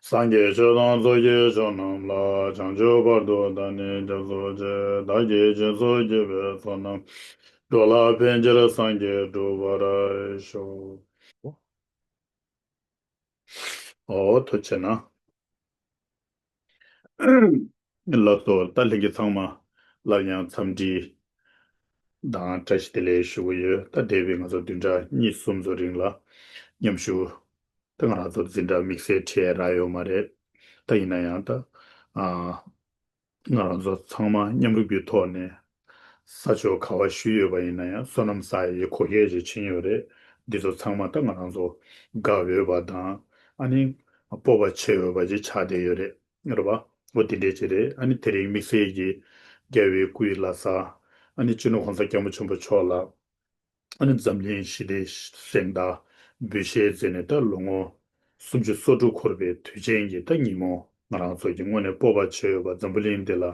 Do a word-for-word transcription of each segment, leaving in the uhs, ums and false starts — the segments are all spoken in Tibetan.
སངས་རྒྱས་ཆོས་དང་ཚོགས་ཀྱི་མཆོག་རྣམས་ལ། བྱང་ཆུབ་བར་དུ་བདག་ནི་སྐྱབས་སུ་མཆི། བདག་གིས་སྦྱིན་སོགས་བགྱིས་པའི་ཚོགས་རྣམས། འགྲོ་ལ་ཕན་ཕྱིར་སངས་རྒྱས་འགྲུབ་པར་ཤོག། འོ་ཐུགས་རྗེ་གནང་། ལགས་སོ། ད་ལྷན་རྒྱས་ཚང་མ་སླར་ཡང་འཚམས་འདྲི་དང་བཀྲ་ཤིས་བདེ་ལེགས་ཞུ་གི་ཡོད། ད་འདས་པའི་ང་ཚོ་བདུན་ཕྲག་གཉིས་གསུམ་ཚོ་རིང་ལ་མཉམ་ཞུགས། ད་ང་རང་ཚོ་འཛིན་གྲྭ་དམིགས་བསལ་ཁྲིད་རག་ཡོད་མ་རེད། ད་ཡིན་ན་ཡང་ད་ཨ། ང་རང་ཚོ་ཚང་མ་མཉམ་རུབ་ཀྱི་ཐོག་ནས་ས་ཕྱོགས་ག་བ་བཞུགས་ཡོད་པ་ཡིན་ན་ཡང་བསོད་ནམས་བསགས་ཡའི་གོ་སྐབས་ཅིག་ཕྱིན་ཡོད་རེད། འདི་ཚོ་ཚང་མ་ད་ང་རང་ཚོ་དགའ་འོས་པ་དང་ཨ་ནི་སྤོབས་པ་བྱེད་འོས་པ་ཅིག་ཆགས་བསྡད་ཡོད་རེད། རེད་པ། འོ་དེ་འདྲས་ཅིག་རེད། ཨ་ནི་དེ་རིང་དམིགས་བསལ་གྱི་རྒྱལ་བའི་སྐུའི་བླ་གཟའ་ཨ་ནི་སྤྱི་ནོར་༸གོང་ས་༸སྐྱབས་མགོན་ཆེན་པོ་མཆོག་ལ་ཨ་ནི་འཛམ་གླིང་ཞི་བདེའི་གཟེངས་རྟགས་འབུལ་བཞེས་མཛད་ནས་ད་ལོ་ངོ་སུམ་ཅུ་སོ་དྲུག་འཁོར་བའི་དུས་ཆེན་གྱི་ད་ཉིན་མོ། ང་རང་ཚོ་གི་དངོས་གནས་སྤོབས་པ་བྱེད་འོས་པ། འཛམ་བུ་གླིང་འདི་ལ་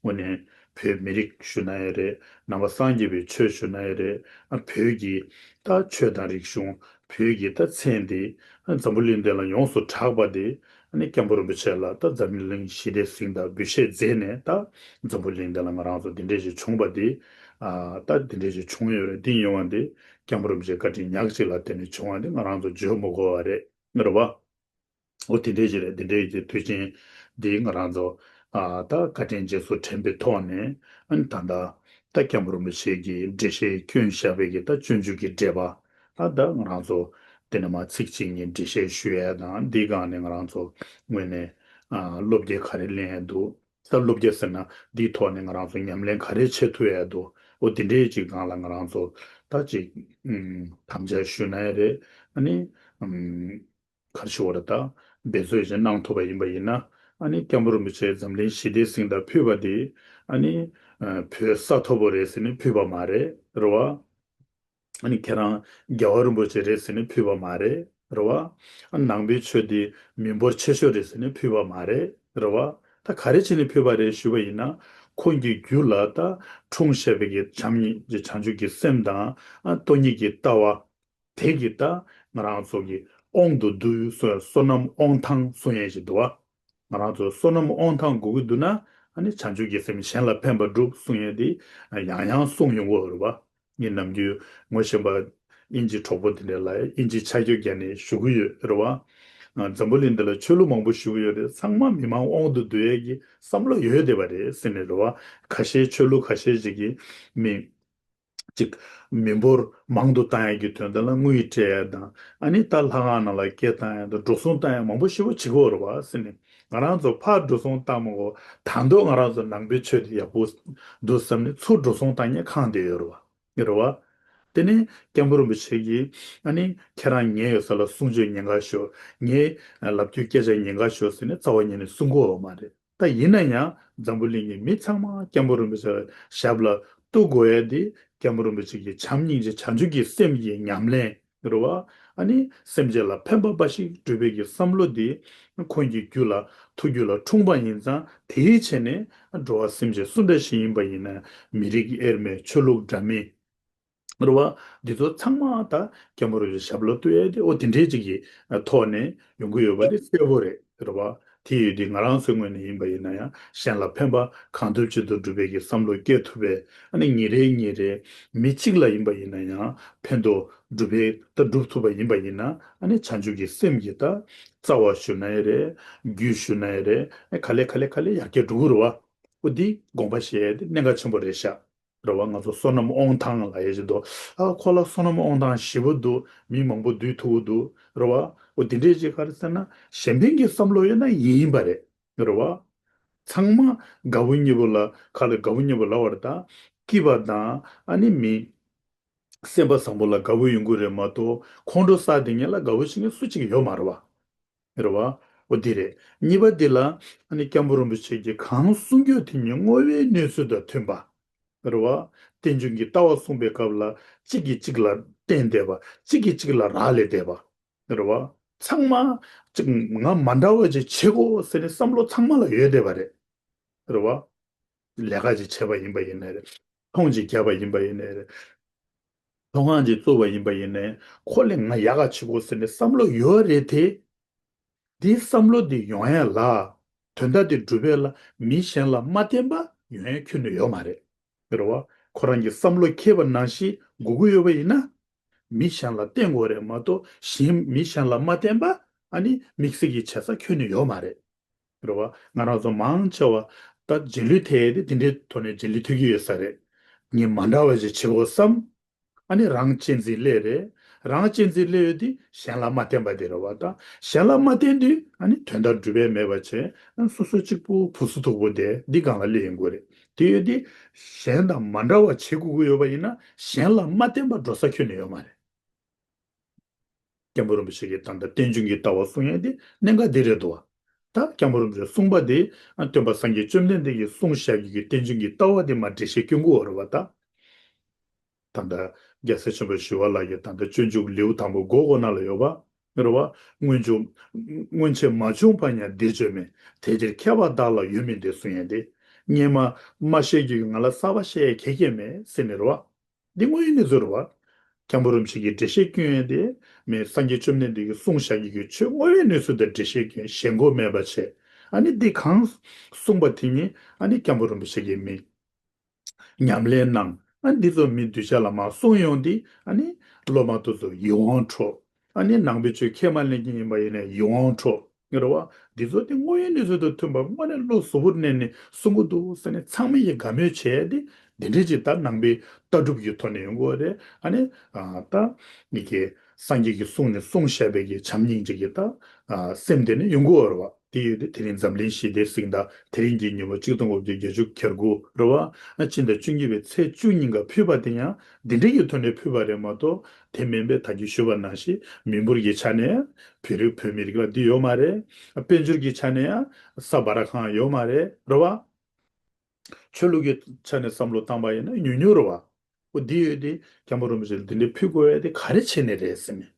དངོས་གནས་བོད་མི་རིགས་ཞུ་ན་ཡང་རེད། ནང་པ་སངས་རྒྱས་པའི་ཆོས་ཞུ་ན་ཡང་རེད། ཨ་བོད་ཀྱི་ད་ཆོས་དང་རིག་གཞུང་། བོད་ཀྱི་ད་མཚན་འདི་ཨ་འཛམ་བུ་གླིང་འདི་ལ་ཡོངས་སུ་གྲགས་པ་འདི་ཨ་ནི་སྐྱབས་མགོན་རིན་པོ་ཆེ་ལ་ད་འཛམ་གླིང་ཞི་བདེའི་གཟེངས་རྟགས་འབུལ་བཞེས་མཛད་ནས་ད་འཛམ་བུ་གླིང་འདི་ལ་ང་རང་ཚོ་འདི་འདྲས་ཞིག་བྱུང་བ་འདི། ཨ་ད་འདི་འདྲས་ཞིག་བྱུང་ཡོད་རེད། འདི་ཡོང་བ་འདི་སྐྱབས་མགོན་རིན་པོ་ཆེ་བཀའ་དྲིན་ཉག་གཅིག་ལ་བརྟེན་ནས་བྱུང་བ་འདི་ང་རང་ཚོ་བརྗོད་མི་དགོས་པ་རེད། རེད་པ། འོ་དེ་འདྲས་ཅིག་རེད། དེ་འདྲས་ཀྱི་དུས་ཆེན་འདི་ང་རང་ཚོ་ཨ་ད་བཀའ་དྲིན་རྗེས་སུ་དྲན་པའི་ཐོག་ནས་ཨ་ནི་ད་ལྟ་ད་སྐྱབས་མགོན་རིན་པོ་ཆེ་གིས་འགྲེལ་བཤད་བསྐྱོན་བཞག་པའི་གི་ད་སྤྱོད་འཇུག་གི་འགྲེལ་པ། ཨ་ད་ང་རང་ཚོ་དེ་ནས་མར་ཚིག་གཅིག་གཉིས་འགྲེལ་བཤད་ཞུ་ཡས་དང་། འདིའི་སྒང་ནས་ང་རང་ཚོ་དངོས་གནས་ཨ་བློ་བརྒྱ་ག་རེ་ལེན་ཡས་འདུག། ད་བློ་བརྒྱ་ཟེར་ན་འདིའི་ཐོག་ནས་ང་རང་ཚོ་ཉམས་ལེན་ག་རེ་བྱེད་ཐུབ་ཡས་འདུག། འོ་དེ་འདྲས་ཅིག་སྒང་ལ་ང་རང་ཚོ་ད་ཅིག་ཨུམ་དམ་བཅའ་ཞུ་ན་ཡང་རེད། ཨ་ནི་ཨུམ་ག་རེ་ཞུ་བ་རེད། ད་འབད་རྩོལ་ཅིག་གནང་ཐུབ་པ་ཡིན་པ་ཡིན་ན། ཨ་ནི་སྐྱབས་མགོན་རིན་པོ་ཆེས་འཛམ་གླིང་ཞི་བདེའི་གཟེངས་རྟགས་ཕུལ་བ་དེ་ཨ་ནི་ཨ་བོད་ས་མཐོ་པོ་རེད་ཟེར་ནས་ཕུལ་བ་མ་རེད། རེད་བ། ཨ་ནི་ཁྱེད་རང་རྒྱལ་བ་རིན་པོ་ཆེ་རེད་ཟེར་ནས་ཕུལ་བ་མ་རེད། རེད་བ། ཨ་ནང་པའི་ཆོས་འདི་མི་འབོར་ཆེ་ཤོས་རེད་ཟེར་ནས་ཕུལ་བ་མ་རེད། རེད་བ། ད་ག་རེ་བྱས་ནས་ཕུལ་བ་རེད་ཞུས་པ་ཡིན་ན། ཁོང་གི་རྒྱུད་ལ་ད་འཁྲུངས་བཞག་པའི་གི་བྱམས་སྙིང་རྗེ་བྱང་ཆུབ་ཀྱི་སེམས་དང་། ཨ་སྟོང་ཉིད་ཀྱི་ལྟ་བ་དེ་གིས་ད་ང་རང་ཚོ་གི་དབང་དུ་བསྡུས་སོ། བསོད་ནམས་དབང་ཐང་གསུང་ཡས་ཞིག་འདུག་བ། ང་རང་ཚོ་བསོད་ནམས་དབང་ཐང་དགོས་ཀྱི་འདུག་ན། ཨ་ནི་བྱང་ཆུབ་ཀྱི་སེམས་གཞན་ལ་ཕན་པ་སྒྲུབ་གསུང་ཡས་དེ་ཡང་ཡང་གསུང་ཡོང་གི་ཡོད་རེད་བ། ངས་ནམ་རྒྱུན་ངོ་ཤེས་པ་དབྱིན་ཇི་གྲོགས་པོ་དེ་འདྲ་ལ་དབྱིན་ཇི་ཆ་རྒྱུས་བརྒྱབ་ནས་ཞུ་གི་ཡོད་རེད་བ། ཨ་འཛམ་བུ་གླིང་འདི་ལ་ཆོས་ལུགས་མང་པོ་ཞུ་གི་ཡོད་རེད། ཚང་མ་མི་མང་དབང་དུ་བསྡུ་ཡས་ཀྱི་བསམ་བློ་ཡོད་བསྡད་པ་རེད་ཟེར་ནས་རེད་བ། ཁ་ཤས་ཆོས་ལུགས་ཁ་ཤས་ཅིག་གིས་མི་ཅིག་མི་འབོར་མང་དུ་བཏང་ཡས་ཀྱི་དོན་དག་ལ་དངུལ་སྤྲད་ཡས་དང་། ཨ་ནི་ད་ལྷ་ཁང་ནང་ལ་སྐད་བཏང་ཡས་དང་འགྲོ་སོང་བཏང་ཡས་མང་པོ་ཞེ་པོ་བྱེད་ཀྱི་ཡོད་རེད་བ་ཟེར་ནས། ང་རང་ཚོ་ཕར་འགྲོ་སོང་བཏང་མ་དགོས། ད་དུང་ང་རང་ཚོ་ནང་པའི་ཆོས་དེ་ཡག་པོ་འདུག་བསམ་ནས་ཚུར་འགྲོ་སོང་བཏང་མཁན་གང་བསྡད་ཡོད་རེད་བ། རེད་བ། དེ་ནས་སྐྱབས་མགོན་རིན་པོ་ཆེ་གིས་ཨ་ནི་ཁྱེད་རང་ཉལ་ཡོད་ས་ལ་གསུང་ཆོས་ཉན་ག་ཤོག། ངས་ལབ་རྒྱུའི་སྐད་ཆ་ཉན་ག་ཤོག་ཟེར་ནས་རྩ་བ་ཉིད་ནས་གསུང་གི་ཡོད་མ་རེད། ད་ཡིན་ན་ཡང་འཛམ་བུ་གླིང་གི་མི་ཚང་མ་སྐྱབས་མགོན་རིན་པོ་ཆེ་ལ་ཞབས་ལ་གཏུག་དགོས་ཡས་དེ་སྐྱབས་མགོན་རིན་པོ་ཆེ་གི་བྱམས་སྙིང་རྗེ་བྱང་ཆུབ་ཀྱི་སེམས་ཀྱི་ཉམས་ལེན་རེད་བ། ཨ་ནི་སེམས་ཅན་ལ་ཕན་པ་འབའ་ཞིག་སྒྲུབ་པའི་གི་བསམ་བློ་དེ་ཁོང་གི་རྒྱུད་ལ་ཐུགས་རྒྱུད་ལ་འཁྲུངས་པ་ཡིན་ཙང་། དེའི་ཆེད་ནས་འགྲོ་བ་སེམས་ཅན་སུ་འདྲ་ཞིག་ཡིན་པ་ཡིན་ན། མི་རིགས་དབྱེར་མེད། ཆོས་ལུགས་འདྲ་མིན། རེད་བ། འདི་ཚོ་ཚང་མ་ད་སྐྱབས་མགོན་རིན་པོ་ཆེ་ཞབས་ལ་གཏུག་ཡས་དེ་འོ་དེ་འདྲའི་ཅིག་གི་ཐོག་ནས་ཡོང་གི་ཡོད་པ་དེ་གསལ་པོ་རེད། རེད་བ། དེ་ཡོད་དུས་ང་རང་ཚོའི་ངོས་ནས་ཡིན་པ་ཡིན་ན་ཡང་། གཞན་ལ་ཕན་པ་གང་ཐུབ་ཅི་ཐུབ་སྒྲུབ་པའི་གི་བསམ་བློ་སྐྱེ་ཐུབ་པའི། ཨ་ནི་ཉིན་རེ་ཉིན་རེ་མི་གཅིག་ལ་ཡིན་པ་ཡིན་ན་ཡང་ཕན་ཐོགས་སྒྲུབ་པའི་ད་སྒྲུབ་ཐུབ་པ་ཡིན་པ་ཡིན་ན། ཨ་ནི་བྱང་ཆུབ་ཀྱི་སེམས་ཀྱི་ད་རྩ་བ་ཞུ་ན་ཡང་རེད། རྒྱུད་ཞུ་ན་ཡང་རེད། ཨ་ག་ལེ་ག་ལེ་ག་ལེ་ཡར་རྒྱས་འགྲོ་གི་རེད་བ། འོ་འདི་དགོངས་པ་བཞེས་ཡས་དེ་གནད་འགག་ཆེན་པོ་རེད་ཤག། རེད་བ། ང་ཚོ་བསོད་ནམས་དབང་ཐང་ལབ་ཡས་ཅིག་འདུག། ཨ་ཁོ་ལ་བསོད་ནམས་དབང་ཐང་ཞེ་པོ་འདུག། མི་མང་པོ་འདུས་ཐུབ་ཀྱི་འདུག། རེད་བ། འོ་དེ་འདྲས་ཅིག་ག་རེ་ཟེར་ན། གཞན་ཕན་གྱི་བསམ་བློ་ཡོད་ན་ཡིན་པ་རེད། རེད་བ། ཚང་མ་དགའ་བོ་ཉེ་བོ་ལ། ཁ་ལ་དགའ་བོ་ཉེ་བོ་ལབ་པ་རེད། ད་སྐྱིད་པ་དང་ཨ་ནི་མི་སེམས་པ་བཟང་པོ་ལ་དགའ་བོ་ཡོང་གི་རེད་མ་གཏོགས། ཁོང་ཁྲོ་ཟ་བསྡད་མཁན་ལ་དགའ་བོ་བྱེད་མཁན་སུ་གཅིག་ཡོད་མ་རེད་བ། རེད་བ། འོ་འདི་རེད། གཉིས་པ་འདི་ལ་ཨ་ནི་སྐྱབས་མགོན་རིན་པོ་ཆེ་གིས་གང་གསུང་རྒྱུ་དེ་ཉིད་བསྔོ་བའི་གནས་ཚུལ་དང་མཐུན་པ། རེད་བ། རྟེན་འབྱུང་གི་ལྟ་བ་གསུངས་པའི་སྐབས་ལ་གཅིག་གིས་གཅིག་ལ་བརྟེན་བསྡད་པ། གཅིག་གིས་གཅིག་ལ་རག་ལས་བསྡད་པ། རེད་བ། ཚང་མ་གཅིག་ང་མ་འདྲ་བ་ཅིག་བྱེད་དགོས་ཟེར་ནས་བསམ་བློ་ཚང་མ་ལ་ཡོད་བསྡད་པ་རེད། རེད་བ། ལས་ཀ་ཅིག་བྱས་པ་ཡིན་པ་ཡིན་ནའི་རེད། ཚོང་ཅིག་བརྒྱབ་པ་ཡིན་པ་ཡིན་ནའི་རེད། ཚོང་ཁང་ཅིག་བཙུགས་པ་ཡིན་པ་ཡིན་ནའི། ཁོ་ལས་ང་ཡག་ག་བྱེད་དགོས་ཟེར་ནས་བསམ་བློ་ཡོད་རེད་དེ། འདིའི་བསམ་བློ་འདི་ཡོང་ཡ་ལ། དོན་དག་འདི་སྒྲུབ་ཡ་ལ་མི་གཞན་ལ་མ་བརྟེན་པ་ཡོང་ཡ་ཁྱོན་ནས་ཡོད་མ་རེད། རེད་བ། ཁོ་རང་གི་བསམ་བློ་འཁྱེར་བ་ནང་བཞིན་སྒུག་གི་ཡོད་པ་ཡིན་ན། མི་གཞན་ལ་བརྟེན་དགོས་རེད་མ་གཏོགས་གཞན་མི་གཞན་ལ་མ་བརྟེན་པ་ཨ་ནི་དམིགས་བསལ་གྱི་བྱེད་ས་ཁྱོན་ནས་ཡོད་མ་རེད། རེད་བ། ང་རང་ཚོ་མང་ཆེ་བ་ད་རྗེས་ལུས་ཐེབས་ཏེ་དེ་འདྲའི་ཐོག་ནས་རྗེས་ལུས་ཐེབས་ཀྱི་ཡོད་ས་རེད། ངས་མ་འདྲ་བ་ཞིག་བྱེད་དགོས་བསམ། ཨ་ནི་རང་གཅེས་འཛིན་སླེབས་རེད། རང་གཅེས་འཛིན་སླེབས་ཡོད་དེ་གཞན་ལ་མ་བརྟེན་པ་དེ་རེད་བ། ད་གཞན་ལ་མ་བརྟེན་དུས་ཨ་ནི་དོན་དག་སྒྲུབ་ཡས་མེད་པ་བྱས། ཨ་སོ་སོ་གཅིག་པུ་བུ་སུ་དུག་པོ་དེ་འདི་སྒང་ལ་སླེབས་ཡོང་གི་རེད། དེ་ཡོད་དེ་གཞན་དང་མ་འདྲ་བ་བྱེད་དགོས་ཀྱི་ཡོད་པ་ཡིན་ན་གཞན་ལ་མ་བརྟེན་པ་འགྲོ་ས་ཁྱོན་ནས་ཡོད་མ་རེད། སྐྱབས་མགོན་རིན་པོ་ཆེ་གིས་ད་ལྟ་རྟེན་འབྱུང་གི་ལྟ་བ་གསུང་ཡས་དེ་གནད་འགག་འདི་རེད་འདུག་བ། ད་སྐྱབས་མགོན་རིན་པོ་ཆེས་གསུངས་པ་དེ་ཨ་སྟོན་པ་སངས་རྒྱས་བཅོམ་ལྡན་འདས་ཀྱིས་གསུངས་བཞག་རྒྱུ་གི་རྟེན་འབྱུང་གི་ལྟ་བ་དེ་མར་འགྲེལ་བཤད་སྐྱོན་དགོས་པ་རེད་བ་ད། ད་ལྟ་རྒྱལ་སྲས་ཆེན་པོ་ཞི་བ་ལྷ་གིས་ད་ལྟ་སྤྱོད་འཇུག་ལེའུ་དང་པོ་འགོ་འགོ་ན་ལ་ཡོད་པ། རེད་བ། སྔོན་འཇུག་སྔོན་ཆད་མ་བྱུང་བ་ཡང་འདིར་བྱོན་མེད། དེ་ཕྱིར་མཁས་པ་བདག་ལ་ཡོད་མིན་ཏེ་གསུང་ཡས་དེ། སྔོན་མ་མ་བཤད་རྒྱུ་ང་ལ་གསར་པ་བཤད་ཡས་གལ་གལ་མེད་ཟེར་ནས་རེད་བ། འདི་དངོས་ཡོད་གནས་ཚུལ་རེད་བ། སྐྱབས་མགོན་རིན་པོ་ཆེ་གིས་འགྲེལ་བཤད་སྐྱོན་ཡས་དེ་མེད། སངས་རྒྱས་བཅོམ་ལྡན་འདས་ཀྱིས་གསུངས་བཞག་རྒྱུ་གི་ཆོས་དངོས་ཡོད་གནས་ཚུལ་དང་འགྲེལ་བཤད་སྐྱོན་ཞེན་ཁོག་མེད་པ་བྱས། ཨ་ནི་འདི་གང་གསུངས་པ་དེ་ཉིད་ཨ་ནི་སྐྱབས་མགོན་རིན་པོ་ཆེ་གིས་མི་ཉམས་ལེན་གནང་། ཨ་ནི་འདི་ཚོ་མི་གདུལ་བྱ་ལ་མར་གསུངས་ཡོང་དུས་ཨ་ནི་སློབ་མ་དེ་ཚོ་ཡིད་དབང་འཕྲོག། ཨ་ནི་ནང་པའི་ཆོས་ཁས་མ་ལེན་མཁན་ཡིན་པ་ཡིན་ན་ཡིད་དབང་འཕྲོག། རེད་བ། འདི་ཚོ་དེ་དངོས་ཡོད་གནས་ཚུལ་དང་མཐུན་པ་དངོས་གནས་བློ་གཟུ་བོར་གནས་ནས་གསུང་གི་འདུག་ཟེར་ནས་ཚང་མས་ཡི་དགའ་མོས་བྱས་ཏེ་འདི་འདྲའི་ཅིག་ད་ནང་པའི་ལྟ་གྲུབ་ཀྱི་ཐོག་ནས་ཡོང་དགོས་རེད། ཨ་ནི་ཨ་ད་མི་གི་སངས་རྒྱས་ཀྱིས་གསུངས་ནས་གསུངས་བཞག་པའི་གི་བྱམས་སྙིང་རྗེ་གི་ད་ཨ་སེམས་དེ་ནས་ཡོང་དགོས་རེད་བ། དེ་ཡོད་དུས་དེ་རིང་འཛམ་གླིང་ཞི་བདེའི་གཟེངས་རྟགས་དེ་རིང་གི་ཉིན་མོ་གཅིག་སྟོང་དགུ་བརྒྱ་བརྒྱད་ཅུ་གྱ་དགུ་རེད་བ། ཨ་སྤྱི་ཟླ་བཅུ་གཉིས་པའི་ཚེས་བཅུ་ཉིན་ཀ་ཕུལ་བ་དེ་ཡང་འདི་འདྲའི་གི་ཐོག་ནས་ཕུལ་བ་རེད་མ་གཏོགས། དེ་མིན་པའི་ད་གིན་ཞུས་པ་ནང་བཞིན་མི་འབོར་གྱི་ཆ་ནས་ཡང་བོད་རིགས་བོད་མི་རིགས་ལ་འདི་ཡོད་མ་རེད། དཔལ་འབྱོར་གྱི་ཆ་ནས་ཡང་ས་བ་ར་གང་ཡོད་མ་རེད། རེད་བ། ཆོས་ལུགས་ཀྱི་ཆ་ནས་བསམ་བློ་བཏང་པ་ཡིན་ན་ཉུང་ཉུང་རེད་བ། འོ་འདི་ཡོད་དེ་སྐྱབས་མགོན་རིན་པོ་ཆེ་ལ་འདི་འདྲའི་ཕུལ་དགོས་ཡ་དེ་ག་རེ་བྱས་ནས་རེད་ཟེར་ནས།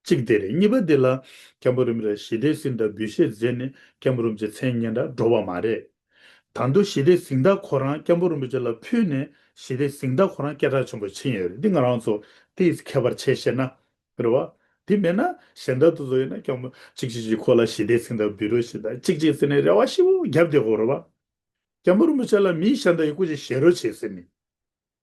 གཅིག་དེ་རེད། གཉིས་པ་དེ་ལ་སྐྱབས་མགོན་རིན་པོ་ཆེ་ཞི་བདེའི་གཟེངས་རྟགས་འབུལ་བཞེས་མཛད་ནས་སྐྱབས་མགོན་རིན་པོ་ཆེ་མཚན་སྙན་གྲགས་འགྲོ་བ་མ་རེད། ད་དུང་ཞི་བདེའི་གཟེངས་རྟགས་ཁོ་རང་སྐྱབས་མགོན་རིན་པོ་ཆེ་ལ་ཕུལ་ནས་ཞི་བདེའི་གཟེངས་རྟགས་ཁོ་རང་སྐད་གྲགས་ཆེན་པོ་ཕྱིན་ཡོད་རེད། འདི་ང་རང་ཚོ་དེ་ཁྱད་པར་ཕྱེ་ཤེས་ན་རེད་བ། དེ་མེད་ན་གཞན་དག་དེ་ཚོ་ཡིན་ན་སྐྱབས་མགོན་གཅིག་གཅིག་གཅིག་ཁོ་ལ་ཞི་བདེའི་གཟེངས་རྟགས་འབུལ་རོགས་ཞེས་དང་གཅིག་གཅིག་ཟེར་ནས་རེ་བ་ཞེ་པོ་བརྒྱབ་བསྡད་ཀྱི་ཡོད་རེད་བ། སྐྱབས་མགོན་རིན་པོ་ཆེ་ལ་མི་གཞན་དག་གིས་སྐུ་མཁྱེན་བཞེས་རོགས་བྱེད་ཟེར་ནས།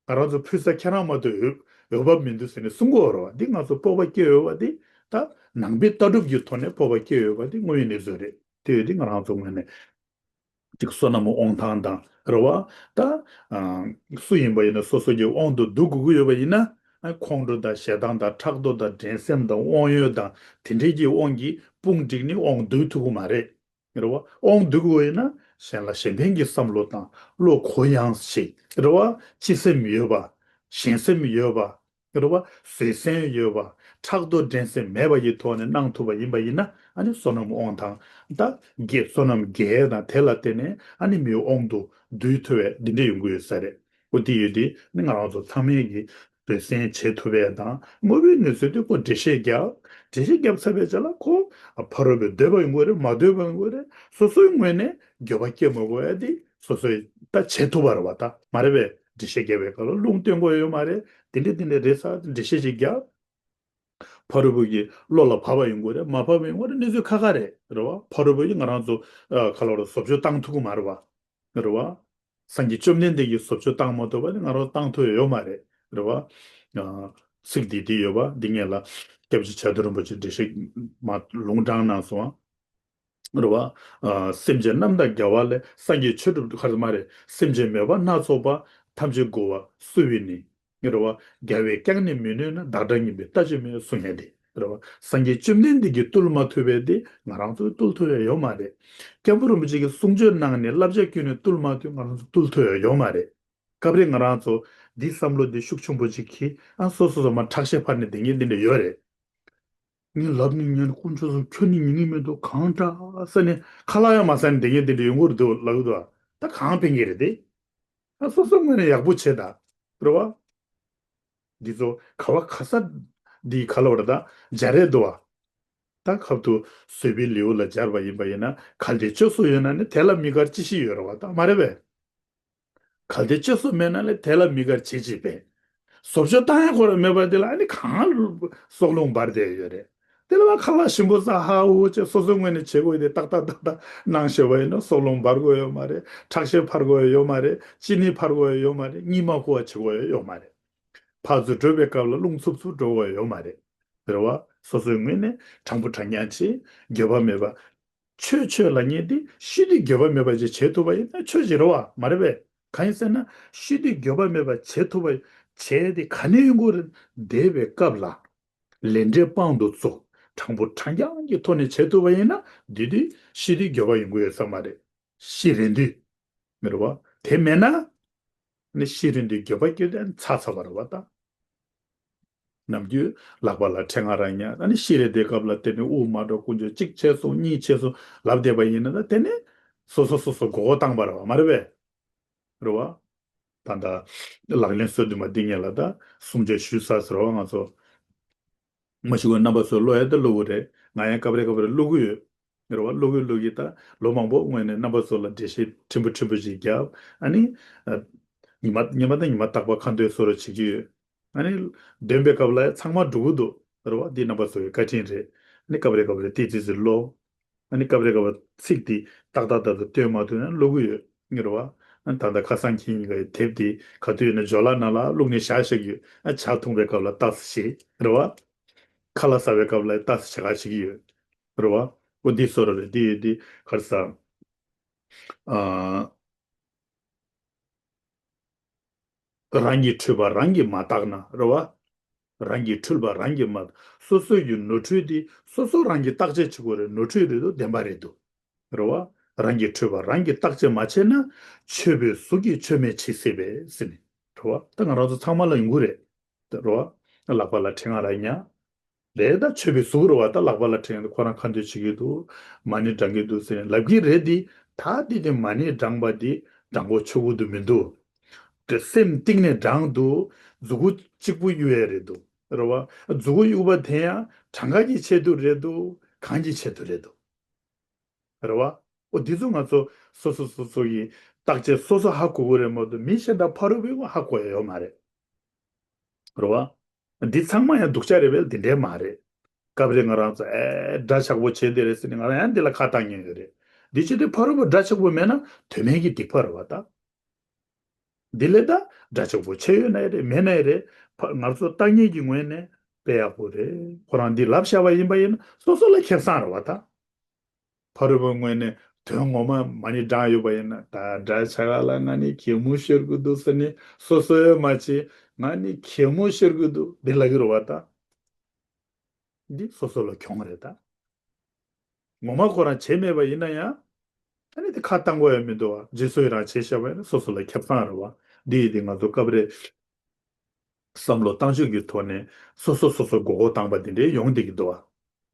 ང་རང་ཚོ་ཕུལ་ས་ཁྱེད་རང་མ་གཏོགས་འོས་འོས་བབ་མི་འདུག་ཟེར་ནས་གསུང་གི་ཡོད་རེད་བ། འདི་ང་ཚོ་སྤོབས་པ་སྐྱེ་འོས་པ་འདི་ད་ནང་པའི་ལྟ་གྲུབ་ཀྱི་ཐོག་ནས་སྤོབས་པ་སྐྱེ་འོས་པ་འདི་དངོས་ཡོད་གནས་ཚུལ་རེད། དེ་ཡོད་དེ་ང་རང་ཚོ་ངོས་ནས་ཅིག་བསོད་ནམས་དབང་ཐང་དང་རེད་བ། ད་ཨ་སུ་ཡིན་པ་ཡིན་ན་སོ་སོ་གི་དབང་དུ་བསྡུ་དགོས་ཀྱི་ཡོད་པ་ཡིན་ན། ཨ་ཁོང་ཁྲོ་དང་ཞེ་སྡང་དང་ཕྲག་དོག་དང་འགྲན་སེམས་དང་དབང་ཡོད་དང་དེ་འདྲའི་གི་དབང་གིས་དཔུང་བསྒྲིགས་ནས་དབང་བསྡུ་ཐུབ་ཀྱི་མ་རེད། རེད་བ། དབང་སྡུག་པོ་ཡིན་ན་གཞན་ལ་གཞན་ཕན་གྱི་བསམ་བློ་དང་བློ་གུ་ཡངས་ཤིག་རེད་བ། སྤྱི་སེམས་ཡོད་པ། གཞན་སེམས་ཡོད་པ། རེད་བ། བཟོད་བསྲན་ཡོད་པ། ཕྲག་དོག་འགྲན་སེམས་མེད་པ་ཡི་ཐོག་ནས་གནང་ཐུབ་པ་ཡིན་པ་ཡིན་ན་ཨ་ནི་བསོད་ནམས་དབང་ཐང་ད་རྒྱས་བསོད་ནམས་རྒྱས་དང་དེ་ལ་བརྟེན་ནས་ཨ་ནི་མིའི་དབང་དུ་བསྡུ་ཐུབ་པའི་འདི་འདྲ་ཡོང་གི་ཡོད་ས་རེད། ཨོ་དེ་ཡོད་དེ་ནི་ང་རང་ཚོ་ཚང་མས་ཀྱི་བཟོད་བསྲན་བྱེད་ཐུབ་པས་དང་དངོས་པོའི་གནས་ཚུལ་དེ་ཁོ་འགྲེལ་བཤད་རྒྱབ། འགྲེལ་བཤད་རྒྱབ་ཚར་བའི་རྗེས་ལ་ཁོ་ཕ་རོལ་པོའི་འདོད་པ་ཡོང་གི་རེད། མ་འདོད་པ་ཡོང་གི་རེད། སོ་སོའི་ངོས་ནས་འགྱོད་པ་སྐྱེ་མ་དགོས་ཡ་དེ་སོ་སོས་ད་བྱེད་ཐུབ་པ་རེད་བ། ད་མ་རེད་པས། འགྲེལ་བཤད་རྒྱབ་པའི་སྐབས་ལ་རླུང་བཏོན་དགོས་ཡོད་མ་རེད། དེ་འདྲ་དེ་འདྲ་རེད་ཟེར་འགྲེལ་བཤད་ཅིག་རྒྱབ། ཕ་རོལ་པོ་གི་བློ་ལ་བབ་པ་ཡོང་གི་རེད། མ་བབ་པ་ཡོང་གི་རེད། གནས་ཚུལ་ཁ་ཁ་རེད། རེད་བ། ཕ་རོལ་པོ་གིས་ང་རང་ཚོ་ཨ་ག་ལ་བར་བཟོ་བཅོས་བཏང་ཐུབ་ཀྱི་མ་རེད་བ། རེད་བ། སངས་རྒྱས་བཅོམ་ལྡན་འདས་ཀྱིས་བཟོ་བཅོས་བཏང་མ་ཐུབ་པ་ནི་ང་རང་བཏང་ཐུབ་ཡ་ཡོད་མ་རེད། རེད་བ། ཨ་ཚིག་འདི་འདི་ཡོད་པ་འདི་ངས་ལ་སྐྱབས་རྗེ་བྱ་དུར་རིན་པོ་ཆེ་འགྲེལ་བཤད་མ་ལུང་དྲངས་གནང་སོང་ཨ། རེད་བ། ཨ་སེམས་ཅན་རྣམས་དང་རྒྱལ་བ་ལས། སངས་རྒྱས་ཆོས་སྒྲུབ་ག་རེ་མ་རེད། སེམས་ཅན་མོས་པ་སྣ་ཚོགས་པ། ཐམས་ཅད་མགུ་བར་བསུ་བའི་ནི། རེད་བ། རྒྱལ་བས་ཀྱང་ནི་མི་ནུས་ན། བདག་འདྲ་ངན་པས་ལྟ་ཅི་སྨོས་གསུང་ཡ་དེ་རེད་བ། སངས་རྒྱས་བཅོམ་ལྡན་འདས་ཀྱིས་བཏུལ་མ་ཐུབ་པའི་དེ་ང་རང་ཚོས་བཏུལ་ཐུབ་ཡ་ཡོད་མ་རེད། སྐྱབས་མགོན་རིན་པོ་ཆེ་གིས་གསུང་ཆོས་གནང་ནས་བསླབ་བྱ་བསྐྱོན་ནས་བཏུལ་མ་ཐུབ། ང་རང་ཚོ་བཏུལ་ཐུབ་ཡ་ཡོད་མ་རེད། སྐབས་རེ་ང་རང་ཚོ་འདི་བསམ་བློ་འདི་ཤུགས་ཆེན་པོ་ཅིག་གིས་ཨ་སོ་སོ་སོ་མ་ཁྲག་ཤེད་འཕར་ནས་བསྡད་མཁན་འདི་འདྲ་ཡོད་རེད། ངས་ལབ་ནས་ཉན་དཀོན་མཆོག་གསུམ་ཁྱོད་ནི་ཉན་གི་མི་འདུག་གང་འདྲ་ཟེར་ནས་ཁ་ལག་ཡང་མ་ཟ་ནས་བསྡད་མཁན་དེ་འདྲ་ཡོང་གི་རེད་འདུག་ལབ་གི་འདུག་ད་གང་ཕན་གི་རེད་དེ། ད་སོ་སོ་ངོས་ནས་ཡག་པོ་བྱེད་ད། རེད་བ། འདི་ཚོ་ག་བ་ག་ས་འདི་ག་ལ་བར་ད་སྦྱར་རེད་འདུག་བ། ད་ཁབ་ཏུ་བཟོད་པའི་ལེའུ་ལ་སྦྱར་བ་ཡིན་པ་ཡིན་ན་གལ་ཏེ་བཅོས་སུ་ཡོད་ན་ནི་དེ་ལ་མི་དགར་ཅི་ཞིག་ཡོད་རེད་བ། ད་མ་རེད་པས། གལ་ཏེ་བཅོས་སུ་མེད་ན་ལས་དེ་ལ་མི་དགར་བྱེད་ཅེས་པས། བཟོ་བཅོས་བཏང་ཡ་ཁོ་རང་མེད་པ་དེ་ལ་ཨ་ནི་གང་སྲོག་རླུང་འབར་བསྡད་ཡོད་རེད། དེ་ལ་བ་ཁ་ལག་ཞིམ་པོ་ཟ་ཧ་ཧུ་བྱས་སོ་སོའི་ངོས་ནས་བྱེད་དགོས་དེ་ཏག་ཏག་ཏག་ཏག་གནང་ཤེས་པ་ཡིན་ན་སྲོག་རླུང་འབར་དགོས་ཡོད་མ་རེད། ཁྲག་ཤེད་འཕར་དགོས་ཡོད་མ་རེད། གཅིན་སྙི་འཕར་དགོས་ཡོད་མ་རེད། གཉིད་མ་ཁུག་པ་བྱེད་དགོས་ཡོད་མ་རེད། ཕར་ཚུར་འགྲོ་བའི་སྐབས་ལ་རླུང་འཚུབ་འཚུབ་འགྲོ་དགོས་ཡོད་མ་རེད། རེད་བ། སོ་སོའི་ངོས་ནས་དྲང་པོ་དྲང་རྐྱང་བྱེད། འགྱོད་པ་མེད་པ། ཆོས་ཆོས་ལབ་མཁན་དེ་ཤི་དུས་འགྱོད་པ་མེད་པ་ཅིག་བྱེད་ཐུབ་པ་ཡིན་ན་ཆོས་ཅིག་རེད་བ། མ་རེད་པས། གང་ཡིན་ཟེར་ན་ཤི་དུས་འགྱོད་པ་མེད་པ་བྱེད་ཐུབ་པ་བྱས་ཏེ་ག་ནས་ཡོང་གི་རེད། འདས་པའི་སྐབས་ལ་ལས་འབྲས་དཔང་དུ་བཙུགས་དྲང་པོ་དྲང་རྐྱང་གི་ཐོག་ནས་བྱེད་ཐུབ་པ་ཡིན་ན་དེ་དུས་ཤི་དུས་འགྱོད་པ་ཡོང་གི་ཡོད་ས་མ་རེད། ཤི་རན་དུས། མི་རུང་བ། དེ་མེད་ན། ནི་ཤི་རན་དུས་འགྱོད་པ་སྐྱེ་དུས་ཚར་ཚར་བ་རེད་བ་ད། ནམ་རྒྱུན་ལག་པ་ལ་ཕྲེང་བ་རག་ཉག་ཨ་ནི་ཤི་རན་དུས་སྐབས་ལ་དེ་ནི་དབུགས་མ་འགྲོ་ཀུན་སྤྱོད་གཅིག་ཆད་སོང་གཉིས་ཆད་སོང་ལབ་བསྡད་པ་ཡིན་ན་ད་དེ་ནི་སོ་སོ་སོ་སོ་མགོ་སྐོར་བཏང་པ་རེད་བ། མ་རེད་པས། རེད་བ། ད་ལྟ་ལག་ལེན་སོ་བདུན་པ་འདི་ངེད་ལ་ད་གསུང་ཆོས་ཞུས་ཚར་ཟེར་བ་ང་ཚོ། མ་ཤི་གོང་རྣམ་པ་ཚོ་ཀློག་ཡ་ད་ཀློག་གི་རེད། ང་ཡང་སྐབས་རེ་སྐབས་རེ་ཀློག་གི་ཡོད། རེད་བ། ཀློག་གི་ཀློག་གི་ད་ལོ་མང་པོ་སྔོན་ནས་རྣམ་པ་ཚོ་ལ་འགྲེལ་བཤད་ཕྲན་བུ་ཕྲན་བུ་ཞིག་བརྒྱབ། ཨ་ནི། ཨ། ཉི་མ་ཉི་མ་དང་ཉི་མ་རྟག་པར་ཁ་འདོན་བཟོ་འདྲ་བྱེད་ཀྱི་ཡོད། ཨ་ནི། འདོན་པའི་སྐབས་ལ་ཚང་མ་འགྲོ་གི་འདུག་རེད་བ། འདི་རྣམ་པ་ཚོ་གི་བཀའ་དྲིན་རེད། ཨ་ནི་སྐབས་རེ་སྐབས་རེ་ཏིག་ཙི་ཙི་ཀློག་ཨ་ནི་སྐབས་རེ་སྐབས་རེ་ཚིག་འདི་ཏག་ཏག་ཏག་ཏག་སྟོན་མ་ཐུབ་ན་ཀློག་གི་ཡོད། ངེས་རེད་བ། ཨ་ནི་ད་ལྟ་ཁ་སང་ཁྱེད་གཉིས་ཀྱི་དེབ་འདི་ག་དུས་ཡིན་ན་ཇོ་ལ་ནང་ལ་བླུགས་ནས་བཞག་བཞག་གི་ཡོད། ཨ་ཇ་འཐུང་བའི་སྐབས་ལ་ཏག་ཙི་ཞིག་རེད་བ། ཁ་ལག་ཟ་བའི་སྐབས་ལ་ཏག་ཙི་བྱེད་ག་བྱེད་ཀྱི་ཡོད། རེད་བ། འོ་འདི་བཟོ་འདྲ་རེད། འདི་ཡོད་འདི་ག་རེ་ཟ། ཨ། རང་གི་འཁྲུལ་པ་རང་གིས་མ་བརྟགས་ན་རེད་བ། རང་གི་འཁྲུལ་པ་རང་གིས་མ། སོ་སོ་ཡི་ནོར་འཁྲུལ་དེ་སོ་སོ་རང་གིས་བརྟག་དཔྱད་བྱེད་དགོས་རེད། ནོར་འཁྲུལ་རེད་འདུག་བདེན་པ་རེད་འདུག་རེད་བ། རང་གི་འཁྲུལ་པ་རང་གིས་བརྟག་དཔྱད་མ་བྱས་ན། ཆོད་པའི་གཟུགས་ཀྱིས་ཆོད་མེད་བྱེད་སྲིད་པས་ཟེར་ནས་རེད་བ། ད་ང་རང་ཚོ་ཚང་མ་ལ་ཡོང་གི་རེད། རེད་བ། ལག་པ་ལ་ཕྲེང་བ་རག་ཉག་རེད། ད་ཆོད་པའི་གཟུགས་རེད་བ། ད་ལག་པ་ལ་ཕྲེང་ཁོ་རང་ཁ་འདོན་བྱེད་ཀྱི་འདུག་མ་ཎི་བགྲང་གི་འདུག་ཟེར་ནས་ལབ་ཀྱི་རེད་དེ། ད་དེ་དེ་མ་ཎི་བགྲང་པ་དེ་བགྲང་གོ་ཆོད་གི་འདུག་མི་འདུག་དེ་སེམས་གཏིང་ནས་བགྲང་འདུག་མཛུ་གུ་གཅིག་པུ་གཡུག་ཡས་རེད་འདུག་རེད་བ། མཛུ་གུ་གཡུག་པ་དེ་ཡང་གྲངས་ཀ་གི་ཆེད་དུ་རེད་འདུག་གང་གི་ཆེད་དུ་རེད་འདུག་རེད་བ། ཨོ་འདི་ཚོ་ང་ཚོ་སོ་སོ་སོ་སོ་ཡི་བརྟག་དཔྱད་སོ་སོ་ཧ་གོ་གི་རེད་མ་གཏོགས་མི་གཞན་དང་ཕ་རོལ་པོས་ཧ་གོ་ཡ་ཡོད་མ་རེད། རེད་བ། འདི་ཚང་མ་ཡང་སྡུག་ཅག་རེད་པས། འདི་འདྲས་མ་རེད། སྐབས་རེ་ང་རང་ཚོ་ཨེ་འདྲ་ཆགས་པོ་བྱས་འདི་རེད་ཟེར་ནས་ང་རང་ཡང་འདི་ལ་ཁ་བཏང་མཁན་ཡོད་རེད། འདི་བྱེད་དུས་ཕ་རོལ་པོ་འདྲ་ཆགས་པོ་མེད་ན་དོན་མེད་ཀྱི་སྡིག་པ་རེད་བ་ད། འདི་ལས་ད་འདྲ་ཆགས་པོ་ཆེ་ཡོད་ན་ཡང་རེད། མེད་ན་ཡང་རེད། ཕ་ང་ཚོ་ལྟ་མཁན་གྱི་ངོས་ནས་དཔེ་ཡག་པོ་རེད། ཁོ་རང་འདི་ལབ་བཞག་པ་ཡིན་པ་ཡིན་ན་སོ་སོ་ལ་ཁེ་བཟང་རེད་བ་ད། ཕ་རོལ་པོའི་ངོས་ནས་དོན་ངོ་མ་མ་ཎི་བགྲངས་ཡོད་པ་ཡིན་ན། ད་འདྲ་ཆགས་ལ་ང་ནི་གད་མོ་ཤོར་གི་འདུག་ཟེར་ནས་སོ་སོ་ཡང་མ་བྱེད། ང་ནི་གད་མོ་ཤོར་གི་འདུག་འདི་ལབ་ཀྱི་རེད་བ་ད། འདི་སོ་སོ་ལ་གྱོང་རེད་ད། ངོ་མ་ཁོ་རང་བྱས་མེད་པ་ཡིན་ན་ཡང་། ཨ་ནི་དེ་ཁ་བཏང་དགོས་ཡ་མི་འདུག་བ། རྗེས་སུ་ཡི་རང་བྱས་བཞག་པ་ཡིན་ན་སོ་སོ་ལ་ཁེ་བཟང་རེད་བ། འདི་ཡིན་དེ་ང་ཚོ་སྐབས་རེ་བསམ་བློ་བཏང་ཕྱོགས་ཀྱི་ཐོག་ནས་སོ་སོ་སོ་སོ་མགོ་སྐོར་བཏང་པ་འདི་འདྲའི་ཡོང་བསྡད་ཀྱི་འདུག་བ།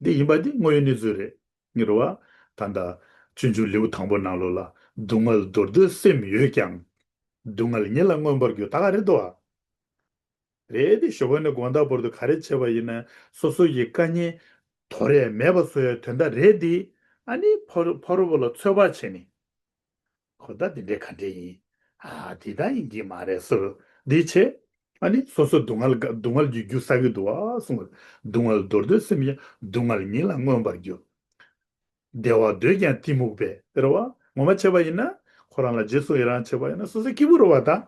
འདི་ཡིན་པ་འདི་དངོས་ཡོད་གནས་ཚུལ་རེད། ངེས་རེད་བ། ད་ལྟ་སྤྱོད་འཇུག་ལེའུ་དང་པོ་ནང་ལོགས་ལ། སྡུག་བསྔལ་འདོར་འདོད་སེམས་ཡོད་ཀྱང་། སྡུག་བསྔལ་ཉིད་ལ་མངོན་པར་འགྱུར། ད་ག་རེད་འདུག་བ། རེད་དེ་ཞོགས་པ་ནས་དགོང་དག་བར་དུ་ག་རེ་བྱས་པ་ཡིན་ན་སོ་སོ་ཡི་དཀའ་ངལ་དོར་ཡས་མེད་པ་བཟོ་ཡས་དོན་དག་རེད་དེ། ཨ་ནི་ཕ་རོལ་ཕ་རོལ་པོ་ལ་ཚོད་དཔག་བྱས་ནས། ཁོ་ད་འདི་འདྲས་ག་འདྲས་ཡིན། ཨ་འདི་ད་ཡིན་གྱི་མ་རེད་ཟེར། འདི་བྱས། ཨ་ནི་སོ་སོ་སྡུག་བསྔལ་སྡུག་བསྔལ་གྱི་རྒྱུ་བསགས་ཀྱི་འདུག་བ་གསུངས། སྡུག་བསྔལ་འདོར་འདོད་སེམས་ཡིན་སྡུག་བསྔལ་ཉིད་ལ་མངོན་པར་འགྱུར། བདེ་བ་འདོད་ཀྱང་གཏི་མུག་པས་རེད་བ། ངོ་མ་བྱས་པ་ཡིན་ན་ཁོ་རང་ལ་རྗེས་སུ་ཡི་རང་བྱས་པ་ཡིན་ན་སོ་སོ་སྐྱིད་པོ་རེད་བ་ད།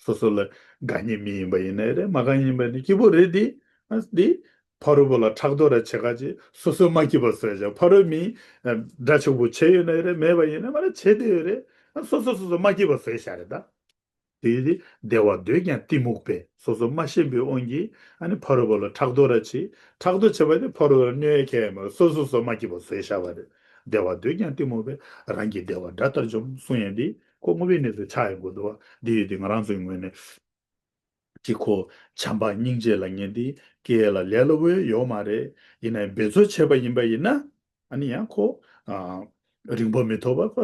སོ་སོ་ལ་དགའ་ཉེ་མི་ཡིན་པ་ཡིན་ནའི་རེད། མ་དགའ་ཉེ་ཡིན་པ་ཡིན་ན་སྐྱིད་པོ་རེད་དེ། ཨ་འདི་ཕ་རོལ་པོ་ལ་ཕྲག་དོག་ར་བྱེད་ག་ཅིག་སོ་སོ་མ་སྐྱིད་པ་བཟོས་བཞག་ཕ་རོལ་མི་འདྲ་ཆགས་པོ་བྱས་ཡོད་ནའི་རེད། མེད་པ་ཡིན་ན་མ་ར་བྱས་བསྡད་ཡོད་རེད། ཨ་སོ་སོ་སོ་སོ་མ་སྐྱིད་པ་བཟོས་བཞག་རེད་ད། དེ་ཡིན་དེ་བདེ་བ་འདོད་ཀྱང་གཏི་མུག་པས། སོ་སོ་མ་ཤེས་པའི་དབང་གིས་ཨ་ནི་ཕ་རོལ་པོ་ལ་ཕྲག་དོག་ར་བྱེད། ཕྲག་དོག་བྱས་པ་དེ་ཕ་རོལ་པོ་ལ་གནོད་ཡ་ཁྱད་ཡ་མ་རེད། སོ་སོ་སོ་མ་སྐྱིད་པ་བཟོས་བཞག་པ་རེད། བདེ་བ་འདོད་ཀྱང་གཏི་མུག་པས། རང་གི་བདེ་བ་དགྲ་ལྟར་འཇོམས་གསུང་ཡས་འདི་ཁོ་དངོས་པོའི་གནས་ཚུལ་ཆགས་ཡོང་གི་འདུག་བ། འདི་ཡོད་དེ་ང་རང་ཚོའི་ངོས་ནས་ཅིག་ཁོ་བྱམས་པ་སྙིང་རྗེ་ལབ་མཁན་འདི་སྐྱེ་ལ་ལས་སླ་པོ་ཡོད་མ་རེད། ཡིན་ནའི་འབད་རྩོལ་བྱས་པ་ཡིན་པ་ཡིན་ན་ཨ་ནི་ཡང་ཁོ་ཨ་རིང་པོ་མི་ཐོགས་པ་ཁོ་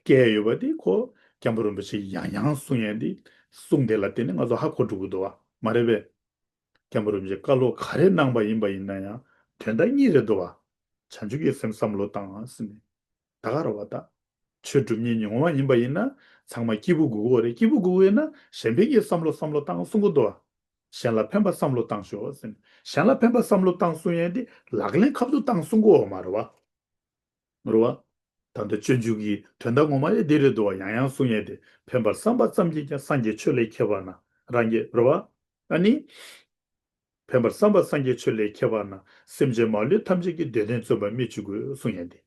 སྐྱེ་ཡོད་པ་འདི་ཁོ་སྐྱབས་མགོན་རིན་པོ་ཆེ་ཡང་ཡང་གསུང་ཡས་འདི་གསུང་དེ་ལ་བརྟེན་ནས་ང་ཚོ་ཧ་གོ་འགྲོ་གི་འདུག་བ། མ་རེད་པས། སྐྱབས་མགོན་རིན་པོ་ཆེས་བཀའ་སློབ་ག་རེ་གནང་པ་ཡིན་པ་ཡིན་ན་ཡང་དོན་དག་གཉིས་རེད་འདུག་བ། བྱང་ཆུབ་ཀྱི་སེམས་བསམ་བློ་བཏང་ཟེར་ནས། ད་ག་རེད་བ་ད། ཆོས་སྒྲུབ་མཁན་ཉོན་མོངས་པ་ཡིན་པ་ཡིན་ན་ཚང་མ་སྐྱིད་པོ་དགོས་ཀྱི་ཡོད་རེད། སྐྱིད་པོ་དགོས་ཀྱི་ཡོད་ན་གཞན་ཕན་གྱི་བསམ་བློ་བསམ་བློ་བཏང་གསུང་གི་འདུག་བ། གཞན་ལ་ཕན་པར་བསམ་བློ་བཏང་ཤོག་ཟེར་ནས། གཞན་ལ་ཕན་པར་བསམ་བློ་བཏང་གསུང་ཡས་དེ་ལག་ལེན་ཁ་ཐུག་བཏང་གསུང་གི་ཡོད་མ་རེད་བ། རེད་བ། ད་ལྟ་སྤྱོད་འཇུག་གི་དོན་དག་ངོ་མ་ཡང་འདི་རེད་འདུག་བ། ཡང་ཡང་གསུང་ཡས་དེ། ཕན་པར་བསམ་པ་ཙམ་གྱིས་ཀྱང་། སངས་རྒྱས་ཆོས་ལས་ཁྱད་པར་ན། རང་རྒྱལ་རེད་བ། ཨ་ནི། ཕན་པར་བསམ་པ་སངས་རྒྱས་ཆོས་ལས་ཁྱད་པར་ན། སེམས་ཅན་མ་ལུས་ཐམས་ཅད་ཀྱི། བདེ་དོན་བརྩོན་པར་སྨོས་ཅི་དགོས། གསུང་ཡས་དེ་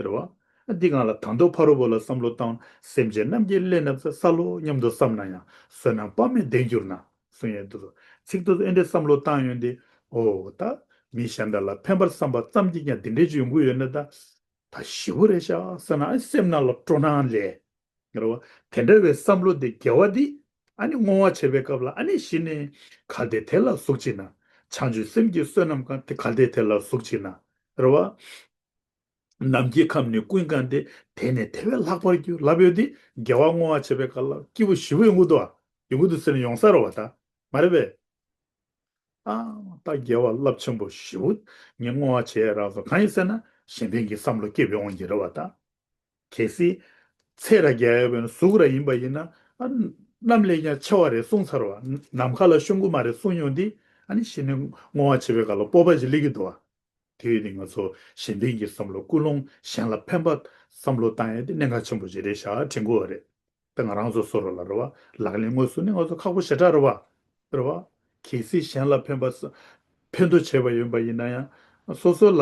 རེད་བ། འདི་སྒང་ལ་ད་དུང་ཕ་རོལ་པོ་ལ་བསམ་བློ་བཏང་། སེམས་ཅན་རྣམས་ཀྱི་སླད་ན་བསལ་ལོ་སྙམ་དུ་བསམ་ན་ཡང་། བསོད་ནམས་དཔག་མེད་ལྡན་གྱུར་ན། གསུང་ཡས་འདུག། ཚིག་ཏུ་ཨེ་འདྲའི་བསམ་བློ་བཏང་ཡོང་དུས། འོ་ད་མི་གཞན་དག་ལ་ཕན་པར་བསམ་པ་ཙམ་གྱིས་ཀྱང་འདི་འདྲའི་ཅིག་ཡོང་གི་ཡོད་ན། ད་ད་ཞེ་པོ་རེད་ཤག་ཟེར་ན། ཨ་སེམས་ནང་ལ་སྤྲོ་སྣང་སླེབས། རེད་བ། དེ་འདྲ་བའི་བསམ་བློ་དེ་དགེ་བ་འདི་ཨ་ནི་བསྔོ་བ་བྱེད་པའི་སྐབས་ལ། ཨ་ནི་གཞི་ནས་གལ་ཏེ་དེ་ལ་ཟུག་བྱེད་ན། བྱང་ཆུབ་སེམས་ཀྱི་བསོད་ནམས་གང་དེ། གལ་ཏེ་དེ་ལ་ཟུག་བྱེད་ན། རེད་བ། ནམ་མཁའི་ཁམས་ནི་ཀུན་གང་སྟེ། དེ་ནི་དེ་བས་ལྷག་པར་གྱུར། ལབ་ཡོད་དེ། དགེ་བ་བསྔོ་བ་བྱེད་པའི་སྐབས་ལ་སྐྱིད་པོ་ཞེ་པོ་ཡོང་གི་འདུག་བ། ཡོང་གི་འདུག་ཟེར་ནས་ཡོང་ས་རེད་བ། ད་མ་རེད་པས། ཨ་ད་དགེ་བ་རླབས་ཆེན་པོ་ཞེ་པོ་ངས་བསྔོ་བ་བྱས་རག་སོང་། གང་ཡིན་ཟེར་ན། གཞན་ཕན་གྱི་བསམ་བློ་སྐྱེས་པའི་དབང་གིས་རེད་བ། ད་གལ་སྲིད་ཚེ་ར་རྒྱག་ཡོད་པ་ཡིན་ན། གཟུགས་ར་ཡིན་པ་ཡིན་ན། ཨ་གནམ་ལས་ཀྱང་ཆེ་བ་རེད་གསུངས་ཚར་བ། ནམ་མཁའ་ལ་ཤོང་གི་མ་རེད་གསུངས་ཡོང་དུས། ཨ་ནི་གཞི་ནས་བསྔོ་བ་བྱེད་པའི་སྐབས་ལ་སྤོབས་པ་ཅིག་སླེབས་ཀྱི་འདུག་བ། དེ་ཡིན་དུས་ང་ཚོ་གཞན་ཕན་གྱི་བསམ་བློ། ཀུན་སློང་གཞན་ལ་ཕན་པ་བསམ་བློ་བཏང་ཡས་དེ་གནད་འགག་ཆེན་པོ་ཅིག་རེད་ཤག་དྲན་གྱི་ཡོད་རེད། ད་ང་རང་ཚོ་བཟོ་འདྲ་ལ་རེད་བ། ལག་ལེན་དངོས་སུ་ནི་ང་ཚོ་ཁག་པོ་ཞེ་དྲག་རེད་བ། རེད་བ། གལ་སྲིད་གཞན་ལ་ཕན་པ་ས་ཕན་ཐོགས་བྱས་པ་ཡིན་པ་ཡིན་ན་ཡང་། སོ་སོ་ལ་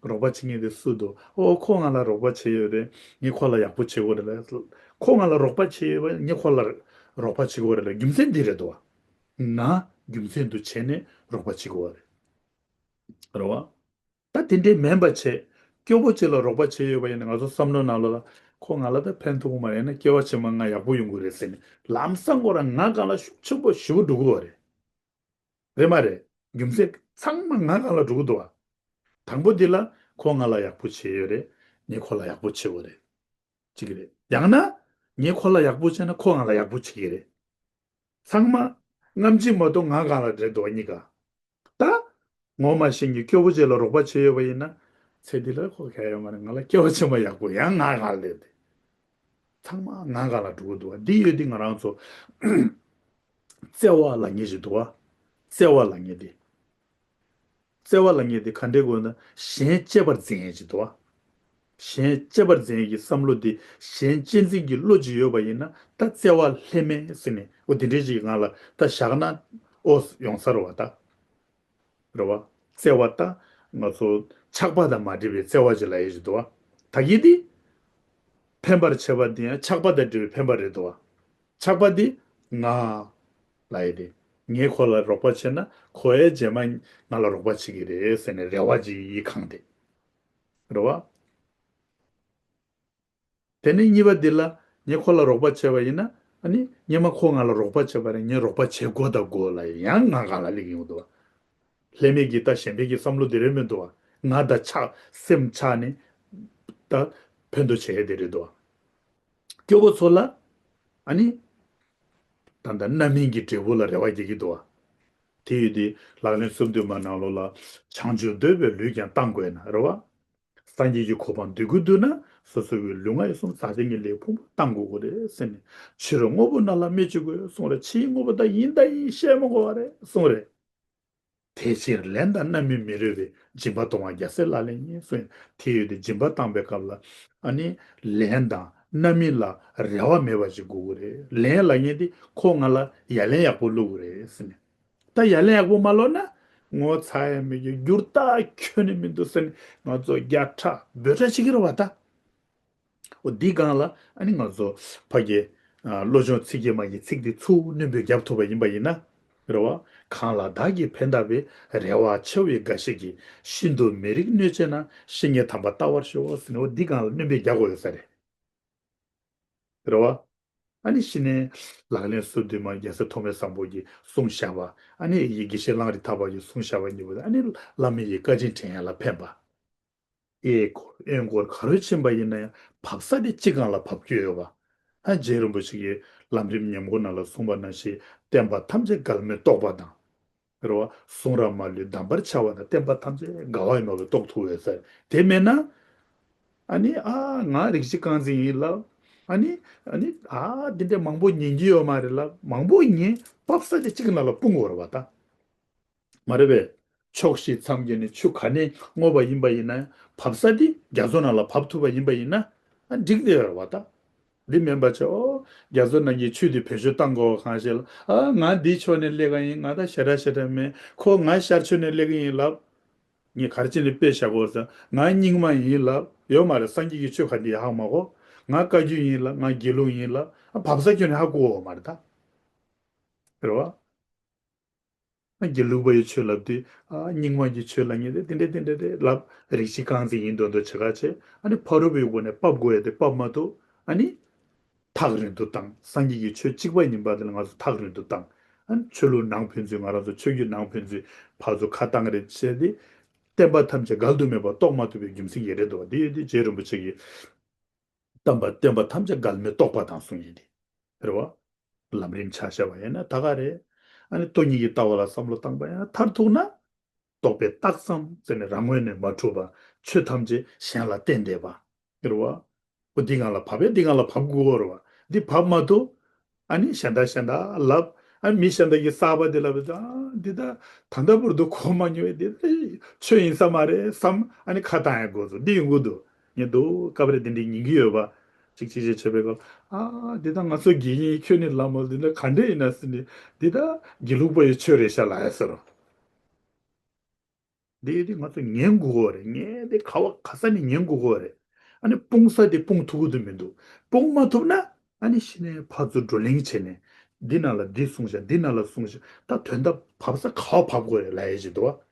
རོགས་པ་བྱེད་མཁན་དེ་སུ་འདུག། ཨོ་ཁོ་ང་ལ་རོགས་པ་བྱས་ཡོད་རེད། ངས་ཁོ་ལ་ཡག་པོ་བྱེད་དགོས་རེད་ལ། ཁོ་ང་ལ་རོགས་པ་བྱས་ཡོད་པ་ངས་ཁོ་ལ་རོགས་པ་བྱེད་དགོས་རེད་ལ། རྒྱུ་མཚན་འདི་རེད་འདུག་བ། ང་རྒྱུ་མཚན་དུ་བྱས་ནས་རོགས་པ་བྱེད་དགོས་པ་རེད། རེད་བ། ད་དེ་འདྲའི་མིན་པ་བྱས། སྐྱོ་པོ་ཅིག་ལ་རོགས་པ་བྱས་ཡོད་པ་ཡིན་ན། ང་ཚོ་བསམ་བློ་ནང་ལོགས་ལ་ཁོ་ང་ལ་ད་ཕན་ཐོགས་ཀྱི་མ་རེད། ཡིན་ན་སྐྱེ་བ་ཕྱི་མ་ང་ཡག་པོ་ཡོང་གི་རེད་ཟེར་ནས། ལམ་སང་ཁོ་རང་ང་སྒང་ལ་ཤུགས་ཆེན་པོ་ཞེ་པོ་འགྲོ་གི་ཡོད་རེད། རེད་མ་རེད། རྒྱུ་མཚན་ཚང་མ་ང་སྒང་ལ་འགྲོ་གི་འདུག་བ། དང་པོ་འདི་ལ་ཁོ་ང་ལ་ཡག་པོ་བྱས་ཡོད་རེད། ངས་ཁོ་ལ་ཡག་པོ་བྱེད་དགོས་རེད། ཅིག་རེད། ཡང་ན་ངས་ཁོ་ལ་ཡག་པོ་བྱས་ན་ཁོ་ང་ལ་ཡག་པོ་བྱེད་ཀྱི་རེད། ཚང་མ་སྔ་ཕྱི་མ་གཏོགས་ང་སྒང་ལ་རེད་འདུག་བ། གཉིས་ཀ། ད་ངོ་མ་ཤེས་ཀྱི་སྐྱོ་པོ་ཅིག་ལ་རོགས་པ་བྱས་ཡོད་པ་ཡིན་ན། ཚེ་འདི་ལ་ཁོ་གལ་ཡོད་མ་རེད། ང་ལ་སྐྱེ་བ་ཕྱི་མ་ཡག་པོ་ཡང་ང་སྒང་ལ་སླེབས་ཏེ། ཚང་མ་ང་སྒང་ལ་འགྲོ་གི་འདུག་བ། འདི་ཡོད་དུས་ང་རང་ཚོ་བརྩེ་བ་ལབ་མཁན་ཞིག་འདུག་བ། བརྩེ་བ་ལབ་མཁན་དེ། བརྩེ་བ་ལབ་མཁན་དེ་ག་འདྲའི་དགོས་ན། གཞན་གཅེས་པར་འཛིན་ཡས་ཅིག་འདུག་བ། གཞན་གཅེས་པར་འཛིན་ཡས་ཀྱི་བསམ་བློ་དེ། གཞན་གཅེས་འཛིན་གྱི་བློ་ཅིག་ཡོད་པ་ཡིན་ན། ད་བརྩེ་བ་ལྷད་མེད་ཟེར་ནས། འོ་དེ་འདྲའི་ཅིག་ང་ལ་ད་བཞག་ན་ཨོ་ཡོང་ས་རེད་བ། ད་རེད་བ། བརྩེ་བ་ད་ང་ཚོ་ཆགས་པ་དང་མ་འདྲེས་པའི་བརྩེ་བ་ཅིག་ལབ་ཡས་ཅིག་འདུག་བ། ད་གིན་དེ་ཕན་པར་བྱེད་པ་དེ་ཡང་ཆགས་པ་དང་འདྲེས་པའི་ཕན་པ་རེད་འདུག་བ། ཆགས་པ་དེ་ང་ལབ་ཡས་དེ། ངས་ཁོ་ལ་རོགས་པ་བྱས་ན་ཁོ་ཡང་རྗེས་མ་ང་ལ་རོགས་པ་བྱེད་ཀྱི་རེད་ཟེར་ནས་རེ་བ་ཅིག་ཡིད་ཁེངས་ཏེ། རེད་བ། དེ་ནས་གཉིས་པ་འདི་ལ། ངས་ཁོ་ལ་རོགས་པ་བྱས་པ་ཡིན་ན། ཨ་ནི་སྔོན་མ་ཁོ་ང་ལ་རོགས་པ་བྱས་པ་རེད། ངས་རོགས་པ་བྱེད་དགོས་དང་དགོས་ལབ་ཡས་ཡང་ང་སྒང་ལ་སླེབས་ཡོང་འདུག་བ། ལྷད་མེད་ཀྱི་ད་གཞན་ཕན་གྱི་བསམ་བློ་དེ་རེད་མི་འདུག་བ། ང་དང་ཆགས་སེམས་ཆགས་ནས་ད་ཕན་ཐོགས་བྱེད་ཡས་དེ་རེད་འདུག་བ། སྐྱོ་པོ་ཚོ་ལ་ཨ་ནི་ད་ལྟ་རྣམ་སྨིན་གྱི་འབྲས་བུ་ལ་རེ་བ་རྒྱག་གི་འདུག་བ། དེ་ཡོད་དུས་ལག་ལེན་སོ་བདུན་མ་ནང་ལོགས་ལ། བྱང་ཆུབ་འདོད་པའི་ལུས་ཀྱང་བཏང་དགོས་ན། རེད་བ། སངས་རྒྱས་ཀྱི་གོ་འཕང་འདོད་ཀྱི་འདུག་ན། སོ་སོ་གི་ལུས་ངག་ཡིད་གསུམ་ཟག་བཅས་ཀྱི་ལས་ཕུང་པོ་བཏང་དགོས་ཀྱི་རེད་ཟེར་ནས། ཕྱི་རོལ་དངོས་པོ་རྣམས་ལ་སྨོས་ཅི་དགོས་གསུངས་རེད། ཕྱིའི་དངོས་པོ་དག་ཡིན་དང་ཡིན་ཤེས་མི་དགོས་པ་རེད་གསུངས་རེད། དེ་ཕྱིར་ལན་དང་རྣམ་སྨིན་མི་རོལ་བའི། སྦྱིན་པ་གཏོང་བ་རྒྱལ་སྲས་ལག་ལེན་ཡིན་གསུངས། དེ་ཡོད་དུས་སྦྱིན་པ་བཏང་པའི་སྐབས་ལ་ཨ་ནི་ལན་དང་རྣམ་སྨིན་ལ་རེ་བ་མེད་པ་ཞིག་དགོས་ཀྱི་རེད། ལན་ལབ་མཁན་དེ་ཁོ་ང་ལ་ཡ་ལན་ཡག་པོ་བླུགས་ཀྱི་རེད་ཟེར་ནས། ད་ཡ་ལན་ཡག་པོ་མ་ལོག་ན། ངོ་ཚ་ཡ་མེད་ཀྱི། འགྱུར་ལྡོག་ཁྱོན་ནས་མི་འདུག་ཟེར་ནས་ང་ཚོ་རྒྱག་ཁྲ་འབོད་ཁྲ་བྱེད་ཀྱི་རེད་བ་ད། འོ་འདི་སྒང་ལ་ཨ་ནི་ང་ཚོ་ཕ་གི་ཨ་བློ་སྦྱོང་ཚིག་བརྒྱད་མ་གི་ཚིག་འདི་ཚུར་སྣོན་པོས་རྒྱབ་ཐུབ་པ་ཡིན་པ་ཡིན་ན། རེད་བ། གང་ལ་བདག་གིས་ཕན་བཏགས་པའི། རེ་བ་ཆེ་བའི་འགའ་ཞིག་གིས། ཤིན་ཏུ་མི་རིགས་གནོད་བྱེད་ན། བཤེས་གཉེན་དམ་པ་ལྟ་བར་ཤོག་ཟེར་ནས། འོ་འདི་སྒང་ལ་སྣོན་པོས་རྒྱག་དགོས་ཡོད་ས་རེད། རེད་བ། ཨ་ནི་གཞི་ནས་ལག་ལེན་སོ་བདུན་མ་རྒྱལ་སྲས་ཐོགས་མེད་བཟང་པོ་གིས་གསུངས་བཞག་པ། ཨ་ནི་ཡི་དགེ་བཤེས་གླང་རི་ཐག་པ་གིས་གསུངས་བཞག་པ་གཉིས་པོ། ཨ་ནི་བླ་མ་ཡི་བཀའ་དྲིན་དྲན་ཡ་ལ་ཕན་པ། གཡས་སྐོར་གཡོན་སྐོར་ག་རུ་ཕྱིན་པ་ཡིན་ན་ཡང་བབས་ས་དེ་གཅིག་སྒང་ལ་བབས་རྒྱུ་ཡོད་པ། ཨ་རྗེ་རིན་པོ་ཆེ་གིས་ལམ་རིམ་ཉམས་མགོ་ནང་ལ་གསུངས་པ་ནང་བཞིན། བསྟན་པ་ཐམས་ཅད་འགལ་མེད་རྟོགས་པ་དང་། རེད་བ། གསུང་རབ་མ་ལུས་གདམས་པར་བྱ་བ་དང་། བསྟན་པ་ཐམས་ཅད་འགལ་བ་ཡིན་པ་རྟོགས་ཐུབ་ཡོད་ས་དེ་མེད་ན། ཨ་ནི་ཨ་ང་རིགས་གཅིག་རྐང་འཛིན་ཡིན་ལབ། ཨ་ནི་ཨ་ནི་ཨ་འདི་འདྲ་མང་པོ་ཉན་གྱི་ཡོད་མ་རེད་ལབ། མང་པོ་ཉན་བབས་ས་དེ་གཅིག་ནང་ལ་སྤུངས་དགོས་རེད་བ་ད། མ་རེད་པས། ཕྱོགས་བཞི་མཚམས་བརྒྱད་ནས་ཆུ་ག་ནས་རྔོ་བ་ཡིན་པ་ཡིན་ན་ཡང་བབས་ས་དེ་རྒྱ་མཚོ་ནང་ལ་བབས་ཐུབ་པ་ཡིན་པ་ཡིན་ན་ཨ་འགྲིག་བསྡད་ཡོད་རེད་བ་ད། འདི་མིན་པ་བྱས་ཨོ་རྒྱ་མཚོ་ནང་གི་ཆུ་དེ་བེད་སྤྱོད་བཏང་དགོས་པ་གང་ཤེས་ལ། ཨ་ང་འདིའི་ཕྱོགས་ནས་སླེབས་ཀ་ཡིན། ང་ད་ཞེ་དྲག་ཞེ་དྲག་མེད། ཁོ་ང་ཤར་ཕྱོགས་ནས་སླེབས་ཀ་ཡིན་ལབ། ངས་ག་རེ་བྱས་ནས་དཔེ་བཞག་དགོས་ཟེར། ང་རྙིང་མ་ཡིན་ལབ་ཡོད་མ་རེད། སངས་རྒྱས་ཀྱི་ཆོས་ག་འདི་ཧ་མ་གོ། ང་བཀའ་བརྒྱུད་ཡིན་ལབ། ང་དགེ་ལུགས་ཡིན་ལབ། ཨ་བབས་ས་ཁྱོན་ནས་ཧ་གོ་བ་མ་རེད་ད། རེད་བ། ཨ་དགེ་ལུགས་པ་ཡི་ཆོས་ལབ་དུས་ཨ་རྙིང་མ་གི་ཆོས་ལབ་མཁན་དེ་དེ་འདྲ་དེ་འདྲ་རེད་ལབ། རིགས་གཅིག་རྐང་འཛིན་ཡིན་མདོག་མདོག་བྱེད་ཁ་བྱས། ཨ་ནི་ཕ་རོལ་པོའི་སྒོ་ནས་ཕབ་དགོས་ཡ་དེ་ཕབ་མ་ཐུབ། ཨ་ནི་ཐག་རིང་དུ་བཏང་། སངས་རྒྱས་ཀྱི་ཆོས་གཅིག་པ་ཡིན་པ་དེ་ལ་ང་ཚོ་ཐག་རིང་དུ་བཏང་། ཨ་ནི་ཆོས་ལུགས་ནང་ཕན་ཚུན་ང་རང་ཚོ་ཆོས་བརྒྱུད་ནང་ཕན་ཚུན་ཕར་ཚུར་ཁ་བཏང་རེད་བྱས་ཏེ། བསྟན་པ་ཐམས་ཅད་འགལ་དུ་མེད་པར་རྟོགས་མ་ཐུབ་པའི་རྒྱུ་མཚན་གྱིས་རེད་འདུག་བ། འདི་ཡོད་དེ་རྗེ་རིན་པོ་ཆེ་གིས་བསྟན་པ་བསྟན་པ་ཐམས་ཅད་འགལ་མེད་རྟོགས་པ་དང་གསུངས་ཡོད་དེ། རེད་བ། ལམ་རིམ་ཆ་བཞག་པ་ཡིན་ན་ད་ག་རེད། ཨ་ནི་སྟོང་ཉིད་ཀྱི་ལྟ་བ་ལ་བསམ་བློ་བཏང་པ་ཡིན་ན་མཐར་ཐུག་ན། རྟོག་པས་བཏགས་ཙམ་ཟེར་ནས་རང་ངོས་ནས་མ་གྲུབ་པ། ཆོས་ཐམས་ཅད་གཞན་ལ་བརྟེན་བསྡད་པ། རེད་བ། ཨོ་འདི་སྒང་ལ་བབས་ཡ་འདི་སྒང་ལ་བབས་དགོས་རེད་བ། འདི་བབས་མ་ཐུབ། ཨ་ནི་གཞན་དག་གཞན་དག་ལབ། ཨ་མི་གཞན་དག་གིས་གསར་པ་འདི་ལབ་ཡོད་ཙང་འདི་ད་ད་ལྟ་བར་དུ་གོ་མ་མྱོང་བས་འདི་ད་ཆོས་ཡིན་ས་མ་རེད་བསམ། ཨ་ནི་ཁ་བཏང་ཡ་དགོས་སོ་འདི་ཡོང་གི་འདུག་ངས་འདུག་སྐབས་རེ་འདི་འདྲའི་ཉན་གྱི་ཡོད་པ། ཅིག་ཅིག་ཅིག་བྱས་པའི་སྐབས་ཨ་འདི་ད་ང་ཚོ་དགེ་བསྙེན་ཁྱོད་ནི་ལ་མོ་འདི་ད་ག་འདྲ་ཡིན་ན་ཟེར་ནས་འདི་ད་དགེ་ལུགས་པ་ཡི་ཆོས་རེད་ཤག་ལབ་ཡ་ཟེར་རོ། འདི་འདི་ང་ཚོ་ཉན་དགོས་ཀྱི་རེད། ངས་འདི་ག་བ་ག་ས་ནས་ཉན་དགོས་ཀྱི་རེད། ཨ་ནི་སྤུངས་ས་དེ་སྤུངས་ཐུབ་ཀྱི་འདུག་མི་འདུག་སྤུངས་མ་ཐུབ་ན་ཨ་ནི་གཞི་ནས་ཕར་ཚུར་བགྲོ་གླེང་བྱས་ནས་འདི་ནང་ལ་འདི་གསུངས་ཤག་འདི་ནང་ལ་གསུངས་ཤག་ད་དོན་དག་བབས་ས་ག་བ་བབས་དགོས་རེད་ལབ་ཡས་ཅིག་འདུག་བ།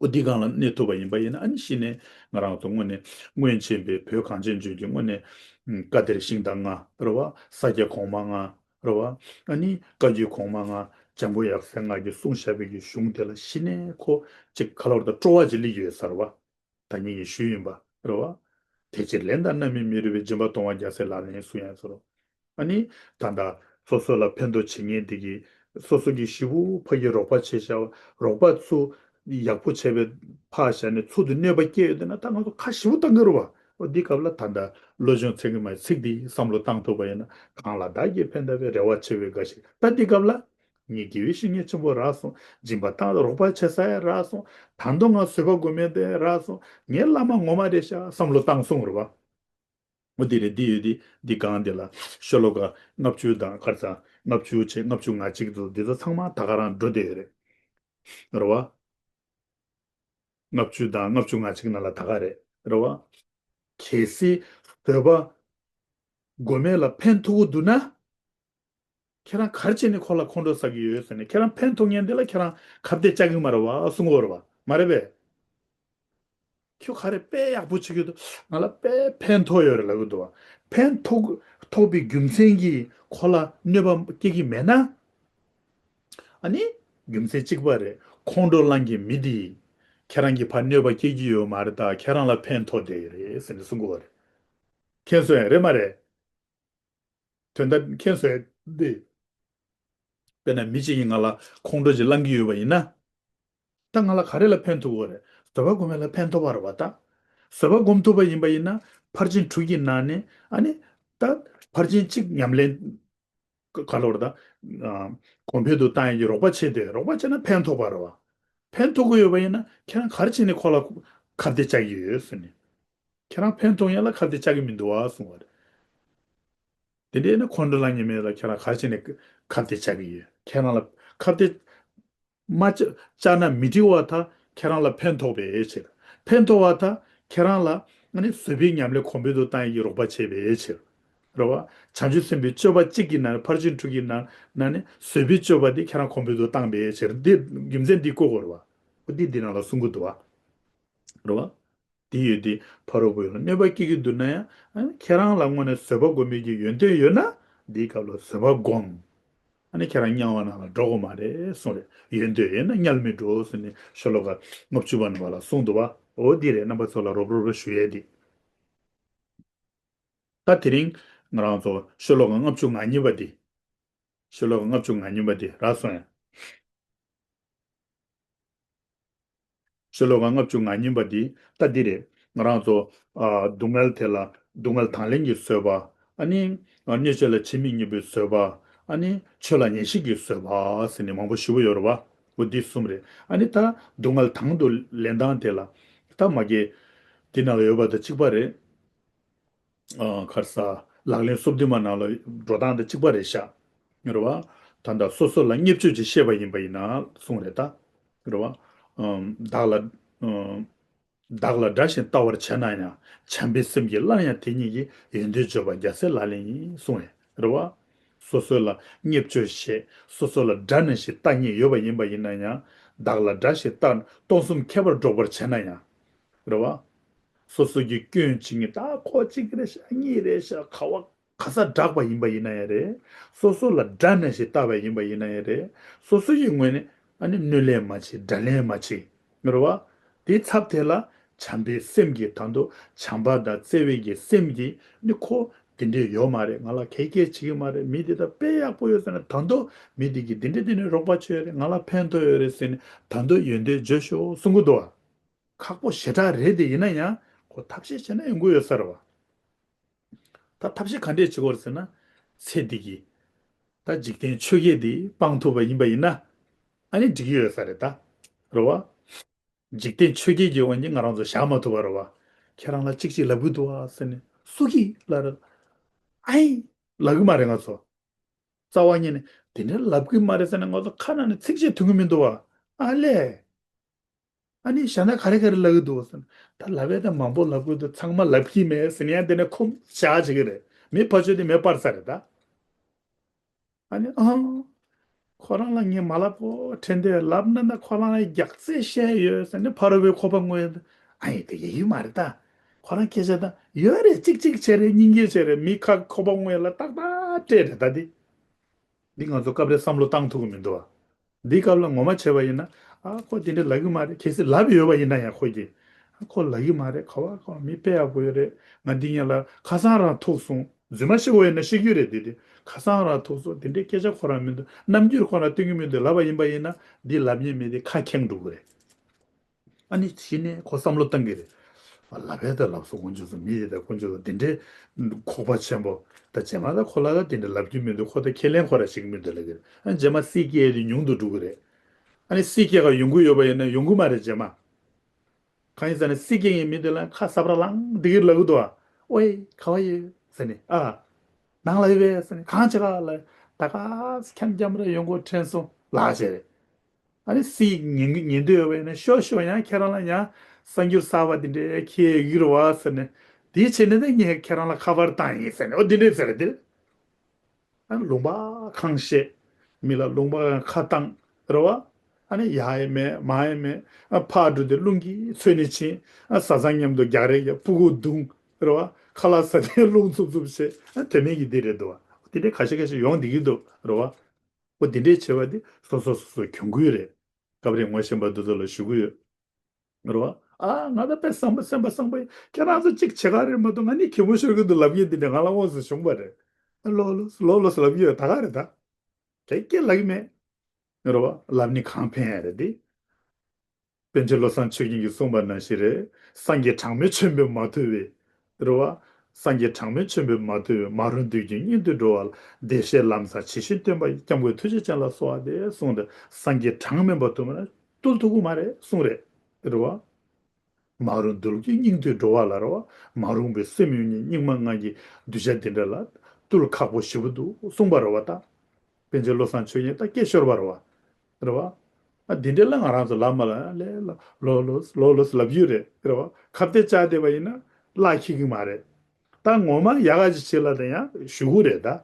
ཨོ་འདི་སྒང་ལ་གནས་ཐུབ་པ་ཡིན་པ་ཡིན་ན་ཨ་ནི་གཞི་ནས་ང་རང་ཚོ་དངོས་ནས་སྔོན་ཆད་པའི་བོད་གངས་ཅན་ལྗོངས་ཀྱི་དངོས་ནས་བཀའ་གཏེར་ཤིང་རྟ་ལྔ་རེད་བ། ས་སྐྱ་གོང་མ་ལྔ་རེད་བ། ཨ་ནི་བཀའ་བརྒྱུད་གོང་མ་ལྔ་འཇམ་མགོན་ཡབ་སྲས་ལྔ་གིས་གསུངས་བཞག་པའི་གི་གཞུང་དེ་ལ་གཞི་ནས་ཁོ་ཅིག་ག་ལ་བར་དུ་སྤྲོ་བ་ཅིག་སླེབས་ཡོད་ས་རེད་བ། ད་ཉིད་ཀྱི་ཞུས་ཡིན་པ་རེད་བ། དེ་ཕྱིར་ལན་དང་རྣམ་སྨིན་མི་རུང་བའི། སྦྱིན་པ་གཏོང་བ་རྒྱལ་སྲས་ལག་ལེན་གསུང་ཡང་ཟེར་རོ། ཨ་ནི་ད་ལྟ་སོ་སོ་ལ་ཕན་ཐོགས་བྱེད་མཁན་དེ་གིས་སོ་སོ་གིས་ཞེ་པོ་ཕ་གིར་རོགས་པ་བྱས་བཞག་པ་རོགས་པ་ཚུར་ཡག་པོ་བྱས་པའི་ཕར་བཞག་ནས་ཚུར་དུ་གནོད་པ་སྐྱེལ་ཡོད་དེ་ན་ད་ང་ཚོ་ཁ་ཞེ་པོ་བཏང་གི་རེད་བ། འོ་འདི་སྐབས་ལ་ད་ལྟ་བློ་སྦྱོང་ཚིག་གི་མ་ཚིག་འདི་བསམ་བློ་བཏང་ཐུབ་པ་ཡིན་ན། གང་ལ་བདག་གིས་ཕན་བཏགས་པའི། རེ་བ་ཆེ་བའི་དགའ་ཞིག་ད་འདི་སྐབས་ལ། ངས་དགེ་བའི་བཤེས་གཉེན་ཆེན་པོ་རག་སོང་། སྦྱིན་པ་བཏང་རོགས་པ་བྱེད་ས་ཡང་རག་སོང་། ད་དུང་ང་བཟོད་པ་སྒོམ་ཡས་དེ་རག་སོང་། ངའི་བླ་མ་ངོ་མ་རེད་ཤག་བསམ་བློ་བཏང་སོང་རེད་བ། འོ་འདི་རེད། འདི་ཡོད་འདི་འདི་སྒང་འདི་ལ་ཤོ་ལོ་ཀ་ལྔ་བཅུ་དང་ཁར་ཚང་ལྔ་བཅུ་བྱས་ལྔ་བཅུ་ང་གཅིག་འདུག་འདི་ཚོ་ཚང་མ་ད་ག་རང་འགྲོ་བསྡད་ཡོད་རེད། རེད་བ། ལྔ་བཅུ་དང་ལྔ་བཅུ་ང་གཅིག་ནང་ལ་ད་ག་རེད། རེད་བ། གལ་སྲིད་བཟོད་པ་སྒོམ་ཡས་ལ་ཕན་ཐོགས་ཀྱི་འདུག་ན། ཁྱེད་རང་ག་རེ་བྱས་ནས་ཁོ་ལ་ཁོང་ཁྲོ་ཟ་གི་ཡོད་ཟེར་ནས། ཁྱེད་རང་ཕན་ཐོགས་མཁན་དེ་ལ་ཁྱེད་རང་ཁ་གཏད་བཅག་གི་མ་རེད་བ་གསུང་གི་ཡོད་རེད་བ། མ་རེད་པས། ཁྱོད་ག་རེ་དཔེ་ཡག་པོ་བྱེད་ཀྱི་འདུག་ང་ལ་དཔེ་ཕན་ཐོགས་ཡོད་རེད་ལབ་ཀྱི་འདུག་བ། ཕན་ཐོགས་ཐོགས་པའི་རྒྱུ་མཚན་གྱིས་ཁོ་ལ་གནོད་པ་སྐྱེལ་གྱི་མེད་ན། ཨ་ནི་རྒྱུ་མཚན་གཅིག་པ་རེད། ཁོང་ཁྲོ་ལངས་མཁན་མི་དེས་ཁྱེད་རང་གི་ཕར་གནོད་པ་སྐྱེལ་གྱི་ཡོད་མ་རེད། ད་ཁྱེད་རང་ལ་ཕན་ཐོགས་བསྡད་ཡོད་རེད་ཟེར་ནས་གསུང་གི་ཡོད་རེད། མཁྱེན་སོང་ཡ་རེད་མ་རེད། དོན་དག་མཁྱེན་སོང་ཡ་འདི། དཔེར་ན་མི་གཅིག་གིས་ང་ལ་ཁོང་ཁྲོ་ཅིག་ལངས་ཀྱི་ཡོད་པ་ཡིན་ན། ད་ང་ལ་ག་རེ་ལ་ཕན་ཐོགས་ཀྱི་ཡོད་རེད། བཟོད་པ་སྒོམ་ཡས་ལ་ཕན་ཐོགས་པ་རེད་བ་ད། བཟོད་པ་སྒོམ་ཐུབ་པ་ཡིན་པ་ཡིན་ན་ཕར་ཕྱིན་དྲུག་གི་ནང་ནས་ཨ་ནི་ད་ཕར་ཕྱིན་གཅིག་ཉམས་ལེན། ག་ལ་བར་ད། གོང་འཕེལ་དུ་བཏང་ཡས་ཀྱི་རོགས་པ་བྱེད་དེ། རོགས་པ་བྱས་ན་ཕན་ཐོགས་པ་རེད་བ། ཕན་ཐོགས་ཀྱི་ཡོད་པ་ཡིན་ན་ཁྱེད་རང་ག་རེ་བྱས་ནས་ཁོ་ལ་ཁ་གཏད་བཅག་གི་ཡོད་ཟེར་ནས། ཁྱེད་རང་ཕན་ཐོགས་ཡས་ལ་ཁ་གཏད་བཅག་གི་མི་འདུག་བ་གསུང་བ་རེད། དེ་འདྲ་ཡིན་ན་ཁོང་ཁྲོ་ལངས་མཁན་མི་ལ་ཁྱེད་རང་ག་རེ་བྱས་ནས་ཁ་གཏད་བཅག་གི་ཡོད། ཁྱེད་རང་ལ་ཁ་གཏད་མ་བཅག་བཅག་ན་མི་འགྲིག་བ་ད་ཁྱེད་རང་ལ་ཕན་ཐོགས་པའི་ཕྱིར། ཕན་ཐོགས་པ་ད་ཁྱེད་རང་ལ་ཨ་ནི་བཟོད་པའི་ཉམས་ལེན་གོང་འཕེལ་དུ་བཏང་ཡས་ཀྱི་རོགས་པ་བྱས་པའི་ཕྱིར། རེད་བ། བྱང་ཆུབ་སེམས་དཔའི་སྤྱོད་པ་གཅིག་གི་ནང་ཕར་ཕྱིན་དྲུག་གི་ནང་ནང་ནས་བཟོད་པའི་སྤྱོད་པ་དེ་ཁྱེད་རང་གོང་འཕེལ་དུ་བཏང་པའི་ཕྱིར། འདི་རྒྱུ་མཚན་འདི་བཀོད་དགོས་རེད་བ། འོ་འདི་འདི་ནང་ལ་གསུང་གི་འདུག་བ། རེད་བ། དེ་ཡོད་དེ་ཕ་རོལ་པོ་ཡོད་ལ་གནོད་པ་སྐྱེལ་གྱི་འདུག་ན་ཡང་ཨ་ནི་ཁྱེད་རང་ལ་དངོས་ནས་བཟོད་པ་སྒོམ་པའི་གི་ཡོན་ཏན་ཡོད་ན་འདིའི་སྐབས་ལ་བཟོད་པ་སྒོམ། ཨ་ནི་ཁྱེད་རང་དམྱལ་བ་ནང་ལ་འགྲོ་དགོས་མ་རེད་གསུངས་རེད། ཡོན་ཏན་ཡོད་ན་དམྱལ་མི་འགྲོ་ཟེར་ནས་ཤོ་ལོ་ཀ་ལྔ་བཅུ་པ་ནང་ལ་གསུངས་འདུག་བ། འོ་འདི་རེད། རྣམ་པ་ཚོ་ལ་རོབ་རོབ་རོབ་ཞུ་ཡས་འདི། ད་དེ་རིང་ང་རང་ཚོ་ཤོ་ལོ་ཀ་ལྔ་བཅུ་ང་གཉིས་པ་འདི། ཤོ་ལོ་ཀ་ལྔ་བཅུ་ང་གཉིས་པ་འདི་རག་སོང་ཡ། ཤོ་ལོ་ཀ་ལྔ་བཅུ་ང་གཉིས་པ་འདི་ད་འདི་རེད། ང་རང་ཚོ་ཨ་སྡུག་བསྔལ་དེ་ལ་སྡུག་བསྔལ་དང་ལེན་གྱི་བཟོད་པ། ཨ་ནི་ཨ་གནོད་བྱེད་ལ་ཇི་སྙེད་ཉེས་པའི་བཟོད་པ། ཨ་ནི་ཆོས་ལ་ཉན་ཤེས་ཀྱི་བཟོད་པ་ཟེར་ནས་མང་པོ་ཞེ་པོ་ཡོད་རེད་བ། འོ་འདི་གསུམ་རེད། ཨ་ནི་ད་སྡུག་བསྔལ་དང་དུ་ལེན་སྟངས་དེ་ལ་ད་མ་གི་འདི་ནང་ལ་ཡོད་པ་དང་གཅིག་པ་རེད། ཨ་ག་རེ་ཟ། ལག་ལེན་སོ་བདུན་མ་ནང་ལ་འགྲོ་སྟངས་དང་གཅིག་པ་རེད་ཤག་རེད་བ། ད་ལྟ་སོ་སོ་ལ་བརྙས་བཅོས་ཅིག་བཤད་པ་ཡིན་པ་ཡིན་ན་གསུངས་རེད་ད། རེད་བ། ཨམ་བདག་ལ་ཨམ་བདག་ལ་དགྲ་བཞིན་ལྟ་བར་བྱས་ན་ཡང་བྱམས་པའི་སེམས་ཀྱིས་སླར་ཡང་དེ་ཉིད་ཀྱི་ཡོན་ཏན་བརྗོད་པ་རྒྱལ་སྲས་ལག་ལེན་ཡིན་གསུངས་རེད། རེད་བ། སོ་སོ་ལ་བརྙས་བཅོས་བྱས། སོ་སོ་ལ་དགྲ་ནང་བཞིན་ལྟ་མཁན་ཡོད་པ་ཡིན་པ་ཡིན་ན་ཡང་། བདག་ལ་དགྲ་བཞིན་ལྟ་སྟོང་གསུམ་ཁྱད་པར་སྒྲོག་པར་བྱས་ན་ཡང་། རེད་བ། སོ་སོ་གི་སྐྱོན་གཅིག་ངེས་ད་ཁོ་གཅིག་རེད་ཤག་གཉིས་རེད་ཤག་ག་བ་ག་ས་བསྒྲགས་པ་ཡིན་པ་ཡིན་ན་ཡང་རེད། སོ་སོ་ལ་དགྲ་ནང་བཞིན་ལྟ་བ་ཡིན་པ་ཡིན་ན་ཡང་རེད། སོ་སོ་ཡི་ངོས་ནས་ཨ་ནི་གནོད་ལན་མ་བྱེད་དགྲ་ལན་མ་བྱེད། རེད་བ། དེའི་ཚབ་དེ་ལ་བྱམས་པའི་སེམས་ཀྱིས་ད་དུང་བྱམས་པ་དང་བརྩེ་བའི་གི་སེམས་ཀྱིས་ནི་ཁོ་དེ་འདྲས་ཡོད་མ་རེད། ང་ལ་གད་སྐྱེལ་བྱེད་ཀྱི་མ་རེད། མི་དེ་ད་དཔེ་ཡག་པོ་ཡོད་ཟེར་ན་ད་དུང་མི་དེ་གིས་དེ་འདྲས་དེ་ནས་རོགས་པ་བྱས་རེད། ང་ལ་ཕན་ཐོགས་ཡོད་རེད་ཟེར་ནས་ད་དུང་ཡོན་ཏན་བརྗོད་ཤོག་གསུང་གི་འདུག་བ། ཁག་པོ་ཞེ་དྲག་རེད་དེ་ཡིན་ན་ཡང་ཁོ་ཐབས་ཤེས་བྱས་ན་ཡོང་གི་ཡོད་ས་རེད་བ། ད་ཐབས་ཤེས་ག་འདྲས་བྱེད་དགོས་རེད་ཟེར་ན། ཚེ་འདི་གི་ད་འཇིག་རྟེན་ཆོས་བརྒྱད་འདི་སྤང་ཐུབ་པ་ཡིན་པ་ཡིན་ན་ཨ་ནི་འགྲིག་གི་ཡོད་ས་རེད་ད། རེད་བ། འཇིག་རྟེན་ཆོས་བརྒྱད་ཀྱི་དབང་གིས་ང་རང་ཚོ་བཞག་མ་ཐུབ་པ་རེད་བ། ཁྱེད་རང་ལ་གཅིག་ཅིག་ལབ་གི་འདུག་བ་ཟེར་ནས་སུ་གིས་ལབ་རེད། ཨ་ཡིན། ལབ་གི་མ་རེད་ང་ཚོ། རྩ་བ་ཉིད་ནས་དེ་འདྲ་ལབ་གི་མ་རེད་ཟེར་ནས་ང་ཚོ་ཁ་ནང་ནས་ཚིག་གཅིག་ཐོན་གི་མི་འདུག་བ། ཨ་ལས། ཨ་ནི་བྱས་ན་ག་རེ་ག་རེ་ལབ་གི་འདུག་ཟེར་ན། ད་ལབ་ཡས་ད་མང་པོ་ལབ་གི་འདུག་ཚང་མ་ལབ་ཀྱི་མེད་ཟེར་ནས་ཡང་དེ་ནས་ཁོ་བཞག་བྱེད་ཀྱི་རེད། མི་ཕར་ཕྱོགས་དེ་མེ་སྤར་ས་རེད་ད། ཨ་ནི་ཨང་། ཁོ་རང་ལ་ངས་མ་ལབ་གོ་དྲན་དེ་ལབ་ན་ན་ཁོ་རང་ལ་རྒྱག་རྩིས་བཤད་ཡོད་ཟེར་ནས་ཕ་རོལ་པོའི་ཁོ་པ་ངོས། ཨ་ཡིན་དེ་ཡིན་མ་རེད་ད། ཁོ་རང་སྐད་ཆ་ད་ཡོད་རེད་གཅིག་གཅིག་བྱས་རེད་སྙིང་རྗེ་བྱས་རེད་མི་ཁ་ཁོ་པ་ངོས་ལ་ཏག་ཏག་སྤྲད་རེད་ད་དེ། འདི་ང་ཚོ་སྐབས་རེ་བསམ་བློ་བཏང་ཐུབ་ཀྱི་མི་འདུག་བ། འདི་སྐབས་ལ་ངོ་མ་བྱས་པ་ཡིན་ན། ཨ་ཁོ་དེ་འདྲ་ལབ་ཀྱི་མ་རེད། གལ་སྲིད་ལབ་ཡོད་པ་ཡིན་ན་ཡང་ཁོ་གིས། ཨ་ཁོ་ལབ་ཀྱི་མ་རེད། ག་བ་ཁོ་མི་དཔེ་ཡག་པོ་ཡོད་རེད། ང་འདི་ཉིད་ལ་ཁ་སང་རང་ཐུག་སོང་། རྫུན་མ་བཤད་དགོས་ཡོད་ན་བཤད་རྒྱུ་རེད་དེ་དེ། ཁ་སང་རང་ཐུག་སོང་། དེ་འདྲའི་སྐད་ཆ་ཁོ་རང་མི་འདུག་རྣམ་འགྱུར་ཁོ་རང་སྟོན་གྱི་མི་འདུག་ལབ་པ་ཡིན་པ་ཡིན་ན་འདི་ལབ་མཁན་མི་དེ་ཁ་འཁྱེང་འགྲོ་གི་རེད། ཨ་ནི་གཞི་ནས་ཁོ་བསམ་བློ་བཏང་གི་རེད། ཨ་ལབ་ཡས་ད་ལབ་སོང་། དཀོན་མཆོག་གསུམ། མི་དེ་ད་དཀོན་མཆོག་གསུམ། དེ་འདྲའི་ཁོག་པ་ཆེན་པོ། ད་རྗེས་མ་ད་ཁོ་ལ་ད་དེ་འདྲ་ལབ་རྒྱུ་མི་འདུག་ཁོ་ད་ཁས་ལེན་ཁོ་རང་བྱེད་ཀྱི་མི་འདུག་ལབ་ཀྱི་རེད། ཨ་རྗེས་མ་སྲིད་སྐྱེས་དེ་ཉུང་དུ་འགྲོ་གི་རེད། ཨ་ནི་སྲིད་སྐྱེས་ཀ་ཡོང་གི་ཡོད་པ་ཡིན་ན་ཡོང་གི་མ་རེད་རྗེས་མ། གང་ཡིན་ཟེར་ན་སྲིད་སྐྱེས་ཀྱི་མི་དེ་ལ་ཁ་ས་པ་ར་ལངས་འདི་གིར་ལབ་གི་འདུག་ཨ། ཨོའི་ག་བ་ཡོད་ཟེར་ནས། ཨ་ནང་ལ་ཡོད་པས་ཟེར་ནས། གང་བྱེད་ག་ལ་ད་ག་ཁྱམ་རྒྱམ་ར་ཡོང་གོ་དྲན་སོང་ལགས་བྱས་རེད། ཨ་ནི་སྲིད་ཉན་ཉན་འདོད་ཡོད་པ་ཡིན་ན་ཤོག་ཤོག་ཡང་ཁྱེད་རང་ལ་ཡང་གསར་འགྱུར་གསར་པ་འདི་འདྲའི་ཁྱེད་ཡོད་ཀྱི་རེད་བ་ཟེར་ནས། དེའི་ཆེད་ནས་ད་ངས་ཁྱེད་རང་ལ་ཁ་པར་བཏང་ཡིན་ཟེར་ནས། ཨོ་འདི་འདྲའི་ཟེར་རེད་དེ། ཨ་ནི་ལུང་པ་གང་བཤད། མི་ལ་ལུང་པ་གང་ཁ་བཏང་རེད་བ། ཨ་ནི་ཡ་ཡི་མེད་མ་ཡི་མེད། ཨ་ཕར་འགྲོ་དེ་རླུང་གིས་ཚོས་ནས་ཕྱིན། ཨ་བཟའ་ཚང་མཉམ་དུ་རྒྱག་རེས་རྒྱག་སྤུ་གུ་བརྡུངས་རེད་བ། ཁ་ལག་ཟ་དེ་རླུང་འཚུབ་འཚུབ་བྱས། ཨ་དེ་མིན་གྱི་འདི་རེད་འདུག་བ། འདི་འདྲའི་ཁ་ཤས་ཁ་ཤས་ཡོང་བསྡད་ཀྱི་འདུག་རེད་བ། ཨོ་འདི་འདྲའི་བྱས་པ་འདི་སོ་སོ་སོ་སོ་གྱོང་གུད་རེད། སྐབས་རེ་ངོ་ཤེས་པ་འདི་ཚོ་ལ་ཞུ་གི་ཡོད། རེད་བ། ཨ་ང་ད་དཔེ་བཟང་པོ་སེམས་པ་བཟང་པོ་ཡིན། ཁྱེད་རང་ཚོ་གཅིག་བྱེད་ག་རེད་མ་གཏོགས། ང་ནི་གད་མོ་ཤོར་གི་འདུག་ལབ་མཁན་འདི་འདྲ་ང་ལ་དངོས་སུ་བྱུང་བ་རེད། ཨ་ལོ་ལོ་ལོ་ལོ་ལབ་ཀྱི་ཡོད། ད་ག་རེད་ད། ག་གེ་ལབ་ཀྱི་མེད། རེད་བ། ལབ་ནི་གང་ཕན་ཡ་རེད་དེ། པཎ་ཆེན་བློ་བཟང་ཆོས་རྒྱན་གྱིས་གསུངས་པ་ནང་བཞིན་རེད། སངས་རྒྱས་གྲངས་མེད་ཆེན་པོས་མ་ཐུལ་བའི། རེད་བ། སངས་རྒྱས་གྲངས་མེད་ཆེན་པོས་མ་ཐུལ་བའི། མ་རུངས་བདུད་ཀྱི་སྙིང་ཐུལ་འགྲོ་བ་ལ། བདེ་གཤེགས་ལམ་བཟང་ཇི་བཞིན་སྟོན་པ་ཡི། སྐྱབས་མགོན་ཐུགས་རྗེ་ཅན་ལ་གསོལ་བ་འདེབས་གསུངས་ཏེ། སངས་རྒྱས་གྲངས་མེད་པ་ཐུལ་མ་ན་བཏུལ་ཐུབ་ཀྱི་མ་རེད་གསུངས་རེད། རེད་བ། མ་རུངས་བདུད་ཀྱི་སྙིང་ཐུལ་འགྲོ་བ་ལ། རེད་བ། མ་རུངས་པའི་སེམས་ཡོད་ཉིད་སྙིགས་མ་ལྔ་གི་གདུལ་བྱ་འདི་འདྲ་ལ་བཏུལ་ཁག་པོ་ཞེ་པོ་འདུག་གསུངས་པ་རེད་བ་ད། པཎ་ཆེན་བློ་བཟང་ཆོས་རྒྱན་ད་སྐད་ཤོར་བ་རེད་བ། རེད་བ། ཨ་འདི་འདྲ་ལ་ང་རང་ཚོ་ལབ་མ་ལ་ལས་ལ་ལོ་ལོ་ལོ་ལོ་ལབ་ཡོད་རེད། རེད་བ། ཁ་གཏད་བཅག་བསྡད་པ་ཡིན་ན་བརླག་ཁེག་གི་མ་རེད། ད་ངོ་མ་ཡག་ག་ཅིག་བྱེད་ལ་ད་ཡང་ཞུ་གི་རེད་ད།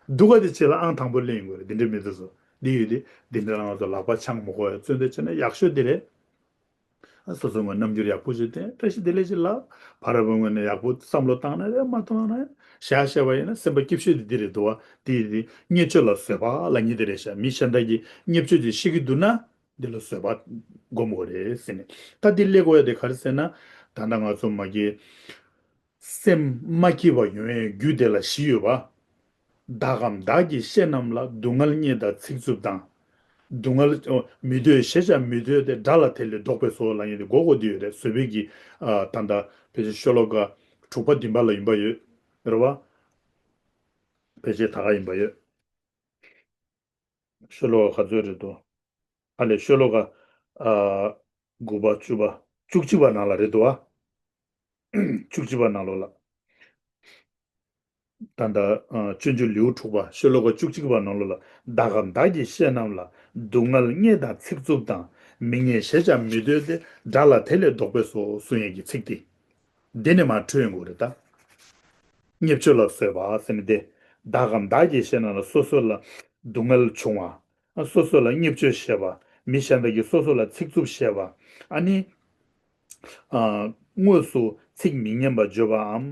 སྡུག་ག་དེ་བྱེད་ལ་ཨང་དང་པོ་ལེན་དགོས་རེད། འདི་འདྲ་མི་འདུག་སོ། འདི་ཡོད་དེ། འདི་འདྲ་ལ་ང་ཚོ་ལག་པ་འཆང་མི་དགོས་ཡ་བརྩོན་འགྲུས་བྱས་ན་ཡག་ཤོས་འདི་རེད། ཨ་སོ་སོ་ངོས་རྣམ་འགྱུར་ཡག་པོ་ཞིག་བསྟན། བཀྲ་ཤིས་བདེ་ལེགས་ཞིག་ལབ། ཕ་རོལ་པོའི་ངོས་ནས་ཡག་པོ་བསམ་བློ་བཏང་ན་རེད། མ་བཏང་ན་རེད། བཤད་བཤད་པ་ཡིན་ན་སེམས་པ་སྐྱིད་ཤོས་དེ་འདི་རེད་འདུག་བ། དེ་དེ་བརྙས་བཅོས་ལ་བཟོད་པ་ལབ་མཁན་དེ་རེད་ཤག་མི་གཞན་དག་གིས་བརྙས་བཅོས་དེ་བཤད་ཀྱི་འདུག་ན་འདི་ལ་བཟོད་པ་སྒོམ་དགོས་རེད་ཟེར་ནས། ད་འདི་སླེབས་དགོས་ཡ་དེ་ག་རེ་ཟེར་ན། ད་ལྟ་ང་ཚོ་མ་གི་སེམས་མ་སྐྱིད་པ་ཡོང་བའི་རྒྱུ་དེ་ལ་བཞི་ཡོད་པ། བདག་གམ་བདག་གི་བཤེས་རྣམས་ལ། སྡུག་བསྔལ་བརྙས་དང་ཚིག་རྩུབ་དང་། སྡུག་བསྔལ་ཨོ་མི་འདོད་ཞེས་བྱ་མི་འདོད་དེ། དགྲ་ལ་དེ་ལས་བཟློག་པའི་སོ་ལ་ཡིན་ཏེ། གོ་གོ་འདི་ཡོད་རེད། བཟོད་པའི་གི་ཨ་ད་ལྟ་ཕལ་ཆེར་ཤོ་ལོ་ཀ་དྲུག་པ་བདུན་པ་ལ་ཡིན་པ་ཡོད་རེད་བ། ཕལ་ཆེར་ད་ག་ཡིན་པ་ཡོད། ཤོ་ལོ་ཀ་ག་ཚོད་རེད་དོ། ཨ་ལས་ཤོ་ལོ་ཀ་ཨ་དགུ་པ་བཅུ་པ་བཅུ་གཅིག་པ་ནང་ལ་རེད་འདུག་ཨ། བཅུ་གཅིག་པ་ནང་ལོགས་ལ། ད་ལྟ་ཨ་སྤྱོད་འཇུག་ལེའུ་དྲུག་པ་ཤོ་ལོ་ཀ་བཅུ་གཅིག་པ་ནང་ལོགས་ལ། བདག་གམ་བདག་གི་བཤེས་རྣམས་ལ། སྡུག་བསྔལ་བརྙས་དང་ཚིག་རྩུབ་དང་། མི་བརྙས་ཞེས་བྱ་མི་འདོད་དེ། དགྲ་ལ་དེ་ལས་བཟློག་པས་སོ། གསུང་ཡས་ཀྱི་ཚིག་དེ། འདི་ནས་མར་འཕྲོས་ཡོང་གི་རེད་ད། བརྙས་བཅོས་ལ་བཟོད་པ་ཟེར་ནི་དེ། བདག་གམ་བདག་གི་བཤེས་རྣམས་ལ། སོ་སོ་ལ་སྡུག་བསྔལ་བྱུང་བ། སོ་སོ་ལ་བརྙས་བཅོས་བྱས་པ། མི་གཞན་དག་གིས་སོ་སོ་ལ་ཚིག་རྩུབ་བཤད་པ། ཨ་ནི། ཨ། དངོས་སུ་ཚིག་མི་སྙན་པ་བརྗོད་པའམ།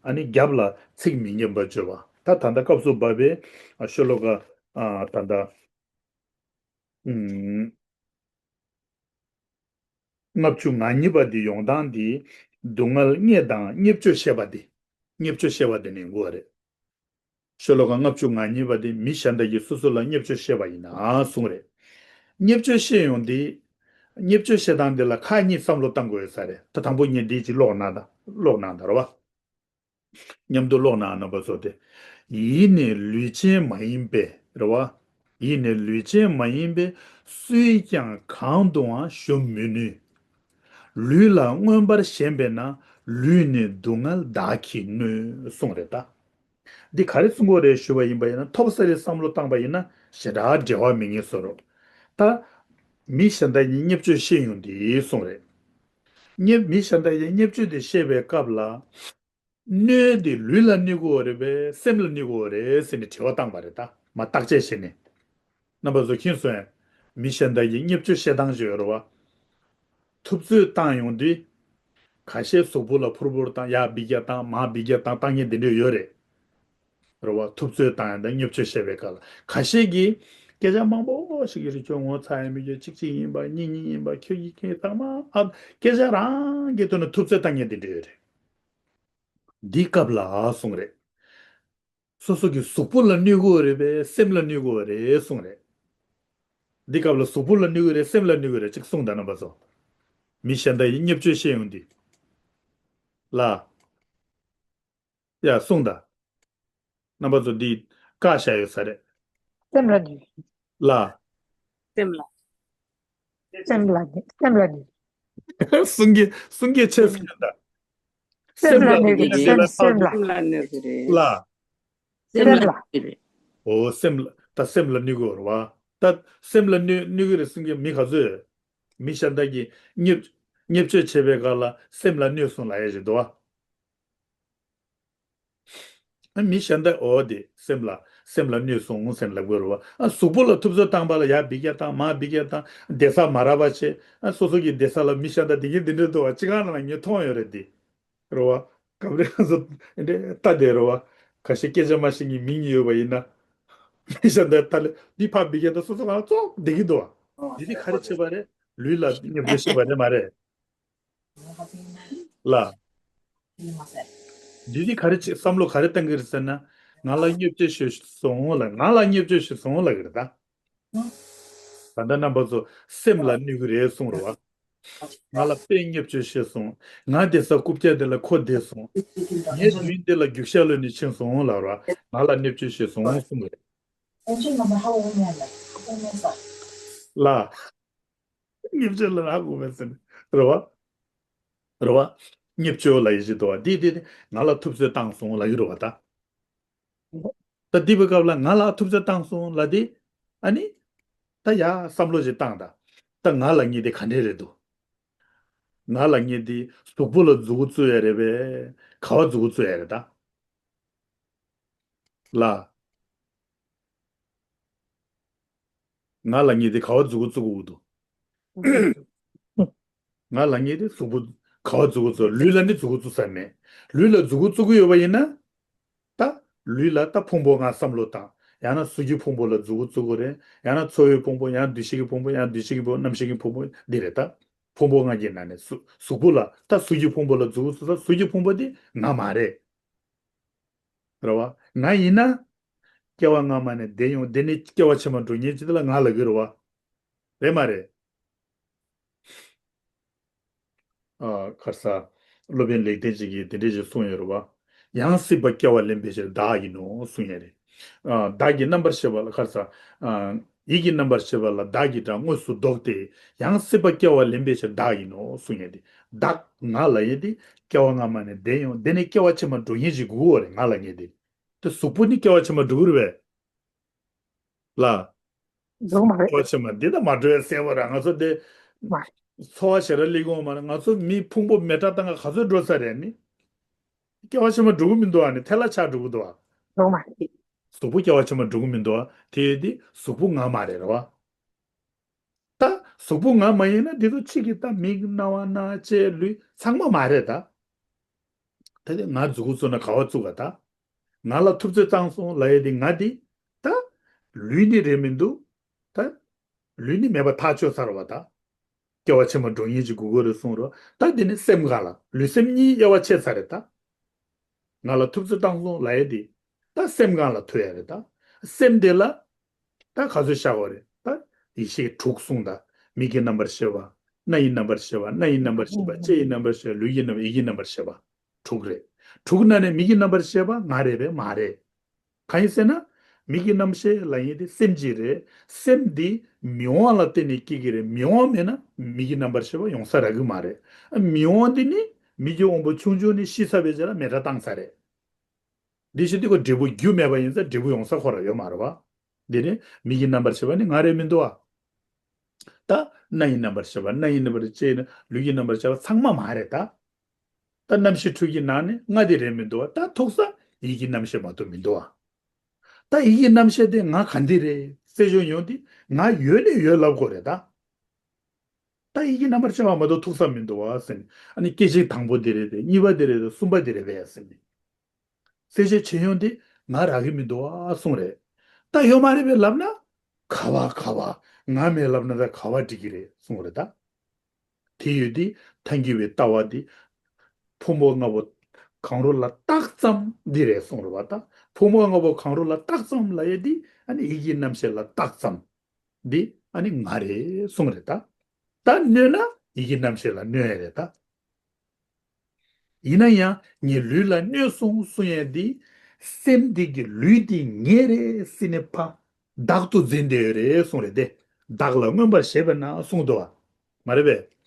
ཨ་ནི་རྒྱབ་ལ་ཚིག་མི་སྙན་པ་བརྗོད་པ། ད་ད་ལྟ་སྐབས་སུ་བབས་པའི་ཤོ་ལོ་ཀ་ཨ་ད་ལྟ་ཨུམ། ལྔ་བཅུ་ང་གཉིས་པ་འདི་ཡོང་སྟངས་འདི། སྡུག་བསྔལ་བརྙས་དང་བརྙས་བཅོས་བཤད་པ་འདི། བརྙས་བཅོས་བཤད་པ་འདི་ནས་འགོ་བ་རེད། ཤོ་ལོ་ཀ་ལྔ་བཅུ་ང་གཉིས་པ་འདི་མི་གཞན་དག་གིས་སོ་སོ་ལ་བརྙས་བཅོས་བཤད་པ་ཡིན་ན་གསུངས་རེད། བརྙས་བཅོས་བཤད་ཡོང་འདི། བརྙས་བཅོས་བཤད་སྟངས་འདི་ལ་ཁག་གཉིས་བསམ་བློ་བཏང་དགོས་ཡོད་ས་རེད། ད་དང་པོ་ངས་འདི་གཅིག་ཀློག་གནང་དང་། ཀློག་གནང་དང་རེད་བ། མཉམ་དུ་ཀློག་གནང་། རྣམ་པ་ཚོ་དེ། ཡིད་ནི་ལུས་ཅན་མ་ཡིན་པས་རེད་བ། ཡིད་ནི་ལུས་ཅན་མ་ཡིན་པས། སུས་ཀྱང་གང་དུའང་ཞུམ་མི་ནུས། ལུས་ལ་མངོན་པར་ཞེན་པས་ན། ལུས་ནི་སྡུག་བསྔལ་བདག་གིས་གནོད། གསུངས་རེད་ད། འདི་ག་རེ་གསུང་གི་ཡོད་རེད་ཞུ་བ་ཡིན་པ་ཡིན་ན། ཐོབ་ས་རེད་བསམ་བློ་བཏང་པ་ཡིན་ན་ཞེ་དྲག་འབྲེལ་བ་མེད་ངེས་བཟོ་འདྲ། ད་མི་གཞན་དག་གིས་བརྙས་བཅོས་བཤད་ཡོང་དུས་གསུངས་རེད། བརྙས། མི་གཞན་དག་གིས་བརྙས་བཅོས་དེ་བཤད་པའི་སྐབས་ལ། གནོད་དེ་ལུས་ལ་གནོད་ཀྱི་ཡོད་རེད་པས། སེམས་ལ་གནོད་ཀྱི་ཡོད་རེད་ཟེར་ནས་དྲི་བ་བཏང་པ་རེད་ད། མར་བརྟག་དཔྱད་བྱས་ནས། རྣམ་པ་ཚོ་མཁྱེན་སོང་ངས། མི་གཞན་དག་གིས་བརྙས་བཅོས་བཤད་སྟངས་ཤིག་ཡོད་རེད་བ། ཐུབ་ཚོད་བཏང་ཡོང་དུས། ཁ་ཤས་གཟུགས་པོ་ལ་ཕུར་ཕུར་བཏང་། ཡར་འབུད་རྒྱག་བཏང་། མར་འབུད་རྒྱག་བཏང་། བཏང་མཁན་དེ་འདྲ་ཡོད་རེད། རེད་བ། ཐུབ་ཚོད་བཏང་ཡང་ད་བརྙས་བཅོས་བཤད་པའི་སྐབས་ལ། ཁ་ཤས་ཀྱིས་སྐད་ཆ་མང་པོ་ཞིག་གིས་རེད། ཁྱོད་ངོ་ཚ་ཡ་མི་ཁྱོད་གཅིག་གཅིག་ཡིན་པ། གཉིས་གཉིས་ཡིན་པ། ཁྱོད་ཀྱིས་ཁྱེད་ཚང་མ་ཨ། སྐད་ཆ་རང་གི་ཐོག་ནས་ཐུབ་ཚོད་བཏང་མཁན་དེ་འདྲ་ཡོད་རེད། འདི་སྐབས་ལ་གསུངས་རེད། སོ་སོ་གི་གཟུགས་པོ་ལ་གནོད་ཀྱི་ཡོད་རེད་པས། སེམས་ལ་གནོད་ཀྱི་ཡོད་རེད་གསུངས་རེད། འདི་སྐབས་ལ་གཟུགས་པོ་ལ་གནོད་ཀྱི་རེད། སེམས་ལ་གནོད་ཀྱི་རེད། གཅིག་གསུངས་དང་། རྣམ་པ་ཚོ། མི་གཞན་དག་གིས་བརྙས་བཅོས་བཤད་ཡོང་དུས། ལ། ཡ། གསུངས་དང་། རྣམ་པ་ཚོ་འདི་བཀག་བཞག་ཡོད་ས་རེད། སེམས་ལ་གནོད། ལ། སེམས་ལ། སེམས་ལ་གནོད། སེམས་ལ་གནོད། གསུང་གི། གསུང་གི་ཆེ་སུ་ཡོད་ད། སེམས་ལ་གནོད་ཀྱི་རེད། སེམས། སེམས་ལ། སེམས་ལ་གནོད་ཀྱི་རེད། ལ། སེམས་ལ་གནོད་ཀྱི་རེད། འོ། སེམས་ལ། ད་སེམས་ལ་གནོད་ཀྱི་ཡོད་རེད་བ། ད་སེམས་ལ་གནོད། གནོད་ཀྱི་རེད་གསུང་གི་མི་ག་ཚོད་ཡོད། མི་གཞན་དག་གིས་བརྙས། བརྙས་བཅོས་བྱེད་པའི་སྐབས་ལ་སེམས་ལ་གནོད་སོང་ལབ་ཡ་ཞིག་འདུག་བ། ཨ། མི་གཞན་དག་འོ་དེ་སེམས་ལ། སེམས་ལ་གནོད་སོང་ཟེར་ལབ་དགོས་རེད་བ། ཨ། གཟུགས་པོ་ལ་ཐུབ་ཚོད་བཏང་པ་ལ་ཡར་འབུད་རྒྱག་བཏང་། མར་འབུད་རྒྱག་བཏང་། བསྡད་ས་མ་རག་པ་བྱས། ཨ། སོ་སོ་གི་བསྡད་ས་ལ་མི་གཞན་དག་བསྡད་མཁན་དེ་འདྲ་འདུག་བ། སྤྱི་ཁང་ནང་ལ་ངས་མཐོང་ཡོད་རེད་དེ། རེད་བ། སྐབས་རེ་ང་ཚོ་འདི་འདྲ་ལྟ་བསྡད་རེད་བ། ཁ་ཤས་སྐད་ཆ་མ་བཤད་མཁན་མི་གཉིས་ཡོད་པ་ཡིན་ན། མི་གཞན་དག་ད་ལས་འདི་ཕར་འབུད་རྒྱག་བཏང་། སོ་སོ་ང་ཚོ་བསྡད་ཀྱི་འདུག་བ། འདི་ནི་ག་རེ་བྱས་པ་རེད། ལུས་ལ་བརྙས་བཅོས་བྱས་པ་རེད་མ་རེད། ལ། འདི་ནི་ག་རེ་བྱེད། བསམ་བློ་ག་རེ་བཏང་གི་རེད་ཟེར་ན། ང་ལ་བརྙས་བཅོས་བྱས་སོང་ལ། ང་ལ་བརྙས་བཅོས་བྱས་སོང་ལབ་ཀྱི་རེད་ད། ད་ལྟ་རྣམ་པ་ཚོ་སེམས་ལ་གནོད་ཀྱི་རེད་གསུངས་རེད་བ། ང་ལ་དཔེ་བརྙས་བཅོས་བྱས་སོང་། ང་བསྡད་ས་རྐུབ་བཀྱག་དེ་ལ་ཁོ་བསྡད་སོང་། ངའི་མདུན་དེ་ལ་རྒྱུག་ཤར་ལོས་ནས་ཕྱིན་སོང་ལབ་རེད་བ། ང་ལ་བརྙས་བཅོས་བྱས་སོང་གསུངས་རེད། ལ། བརྙས་བཅོས་ལ་རག་དགོས་མེད་ཟེར་ནས་རེད་བ། རེད་བ། བརྙས་བཅོས་ལབ་ཡ་ཅིག་འདུག་བ། འདི་འདི་འདི་ང་ལ་ཐུབ་ཚོད་བཏང་སོང་ལབ་ཀྱི་རེད་བ་ད། ད་འདི་བའི་སྐབས་ལ་ང་ལ་ཐུབ་ཚོད་བཏང་སོང་ལབ་དེ། ཨ་ནི། ད་ཡ་བསམ་བློ་ཞིག་བཏང་ད། ད་ང་ལབ་མཁན་དེ་ག་འདྲས་རེད་འདུག་ང་ལབ་མཁན་དེ་གཟུགས་པོ་ལ་མཛུབ་གུ་བཙུགས་ཡ་རེད་པས། ག་བ་མཛུབ་གུ་བཙུགས་ཡ་རེད་ད། ལ། ང་ལབ་མཁན་དེ་ག་བ་མཛུབ་གུ་བཙུགས་དགོས་འདུག་ང་ལབ་མཁན་དེ་གཟུགས་པོ་ག་བ་མཛུབ་གུ་བཙུགས། ལུས་ལ་ནི་མཛུབ་གུ་བཙུགས་ས་མེད། ལུས་ལ་མཛུབ་གུ་བཙུགས་ཀྱི་ཡོད་པ་ཡིན་ན། ད་ལུས་ལ་ད་ཕུང་པོ་ལྔ་བསམ་བློ་བཏང་། ཡང་ན་གཟུགས་ཀྱི་ཕུང་པོ་ལ་མཛུབ་གུ་བཙུགས་དགོས་རེད། ཡང་ན་ཚོར་བའི་ཕུང་པོ། ཡང་ན་འདུ་ཤེས་ཀྱི་ཕུང་པོ། ཡང་ན་འདུ་ཤེས་ཀྱི་ཕུང་པོ། རྣམ་ཤེས་ཀྱི་ཕུང་པོ་འདི་རེད་ད། ཕུང་པོ་ལྔ་གི་ནང་ནས་གཟུགས་གཟུགས་པོ་ལ། ད་གཟུགས་ཀྱི་ཕུང་པོ་ལ་མཛུབ་གུ་བཙུགས་ས། གཟུགས་ཀྱི་ཕུང་པོ་འདི་ང་མ་རེད། རེད་བ། ང་ཡིན་ན། སྐྱེ་བ་སྔ་མ་ནས་འདས་ཡོང་། འདི་ནས་སྐྱེ་བ་ཕྱི་མ་འགྲོ་མཁན་ཅིག་དེ་ལ་ང་ལབ་ཀྱི་རེད་བ། རེད་མ་རེད། ཨ། ཁར་ས། སློབ་དཔོན་ལེགས་ལྡན་ཅིག་གིས་དེ་འདྲས་ཞིག་གསུངས་ཡོད་རེད་བ། ཡང་སྲིད་པ་སྐྱེ་བ་ལེན་པའི་ཕྱིར་བདག་ཡིན་ནོ་གསུངས་ཡོད་རེད། ཨ། བདག་གི་རྣམ་པར་ཤེས་པ་ལ། ཁར་ས། ཨ། ཡིད་ཀྱི་རྣམ་པར་ཤེས་པ་ལ་བདག་གིས་དྲངས་དངོས་སུ་བཟློག་སྟེ། ཡང་སྲིད་པ་སྐྱེ་བ་ལེན་པའི་ཕྱིར་བདག་ཡིན་ནོ་གསུང་ཡས་དེ། བདག་ང་ལབ་ཡས་དེ་སྐྱེ་བ་སྔ་མ་ནས་འདས་ཡོང་། འདི་ནས་སྐྱེ་བ་ཕྱི་མ་འགྲོ་མཁན་ཞིག་དགོས་ཀྱི་ཡོད་རེད། ང་ལབ་མཁན་དེ། དེ་གཟུགས་པོ་ནི་སྐྱེ་བ་ཕྱི་མ་འགྲོ་གི་རེད་པས། ལ། འགྲོ་མ་རེད། སྐྱེ་བ་ཕྱི་མ་འདི་ད་མ་འགྲོ་ཡ་གསལ་པོ་རེད། ང་ཚོ་འདི་མ་རེད། འཚོ་བ་ཞེ་དྲག་སླེབས་ཀྱི་ཡོད་མ་རེད། ང་ཚོ་མི་ཕུང་པོ་མེ་སྲེག་བཏང་ག་ག་ཚོད་འགྲོ་ས་རེད་ནི། སྐྱེ་བ་ཕྱི་མ་འགྲོ་གི་མི་འདུག་ཨ་ནི་ཐལ་ལ་ཆགས་འགྲོ་གི་འདུག་ཨ། འགྲོ་མ་རེད། གཟུགས་པོ་སྐྱེ་བ་ཕྱི་མ་འགྲོ་གི་མི་འདུག་ཨ། དེ་ཡོད་དེ་གཟུགས་པོ་ང་མ་རེད་རེད་བ། ད་གཟུགས་པོ་ང་མ་ཡིན་ན་འདི་ཚོ་ཕྱི་གི་ད་མིག་རྣ་བ་སྣ་ལྕེ་ལུས་ཚང་མ་མ་རེད་ད། ད་དེ་ང་མཛུ་གུ་བཙུགས་ན་ག་བ་བཙུགས་ག་ད། ང་ལ་ཐུབ་ཚོད་བཏང་སོང་ལབ་ཡས་དེ་ང་དེ། ད་ལུས་ནི་རེད་མི་འདུག་ད་ལུས་ནི་མེད་པ་ཐག་ཆོད་ཚར་བ་ད། སྐྱེ་བ་ཕྱི་མ་འགྲོ་མཁན་ཅིག་དགོས་ཀྱི་རེད་གསུངས་རོགས། ད་འདི་ནི་སེམས་གང་ལ་ལུས་སེམས་གཉིས་དབྱེ་བ་ཕྱེ་ཚར་རེད་ད། ང་ལ་ཐུབ་ཚོད་བཏང་སོང་ལབ་ཡས་དེ། ད་སེམས་གང་ལ་ཐུག་ཡ་རེད་ད། སེམས་དེ་ལ། ད་ག་ཚོད་བཞག་དགོས་རེད་ད། ཡེ་ཤེས་དྲུག་གསུངས་ད། མིག་གི་རྣམ་པར་ཤེས་པ། རྣ་ཡི་རྣམ་པར་ཤེས་པ། སྣ་ཡི་རྣམ་པར་ཤེས་པ། ལྕེ་ཡི་རྣམ་པར་ཤེས་པ། ལུས་ཀྱི་རྣམ་ཡིད་ཀྱི་རྣམ་པར་ཤེས་པ། དྲུག་རེད། དྲུག་ནང་ནས་མིག་གི་རྣམ་པར་ཤེས་པ་ང་རེད་པས་མ་རེད། གང་ཡིན་ཟེར་ན། མིག་གི་རྣམ་ཤེས་ལབ་མཁན་དེ་སེམས་ཅིག་རེད། སེམས་འདི་མིག་དབང་ལ་བརྟེན་ནས་སྐྱེ་གི་རེད། མིག་དབང་མེད་ན་མིག་གི་རྣམ་པར་ཤེས་པ་ཡོང་ས་རག་གི་མ་རེད། མིག་དབང་འདི་ནི་མིག་གི་དབང་པོ་ཆུང་ཆུང་ནས་ཤི་ཚར་བའི་རྗེས་ལ་མེ་སྲེག་བཏང་ས་རེད། འདི་བཞིན་དུ་ཁོ་འབྲས་བུ་རྒྱུ་མེད་པ་ཡིན་ཙང་འབྲས་བུ་ཡོང་ས་ཁོ་རང་ཡོད་མ་རེད་བ། འདི་ནི་མིག་གི་རྣམ་པར་ཤེས་པ་ནི་ང་རེད་མི་འདུག་བ། ད་རྣ་ཡི་རྣམ་པར་ཤེས་པ། སྣ་ཡི་རྣམ་པར་ལྕེ་ཡི་ལུས་ཀྱི་རྣམ་པར་ཤེས་པ་ཚང་མ་མ་རེད་ད། ད་རྣམ་ཤེས་དྲུག་གི་ནང་ནས་ལྔ་དེ་རེད་མི་འདུག་བ། ད་ཐུག་ས་ཡིད་ཀྱི་རྣམ་ཤེས་མ་གཏོགས་མི་འདུག་བ། ད་ཡིད་ཀྱི་རྣམ་ཤེས་དེ་ང་ག་འདི་རེད་རྩད་གཅོད་ཡོང་དུས་ང་ཡོད་ནས་ཡོད་ལབ་དགོས་རེད་ད། ད་ཡིད་ཀྱི་རྣམ་པར་ཤེས་པ་མ་གཏོགས་ཐུག་ས་མི་འདུག་བ་ཟེར་ནས། ཨ་ནི་སྐད་ཅིག་དང་པོ་འདི་རེད་དེ། གཉིས་པ་འདི་རེད་དེ། གསུམ་པ་འདི་རེད་པས་ཟེར་ནས། རྩད་གཅོད་བྱེད་ཡོང་དུས་ང་རག་གི་མི་འདུག་བ་གསུངས་རེད། ད་ཡོད་མ་རེད་པས་ལབ་ན། ག་བ་ག་བ། ང་མེད་ལབ་ན་ད་ག་བ་འགྲིག་གི་རེད་གསུངས་རེད་ད། དེ་ཡོད་དུས་ཐལ་འགྱུར་བའི་ལྟ་བ་འདི། ཕུང་པོ་ལྔ་པོ་གང་རུང་ལ་བཏགས་ཙམ་འདི་རེད་གསུངས་རེད་བ་ད། ཕུང་པོ་ལྔ་པོ་གང་རུང་ལ་བཏགས་ཙམ་ལབ་ཡས་འདི་ཨ་ནི་ཡིད་ཀྱི་རྣམ་ཤེས་ལ་བཏགས་ཙམ། འདི་ཨ་ནི་ང་རེད་གསུངས་རེད་ད། ད་གནོད་ན་ཡིད་ཀྱི་རྣམ་ཤེས་ལ་གནོད་ཡས་རེད་ད། ཡིན་ན་ཡང་ངས་ལུས་ལ་གནོད་སོང་གསུང་ཡས་འདི། སེམས་འདི་གི་ལུས་འདི་ངའི་རེད་ཟེར་ནས་ཕར་བདག་ཏུ་འཛིན་བསྡད་ཡོད་རེད་གསུངས་རེད་དེ། བདག་ལ་མངོན་པར་ཞེན་པས་ན་གསུངས་འདུག་བ། མ་རེད་པས།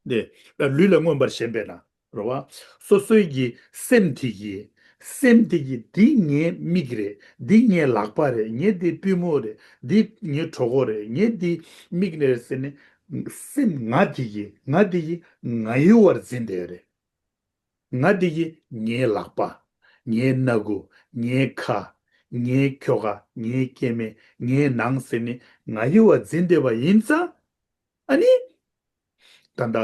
དེ་ལུས་ལ་མངོན་པར་ཞེན་པས་ན། རེད་བ། སོ་སོའི་གི་སེམས་དེ་གི། སེམས་དེ་གི་འདི་ངའི་མིག་རེད། འདི་ངའི་ལག་པ་རེད། ངའི་འདི་པུས་མོ་རེད། འདི་ངའི་གྲོད་ཁོག་རེད། ངའི་འདི་མིག་ནས་རེད་ཟེར་ནས། སེམས་ང་དེ་གི་ང་དེ་གི་ང་ཡི་བར་འཛིན་བསྡད་ཡོད་རེད། ང་དེ་གི་ངའི་ལག་པ། ངའི་སྣ་ཁུག་ངའི་ཁ། ངའི་ཁྱོ་ག་ངའི་སྐྱེ་དམན། ངའི་ནང་ཟེར་ནས་ང་ཡི་བར་འཛིན་བསྡད་པ་ཡིན་ཙང་། ཨ་ནི། ད་ལྟ་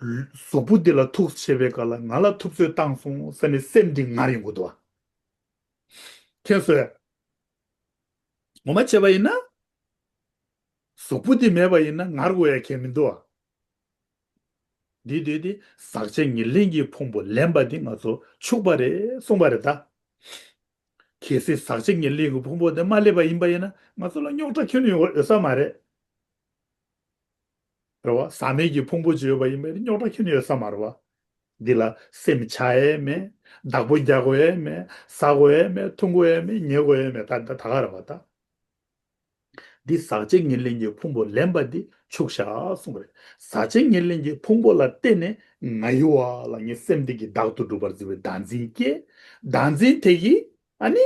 གཟུགས་པོ་འདི་ལ་ཐུག་བྱེད་པའི་སྐབས་ལ་ང་ལ་ཐུབ་ཚོད་བཏང་སོང་ཟེར་ནས་སེམས་འདི་ངར་ཡོང་གི་འདུག་བ། མཁྱེན་སོང་ངས། ངོ་མ་བྱས་པ་ཡིན་ན། གཟུགས་པོ་འདི་མེད་པ་ཡིན་ན་ངར་དགོས་ཡ་གང་ཡང་མི་འདུག་བ། འདི་དུས་འདི་ཟག་བཅས་ཉེར་ལེན་གྱི་ཕུང་པོ་ལེན་པ་འདི་ང་ཚོ་ཕྱུག་པ་རེད་གསུངས་པ་རེད་ད། གལ་སྲིད་ཟག་བཅས་ཉེར་ལེན་གྱི་ཕུང་པོ་འདི་མ་ལེན་པ་ཡིན་པ་ཡིན་ན་ང་ཚོ་ལ་རྙོག་དྲ་ཁྱོན་ནས་ཡོང་ཡོད་ས་མ་རེད། རེད་བ། ཟག་མེད་ཀྱི་ཕུང་པོ་ཅིག་ཡོད་པ་ཡིན་པས་རྙོག་དྲ་ཁྱོན་ནས་ཡོད་ས་མ་རེད་བ། འདི་ལ་སེམས་ཆགས་ཡས་མེད། བདག་པོ་རྒྱག་དགོས་ཡས་མེད། ཟ་དགོས་ཡས་མེད། འཐུང་དགོས་ཡས་མེད། ཉལ་དགོས་ཡས་མེད། ད་ད་ད་ག་རེད་བ་ད། འདི་ཟག་བཅས་ཉེར་ལེན་གྱི་ཕུང་པོ་ལེན་པ་འདི་ཕྱུག་བཞག་གསུངས་པ་རེད། ཟག་བཅས་ཉེར་ལེན་གྱི་ཕུང་པོ་ལ་བརྟེན་ནས་ང་ཡི་བ་ལ་ངའི་སེམས་འདི་གིས་བདག་ཏུ་གྲུབ་པར་འཛིན་པའི་བདག་འཛིན་སྐྱེ། བདག་འཛིན་དེ་གིས་ཨ་ནི་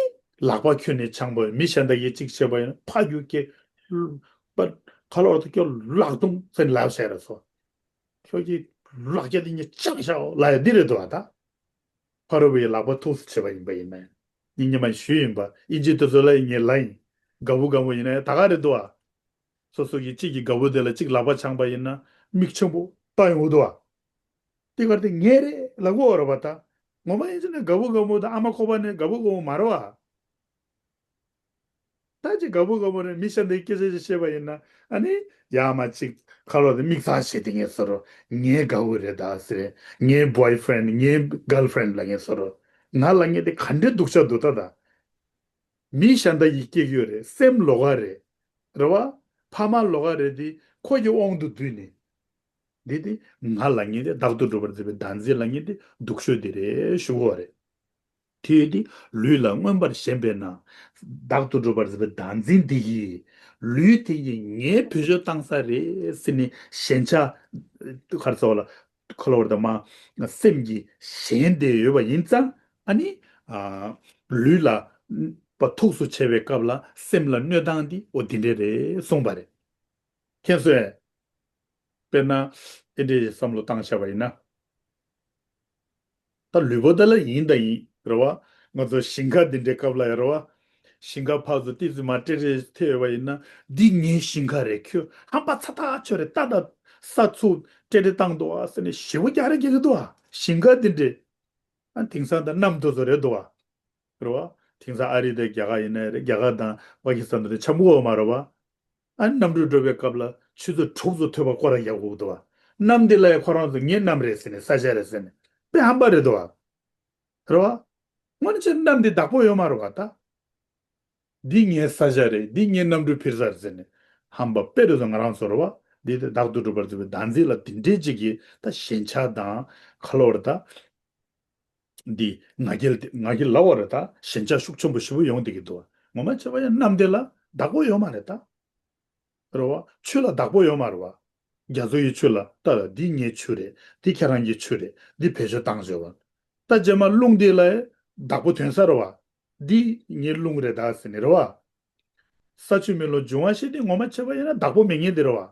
ལག་པ་ཁྱོན་ནས་འཆང་བ་མི་གཞན་དག་གིས་གཅིག་བྱས་པ་ཡིན་ན་ཕ་རྒྱུ་སྐྱེ། པ་ཁ་ལོ་ར་ཐུ་ཁྱོད་ལག་རྡུང་ཟེར་ནས་ལབ་བྱས་ར་སོ། ཁྱོད་ཀྱིས་ལག་སྐྱེ་དེ་ཉིད་བཅག་བྱའོ་ལབ་ཡ་འདི་རེད་འདུག་ཨ་ད། ཕ་རོལ་པོ་ཡི་ལག་པ་ཐུགས་སུ་ཆེ་བ་ཡིན་པ་ཡིན་ན། ངས་སྔོན་མ་ཞུས་ཡིན་པ། ཨིན་ཇི་དེ་ཚོ་ལ་ངས་ལབ་ཡིན། དགའ་བོ་དགའ་མོ་ཡིན་ན་ད་ག་རེད་འདུག་ཨ། སོ་སོ་གི་གཅིག་གི་དགའ་བོ་དེ་ལ་གཅིག་ལག་པ་འཆང་པ་ཡིན་ན་མིག་ཆེན་པོ་བལྟ་ཡོང་གི་འདུག་ཨ། དེ་གར་དེ་ངའི་རེད་ལབ་དགོས་རེད་པ་ད། ངོ་མ་ཡིན་ཟེར་ན་དགའ་བོ་དགའ་མོ་དང་ཨ་མ་ཁོ་པ་ནི་དགའ་བོ་དགའ་མོ་མ་རེད་བ། ད་ཅིག་དགའ་བོ་དགའ་མོ་རེད། མི་གཞན་དེ་སྐད་ཆ་ཅིག་བཤད་པ་ཡིན་ན་ཨ་ནི་ཡ་མ་ཅིག་ཁ་ལོ་དེ་མིག་ཚ་བྱེད་དེ་ངས་ཟེར་རོ། ངའི་དགའ་བོ་རེད་ད་ཟེར། ངའི་boyfriend ངའི་girlfriend ལ་ངས་ཟེར་རོ། ང་ལབ་མཁན་དེ་ག་འདྲའི་སྡུག་ཅག་འདུག་ད་ད། མི་གཞན་དག་གིས་སྐྱེ་གི་ཡོད་རེད། སེམས་ལོགས་ཀ་རེད། རེད་བ། ཕ་མ་ལོགས་ཀ་རེད་དེ་ཁོ་གི་དབང་དུ་བསྡུས་ནས། འདི་དེ་ང་ལབ་མཁན་དེ་བདག་ཏུ་གྲུབ་པར་འཛིན་པའི་བདག་འཛིན་ལབ་མཁན་དེ་སྡུག་ཤོས་དེ་རེད་ཞུ་དགོས་རེད། དེ་ཡོད་དེ་ལུས་ལ་མངོན་པར་ཞེན་པས་ན། བདག་ཏུ་གྲུབ་པར་འཛིན་པའི་བདག་འཛིན་འདི་ཡིས་ལུས་དེ་ཡིས་ངའི་བེད་སྤྱོད་བཏང་ས་རེད་ཟེར་ནས་ཞེན་ཆགས་ག་རེ་ཟེར་བ་ལ། ཁོ་ལ་བར་དུ་མ་སེམས་ཀྱིས་ཞེན་བསྡད་ཡོད་པ་ཡིན་ཙང་ཨ་ནི། ལུས་ལ་པ་ཐུགས་སུ་ཆེ་བའི་སྐབས་ལ་སེམས་ལ་གནོད་སྟངས་འདི་འོ་འདི་འདྲས་རེད་གསུངས་པ་རེད། མཁྱེན་སོང་ངས། དཔེར་ན། ཨེ་འདྲས་བསམ་བློ་བཏང་བྱས་པ་ཡིན་ན། ད་ལུས་པོ་དེ་ལ་ཡིན་དང་ཡིན་རེད་བ། ང་ཚོ་ཞིང་ཁ་འདི་འདྲའི་སྐབས་ལ་ཡོད་རེད་བ། ཞིང་ཁ་ཕར་ཚུར་ཏི་ཙི་མ་ཏྲེ་ཏྲེ་ཐེབས་ཡོད་པ་ཡིན་ན་འདི་ངའི་ཞིང་ཁ་རེད། ཁྱོད་ཧམ་པ་ཚ་ཐག་ཆོད་རེད། ད་ད་ས་ཚུགས་ཏྲེ་ཏྲེ་བཏང་འདུག་བ་ཟེར་ནས་ཞེ་པོ་རྒྱག་རེས་རྒྱག་གི་འདུག་བ། ཞིང་ཁ་འདི་འདྲའི། ཨ་དེང་སང་ད་གནམ་དུས་ཚོད་རེད་འདུག་བ། རེད་བ། དེང་སང་ཨ་རི་དང་རྒྱ་གར་ཡིན་ནའི་རེད། རྒྱ་གར་དང་པ་ཀི་སི་ཐན་དེ་འཆམ་གོ་བ་མ་རེད་བ། ཨ་ནི་གནམ་གྲུ་འགྲོ་བའི་སྐབས་ལ་ཆུ་ཚོད་དྲུག་ཙམ་ཐོལ་པ་སྐོར་ར་རྒྱག་དགོས་འདུག་བ། གནམ་དེ་ལ་ཡང་ཁོ་རང་ཚོ་ངའི་གནམ་རེད་ཟེར་ནས་ས་ཆ་རེད་ཟེར་ནས་དཔེ་ཧམ་པ་རེད་འདུག་བ། རེད་བ། དངོས་གནས་བྱས་ན་གནམ་འདི་བདག་པོ་ཡོད་མ་རེད་བ་ད། འདི་ངའི་ས་ཆ་རེད། འདི་ངའི་གནམ་གྲུ་འཕུར་ས་རེད་ཟེར་ནས་ཧམ་པ་དཔེ་རེད་ཟེར། ང་རང་ཚོ་རེད་བ། འདི་དེ་བདག་ཏུ་གྲུབ་པར་འཛིན་པའི་བདག་འཛིན་ལ་དེ་འདྲའི་ཅིག་གི་ད་ཞེན་ཆགས་དང་ཁ་ལོ་བར་ད། འདི་ང་རྒྱལ་ང་རྒྱལ་ལབ་པ་རེད་ད། ཞེན་ཆགས་ཤུགས་ཆེན་པོ་ཞེ་པོ་ཡོང་བསྡད་ཀྱི་འདུག་ངོ་མ་བྱས་པ་ཡིན་ན་གནམ་དེ་ལ་བདག་པོ་ཡོད་མ་རེད་ད། རེད་བ། ཆུ་ལ་བདག་པོ་ཡོད་མ་རེད་བ། རྒྱ་མཚོ་ཡི་ཆུ་ལ་ལྟ་ལ་འདི་ངའི་ཆུ་རེད། འདི་ཁྱེད་རང་གི་ཆུ་རེད། འདི་བེད་སྤྱོད་བཏང་བྱས་བ། ད་རྗེས་མ་རླུང་འདི་ལ་བདག་པོ་ཐོན་ས་རེད་བ། འདི་ངའི་རླུང་རེད་ད་ཟེར་ནས་རེད་བ། ས་ཆུ་མེ་རླུང་འབྱུང་བ་བཞི་འདི་ངོ་མ་བྱས་པ་ཡིན་ན་བདག་པོ་མེད་མཁན་འདི་རེད་བ།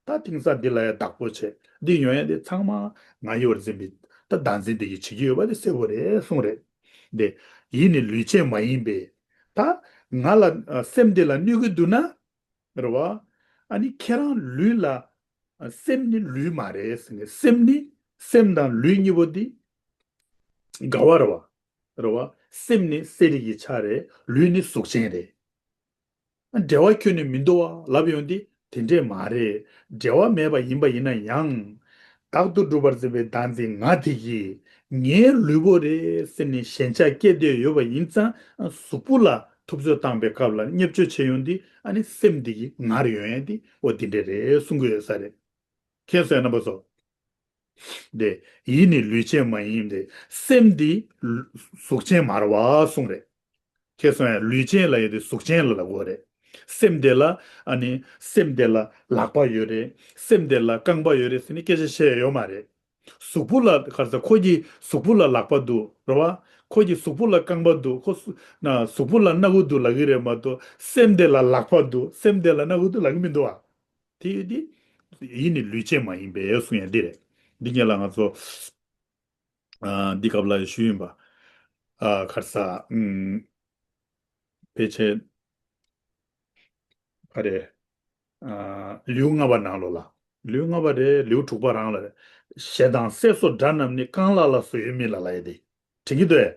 ད་དེང་སང་འདི་ལ་ཡང་བདག་པོ་བྱས་འདི་ཡོང་ཡ་འདི་ཚང་མ་ང་ཡི་བར་འཛིན་པའི་ད་བདག་འཛིན་འདི་གིས་བྱེད་ཀྱི་ཡོད་པ་འདི་གསལ་པོ་རེད་གསུངས་རེད། འདི་ཡིད་ནི་ལུས་ཅན་མ་ཡིན་པས། ད་ང་ལ་ཨ་སེམས་འདི་ལ་གནོད་ཀྱི་འདུག་ན། རེད་བ། ཨ་ནི་ཁྱེད་རང་ལུས་ལ་ཨ་སེམས་ནི་ལུས་མ་རེད་ཟེར་ནས་སེམས་ནི་སེམས་དང་ལུས་གཉིས་པོ་འདི་འགལ་བ་རེད་བ། རེད་བ། སེམས་ནི་གསལ་རིག་གི་ཆ་རེད། ལུས་ནི་གཟུགས་ཅན་རེད། འབྲེལ་བ་ཁྱོན་ནས་མི་འདུག་བ་ལབ་ཡོང་དུས་དེ་འདྲས་མ་རེད། འབྲེལ་བ་མེད་པ་ཡིན་པ་ཡིན་ན་ཡང་། བདག་ཏུ་གྲུབ་པར་འཛིན་པའི་བདག་འཛིན་ང་དེ་གིས་ངའི་ལུས་པོ་རེད་ཟེར་ནས་ཞེན་ཆགས་སྐྱེས་བསྡད་ཡོད་པ་ཡིན་ཙང་གཟུགས་པོ་ལ་ཐུབ་ཚོད་བཏང་པའི་སྐབས་ལ་བརྙས་བཅོས་བྱས་ཡོང་དུས་ཨ་ནི་སེམས་འདི་གིས་ངར་ཡོང་ཡ་འདི་འོ་འདི་འདྲས་རེད་གསུང་གི་ཡོད་ས་རེད། མཁྱེན་སོང་ངས་རྣམ་པ་ཚོ། དེ་ཡིད་ནི་ལུས་ཅན་མ་ཡིན་ཏེ། སེམས་འདི་གཟུགས་ཅན་མ་རེད་བ་གསུངས་རེད། མཁྱེན་སོང་ངས། ལུས་ཅན་ལབ་ཡ་དེ་གཟུགས་ཅན་ལ་ལབ་དགོས་རེད། སེམས་དེ་ལ་ཨ་ནི་སེམས་དེ་ལ་ལག་པ་ཡོད་རེད། སེམས་དེ་ལ་རྐང་པ་ཡོད་རེད་ཟེར་ནས་སྐད་ཆ་བཤད་ཡ་ཡོད་མ་རེད། གཟུགས་པོ་ལ་ག་རེ་ཟེར། ཁོ་གི་གཟུགས་པོ་ལ་ལག་པ་འདུག་རེད་བ། ཁོ་གི་གཟུགས་པོ་ལ་རྐང་པ་འདུག་ཁོ་གཟུ་ན་གཟུགས་པོ་ལ་སྣ་ཁུག་འདུག་ལབ་ཀྱི་རེད་མ་གཏོགས་སེམས་དེ་ལ་ལག་པ་འདུག་སེམས་དེ་ལ་སྣ་ཁུག་འདུག་ལབ་ཀྱི་མི་འདུག་བ། དེ་ཡོད་དེ། ཡིད་ནི་ལུས་ཅན་མ་ཡིན་པས་གསུང་ཡ་འདི་རེད། འདི་སྔོན་ལ་ང་ཚོ་ཨ་འདི་སྐབས་ལ་ཞུས་ཡིན་པ། ཨ་ག་རེ་ཟེར། ཨུམ། ཕལ་ཆེར་ག་རེ། ཨ་ལེའུ་ལྔ་པ་ནང་ལོགས་ལ། ལེའུ་ལྔ་པ་རེད། ལེའུ་དྲུག་པ་རང་ལ་རེད། ཞེ་སྡང་སྲེད་སོགས་དགྲ་རྣམས་ནི། རྐང་ལག་ལ་སོགས་ཡོད་མིན་ལ་ལབ་ཡ་དེ། དྲན་གྱི་འདུག་གས།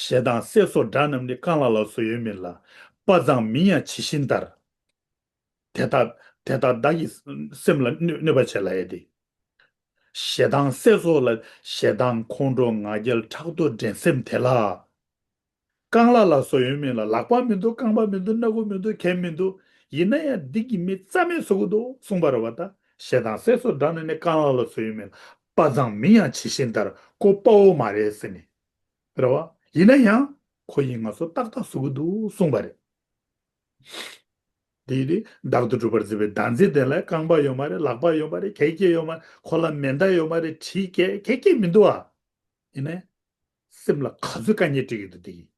ཞེ་སྡང་སྲེད་སོགས་དགྲ་རྣམས་ནི། རྐང་ལག་ལ་སོགས་ཡོད་མིན་ལ། དཔའ་མཛངས་མིན་ཡང་ཇི་བཞིན་ལྟར། དེ་ལྟ་དེ་ལྟ་བདག་གི་སེམས་ལ་གནོད་གནོད་པ་བྱེད་ལབ་ཡ་དེ། ཞེ་སྡང་སྲེད་སོགས་ལ་ཞེ་སྡང་ཁོང་ཁྲོ་ང་རྒྱལ་ཕྲག་དོག་འགྲན་སེམས་དེ་ལ། རྐང་ལག་ལ་སོགས་ཡོད་མིན་ལ། ལག་པ་མི་འདུག་རྐང་པ་མི་འདུག་སྣ་ཁུག་མི་འདུག་གན་མི་འདུག་ཡིན་ན་ཡང་འདི་གིས་མི་རྩ་མེད་བཟོ་གི་འདུག་གསུངས་པ་རེད་བ་ད། ཞེ་སྡང་སྲེད་སོགས་དགྲ་རྣམས་ནི། རྐང་ལག་ལ་སོགས་ཡོད་མིན་ལ། དཔའ་མཛངས་མིན་ཡང་ཇི་བཞིན་ལྟར། ཁོ་དཔའ་བོ་མ་རེད་ཟེར་ནས། རེད་བ། ཡིན་ན་ཡང་ཁོ་ཡིས་ང་ཚོ་ཏག་ཏག་བཟོ་གི་འདུག་གསུངས་པ་རེད། དེ་ཡིན་དུས་བདག་ཏུ་གྲུབ་པར་འཛིན་པའི་བདག་འཛིན་དེ་ལ་རྐང་པ་ཡོད་མ་རེད། ལག་པ་ཡོད་མ་རེད། གན་རྐྱལ་ཡོད་མ་རེད། ཁོ་ལ་མེ་མདའ་ཡོད་མ་རེད། གྲི་གན་གན་རྐྱལ་མི་འདུག་ཨ། ཡིན་ནའི། སེམས་ལ་ག་ཚོད་དཀའ་ངལ་སྤྲད་ཀྱི་འདུག་དེ་གིས།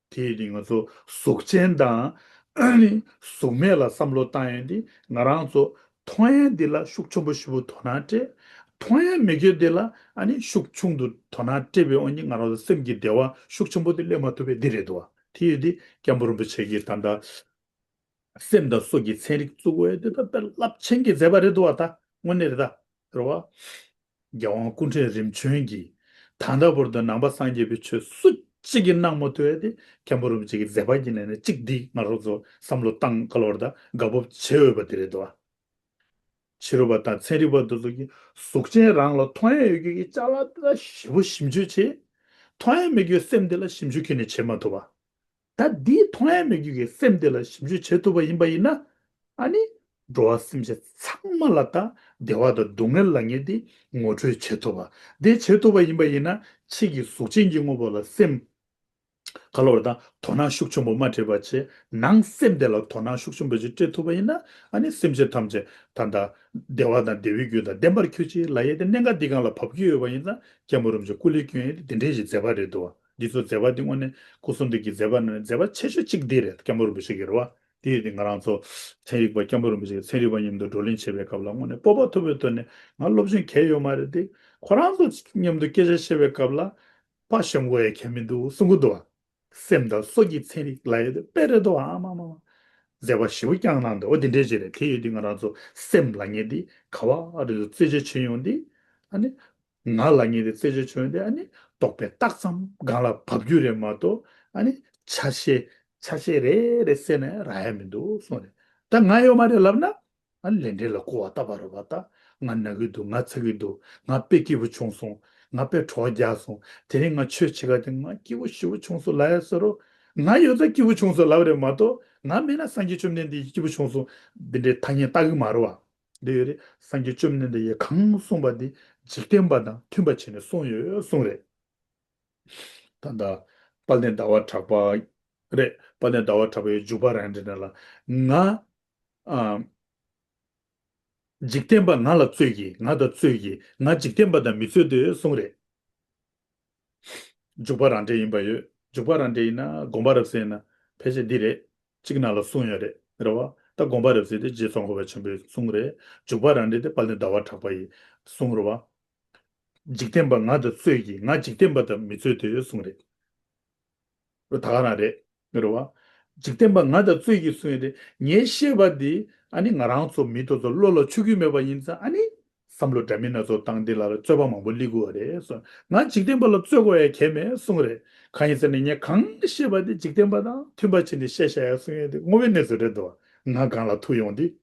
དེ་ཡིན་དུས་ང་ཚོ་གཟུགས་ཅན་དང་གཟུགས་མེད་ལ་བསམ་བློ་བཏང་ཡོང་དུས་ང་རང་ཚོ་མཐོང་ཡ་འདི་ལ་ཤུགས་ཆེན་པོ་ཞེ་པོ་དོ་སྣང་སྤྲད། མཐོང་ཡ་མེད་རྒྱུ་འདི་ལ་ཨ་ནི་ཤུགས་ཆུང་དུ་དོ་སྣང་སྤྲད་པའི་དབང་གིས་ང་རང་ཚོ་སེམས་ཀྱི་བདེ་བ་ཤུགས་ཆེན་པོ་དེ་སླེབས་མ་ཐུབ་པའི་འདི་རེད་འདུག་བ། དེ་ཡོད་དུས་སྐྱབས་མགོན་རིན་པོ་ཆེ་གིས་ད་ལྟ་སེམས་དང་སྲོག་གི་ཚན་རིག་བཙུགས་དགོས་ཡ་དེ་ད་དཔེ་རླབས་ཆེན་གྱི་མཛད་པ་རེད་འདུག་བ། ད་དངོས་གནས་རེད་ད། རེད་བ། རྒྱལ་དབང་སྐུ་ཕྲེང་རིམ་བྱོན་གྱིས་ད་ལྟ་བར་དུ་ནང་པ་སངས་རྒྱས་པའི་ཆོས་སུ་གཅིག་གིས་གནང་མ་ཐུབ་ཡ་དེ་སྐྱབས་མགོན་རིན་པོ་ཆེ་གི་མཛད་པ་གི་ནང་ནས་གཅིག་འདི་ང་རང་ཚོ་བསམ་བློ་བཏང་ག་ལོར་ད་དགའ་སྤོབས་བྱེད་འོས་པ་དེ་རེད་འདུག་བ། ཕྱི་རོལ་པ་དང་ཚན་རིག་པ་འདི་ཚོ་གིས་གཟུགས་ཅན་རང་ལ་མཐོང་ཡ་ཡོད་རྒྱུ་གི་ཅ་ལག་དེ་ལ་ཞེ་པོ་ཞིབ་འཇུག་བྱེད། མཐོང་ཡ་མེད་རྒྱུའི་སེམས་དེ་ལ་ཞིབ་འཇུག་ཁྱོན་ནས་བྱེད་མ་ཐུབ་པ། ད་འདིའི་མཐོང་ཡ་མེད་རྒྱུ་གི་སེམས་དེ་ལ་ཞིབ་འཇུག་བྱེད་ཐུབ་པ་ཡིན་པ་ཡིན་ན། ཨ་ནི། འགྲོ་བ་སེམས་ཅན་ཚང་མ་ལ་ད་བདེ་བ་དང་སྡུག་བསྔལ་ལ་ངེས་ཏེ་ངོ་སྤྲོད་བྱེད་ཐུབ་པ། དེ་བྱེད་ཐུབ་པ་ཡིན་པ་ཡིན་ན་ཕྱིས་ཀྱི་གཟུགས་ཅན་གྱི་དངོས་པོ་ལ་སེམས། ག་ལ་བར་དང་དོ་སྣང་ཤུགས་ཆེན་པོ་མ་སྤྲད་པ་བྱས། ནང་སེམས་དེ་ལ་དོ་སྣང་ཤུགས་ཆེན་པོ་ཅིག་སྤྲད་ཐུབ་པ་ཡིན་ན། ཨ་ནི་སེམས་ཅན་ཐམས་ཅད་ད་ལྟ་བདེ་བ་དང་བདེ་བའི་རྒྱུ་དང་ལྡན་པར་གྱུར་ཅིག་ལབ་ཡས་དེ་གནད་འགག་འདི་སྒང་ལ་བབས་ཀྱི་ཡོད་པ་ཡིན་ཙང་། སྐྱབས་མགོན་རིན་པོ་ཆེ་སྐུ་ལས་བསྐྱོན་ཡས་དེ་འདི་འདྲའི་ཞིག་མཛད་པ་རེད་འདུག་བ། འདི་ཚོ་མཛད་པ་འདི་དངོས་གནས་སྐུ་གསུང་ཐུགས་ཀྱི་མཛད་པ་ནང་ནས་མཛད་པ་ཆེ་ཤོས་གཅིག་འདི་རེད། སྐྱབས་མགོན་རིན་པོ་ཆེ་གི་རེད་བ། དེ་ཡོད་དེ་ང་རང་ཚོ་ཚན་རིག་པ་སྐྱབས་མགོན་རིན་པོ་ཆེ་གི་ཚན་རིག་པ་མཉམ་དུ་བགྲོ་གླེང་བྱེད་པའི་སྐབས་ལ་དངོས་གནས་སྤོབས་པ་ཐོབ་པའི་ཐོག་ནས། ང་སློབ་སྦྱོང་གང་ཡང་ཡོད་མ་རེད་དེ། ཁོ་རང་ཚོ་མཉམ་དུ་སྐད་ཆ་བཤད་པའི་སྐབས་ལ་ཕར་ཞོན་དགོས་ཡ་གང་ཡང་མི་འདུག་གསུང་གི་འདུག་བ། སེམས་དང་སྲོག་གི་ཚན་རིག་ལབ་ཡས་དེ་དཔེ་རེད་འདུག་བ། ཨ་མ་མ་མ། མཛད་པ་ཞེ་པོ་བསྐྱངས་གནང་འདུག་འོ་དེ་འདྲས་ཅིག་རེད། དེ་ཡོད་དུས་ང་རང་ཚོ་སེམས་ལབ་མཁན་དེ་ག་བ་རེད་འདུག་རྩད་གཅོད་བྱེད་ཡོང་དུས། ཨ་ནི་ང་ལབ་མཁན་དེ་རྩད་གཅོད་བྱེད་ཡོང་དུས། ཨ་ནི་རྟོག་པས་བཏགས་ཙམ་སྒང་ལ་བབས་རྒྱུ་རེད་མ་གཏོགས། ཨ་ནི་ཆ་ཤས་ཆ་ཤས་རེ་རེ་བསལ་ནས་རག་ཡ་མི་འདུག་གསུངས་རེད། ད་ང་ཡོད་མ་རེད་ལབ་ན། ཨ་ནི་ལས་འབྲས་ལ་སྐུར་བ་བཏབ་པ་རེད་བ། ད་ང་ན་གི་འདུག་ང་ཚ་གི་འདུག་ང་དཔེ་སྐྱིད་པོ་བྱུང་སོང་། ང་དཔེ་གྲོགས་རྒྱག་སོང་། དེ་རིང་ང་ཆོས་བྱེད་ག་དེ་ང་སྐྱིད་པོ་ཞེ་པོ་བྱུང་སོང་ལབ་ཡ་ཟེར་རོ། ང་ཡོད་ཙང་སྐྱིད་པོ་བྱུང་སོང་ལབ་རེད་མ་གཏོགས། ང་མེད་ན་སངས་རྒྱས་བཅོམ་ལྡན་འདས་ཀྱིས་སྐྱིད་པོ་བྱུང་སོང་འདི་འདྲའི་ཐ་སྙད་བཏགས་གི་མ་རེད་བ། འདི་ཡོད་རེད། སངས་རྒྱས་བཅོམ་ལྡན་འདས་ཀྱིས་གང་གསུངས་པ་འདི་འཇིག་རྟེན་པ་དང་མཐུན་པ་བྱས་ནས་གསུངས་ཡོད་གསུངས་རེད། ད་ལྟ་དཔལ་ལྡན་ཟླ་བ་གྲགས་པ་རེད། དཔལ་ལྡན་ཟླ་བ་གྲགས་པའི་འཇུག་པ་རང་འགྲེལ་ནང་ལ། ང་ཨ། འཇིག་རྟེན་པ་ང་ལ་རྩོད་ཀྱིས། ང་དང་རྩོད་ཀྱིས། ང་འཇིག་རྟེན་པ་དང་མི་རྩོད་དོ་གསུངས་རེད། འཇུག་པ་རང་འགྲེལ་ཡིན་པ་ཡོད། འཇུག་པ་རང་འགྲེལ་ཡིན་ན། དགོངས་པ་རབ་གསལ་ཡིན་ན་ཕལ་ཆེར་འདི་རེད། གཅིག་ནང་ལ་གསུངས་ཡོད་རེད། རེད་བ། ད་དགོངས་པ་རབ་གསལ་དེ་རྗེ་ཙོང་ཁ་པ་ཆེན་པོའི་གསུང་རེད། འཇུག་པ་རང་འགྲེལ་དེ་དཔལ་ལྡན་ཟླ་བ་གྲགས་པ་ཡི་གསུང་རེད་བ། འཇིག་རྟེན་པ་ང་དང་རྩོད་ཀྱིས། ང་འཇིག་རྟེན་པ་དང་མི་རྩོད་དོ་གསུངས་རེད། ད་ག་རང་རེད། རེད་བ། འཇིག་རྟེན་པ་ང་དང་རྩོད་ཀྱིས་གསུངས་ཡོད་དེ། ངས་བཤད་པ་འདི་ཨ་ནི་ང་རང་ཚོ་མི་དེ་ཚོ་བློ་ལ་ཆུད་ཀྱི་མེད་པ་ཡིན་ཙང་། ཨ་ནི་བསམ་བློ་འདྲ་མིན་སྣ་ཚོགས་བཏང་། འདི་ལ་རྩོད་པ་མང་པོ་སླེབས་ཀྱི་ཡོད་རེད་གསུངས། ང་འཇིག་རྟེན་པ་ལ་རྩོད་དགོས་ཡ་གང་ཡང་མེད་གསུངས་རེད། གང་ཡིན་ཟེར་ན། ངས་གང་བཤད་པ་འདི་འཇིག་རྟེན་པ་དང་མཐུན་པ་བྱས་ནས་བཤད་བཞག་ཡ་གསུངས་ཡོད་དེ། དངོས་པོའི་གནས་ཚུལ་རེད་འདུག་ང་སྒང་ལ་ཐུག་ཡོང་དུས།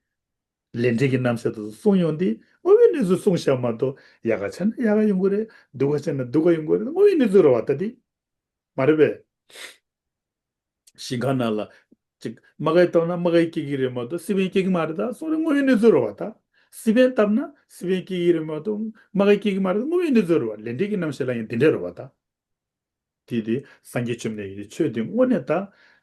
ལས་འབྲས་ཀྱི་རྣམ་གཞག་དེ་ཚོ་གསུངས་ཡོང་དུས། དངོས་པོའི་གནས་ཚུལ་གསུངས་བཞག་མ་གཏོགས། ཡག་ག་བྱས་ན་ཡག་ག་ཡོང་གི་རེད། སྡུག་ག་བྱས་ན་སྡུག་ག་ཡོང་གི་རེད། དངོས་པོའི་གནས་ཚུལ་རེད་བ་ད་འདི། མ་རེད་པས། ཞིང་ཁ་ནང་ལ་ཅིག་རྨ་ཁ་བཏབ་ན་རྨ་ཁ་སྐྱེ་གི་རེད་མ་གཏོགས་སི་པན་སྐྱེ་གི་མ་རེད་ད་གསུངས་རེད། དངོས་པོའི་གནས་ཚུལ་རེད་བ་ད། སི་པན་བཏབ་ན་སི་པན་སྐྱེ་གི་རེད་མ་གཏོགས་རྨ་ཁ་སྐྱེ་གི་མ་རེད། དངོས་པོའི་གནས་ཚུལ་རེད་བ། ལས་འབྲས་ཀྱི་རྣམ་གཞག་ལ་ཡང་འདི་འདྲ་རེད་བ་ད། དེ་དེ་སངས་རྒྱས་བཅོམ་ལྡན་འདས་ཀྱི་ཆོས་དེ་དངོས་གནས་ད་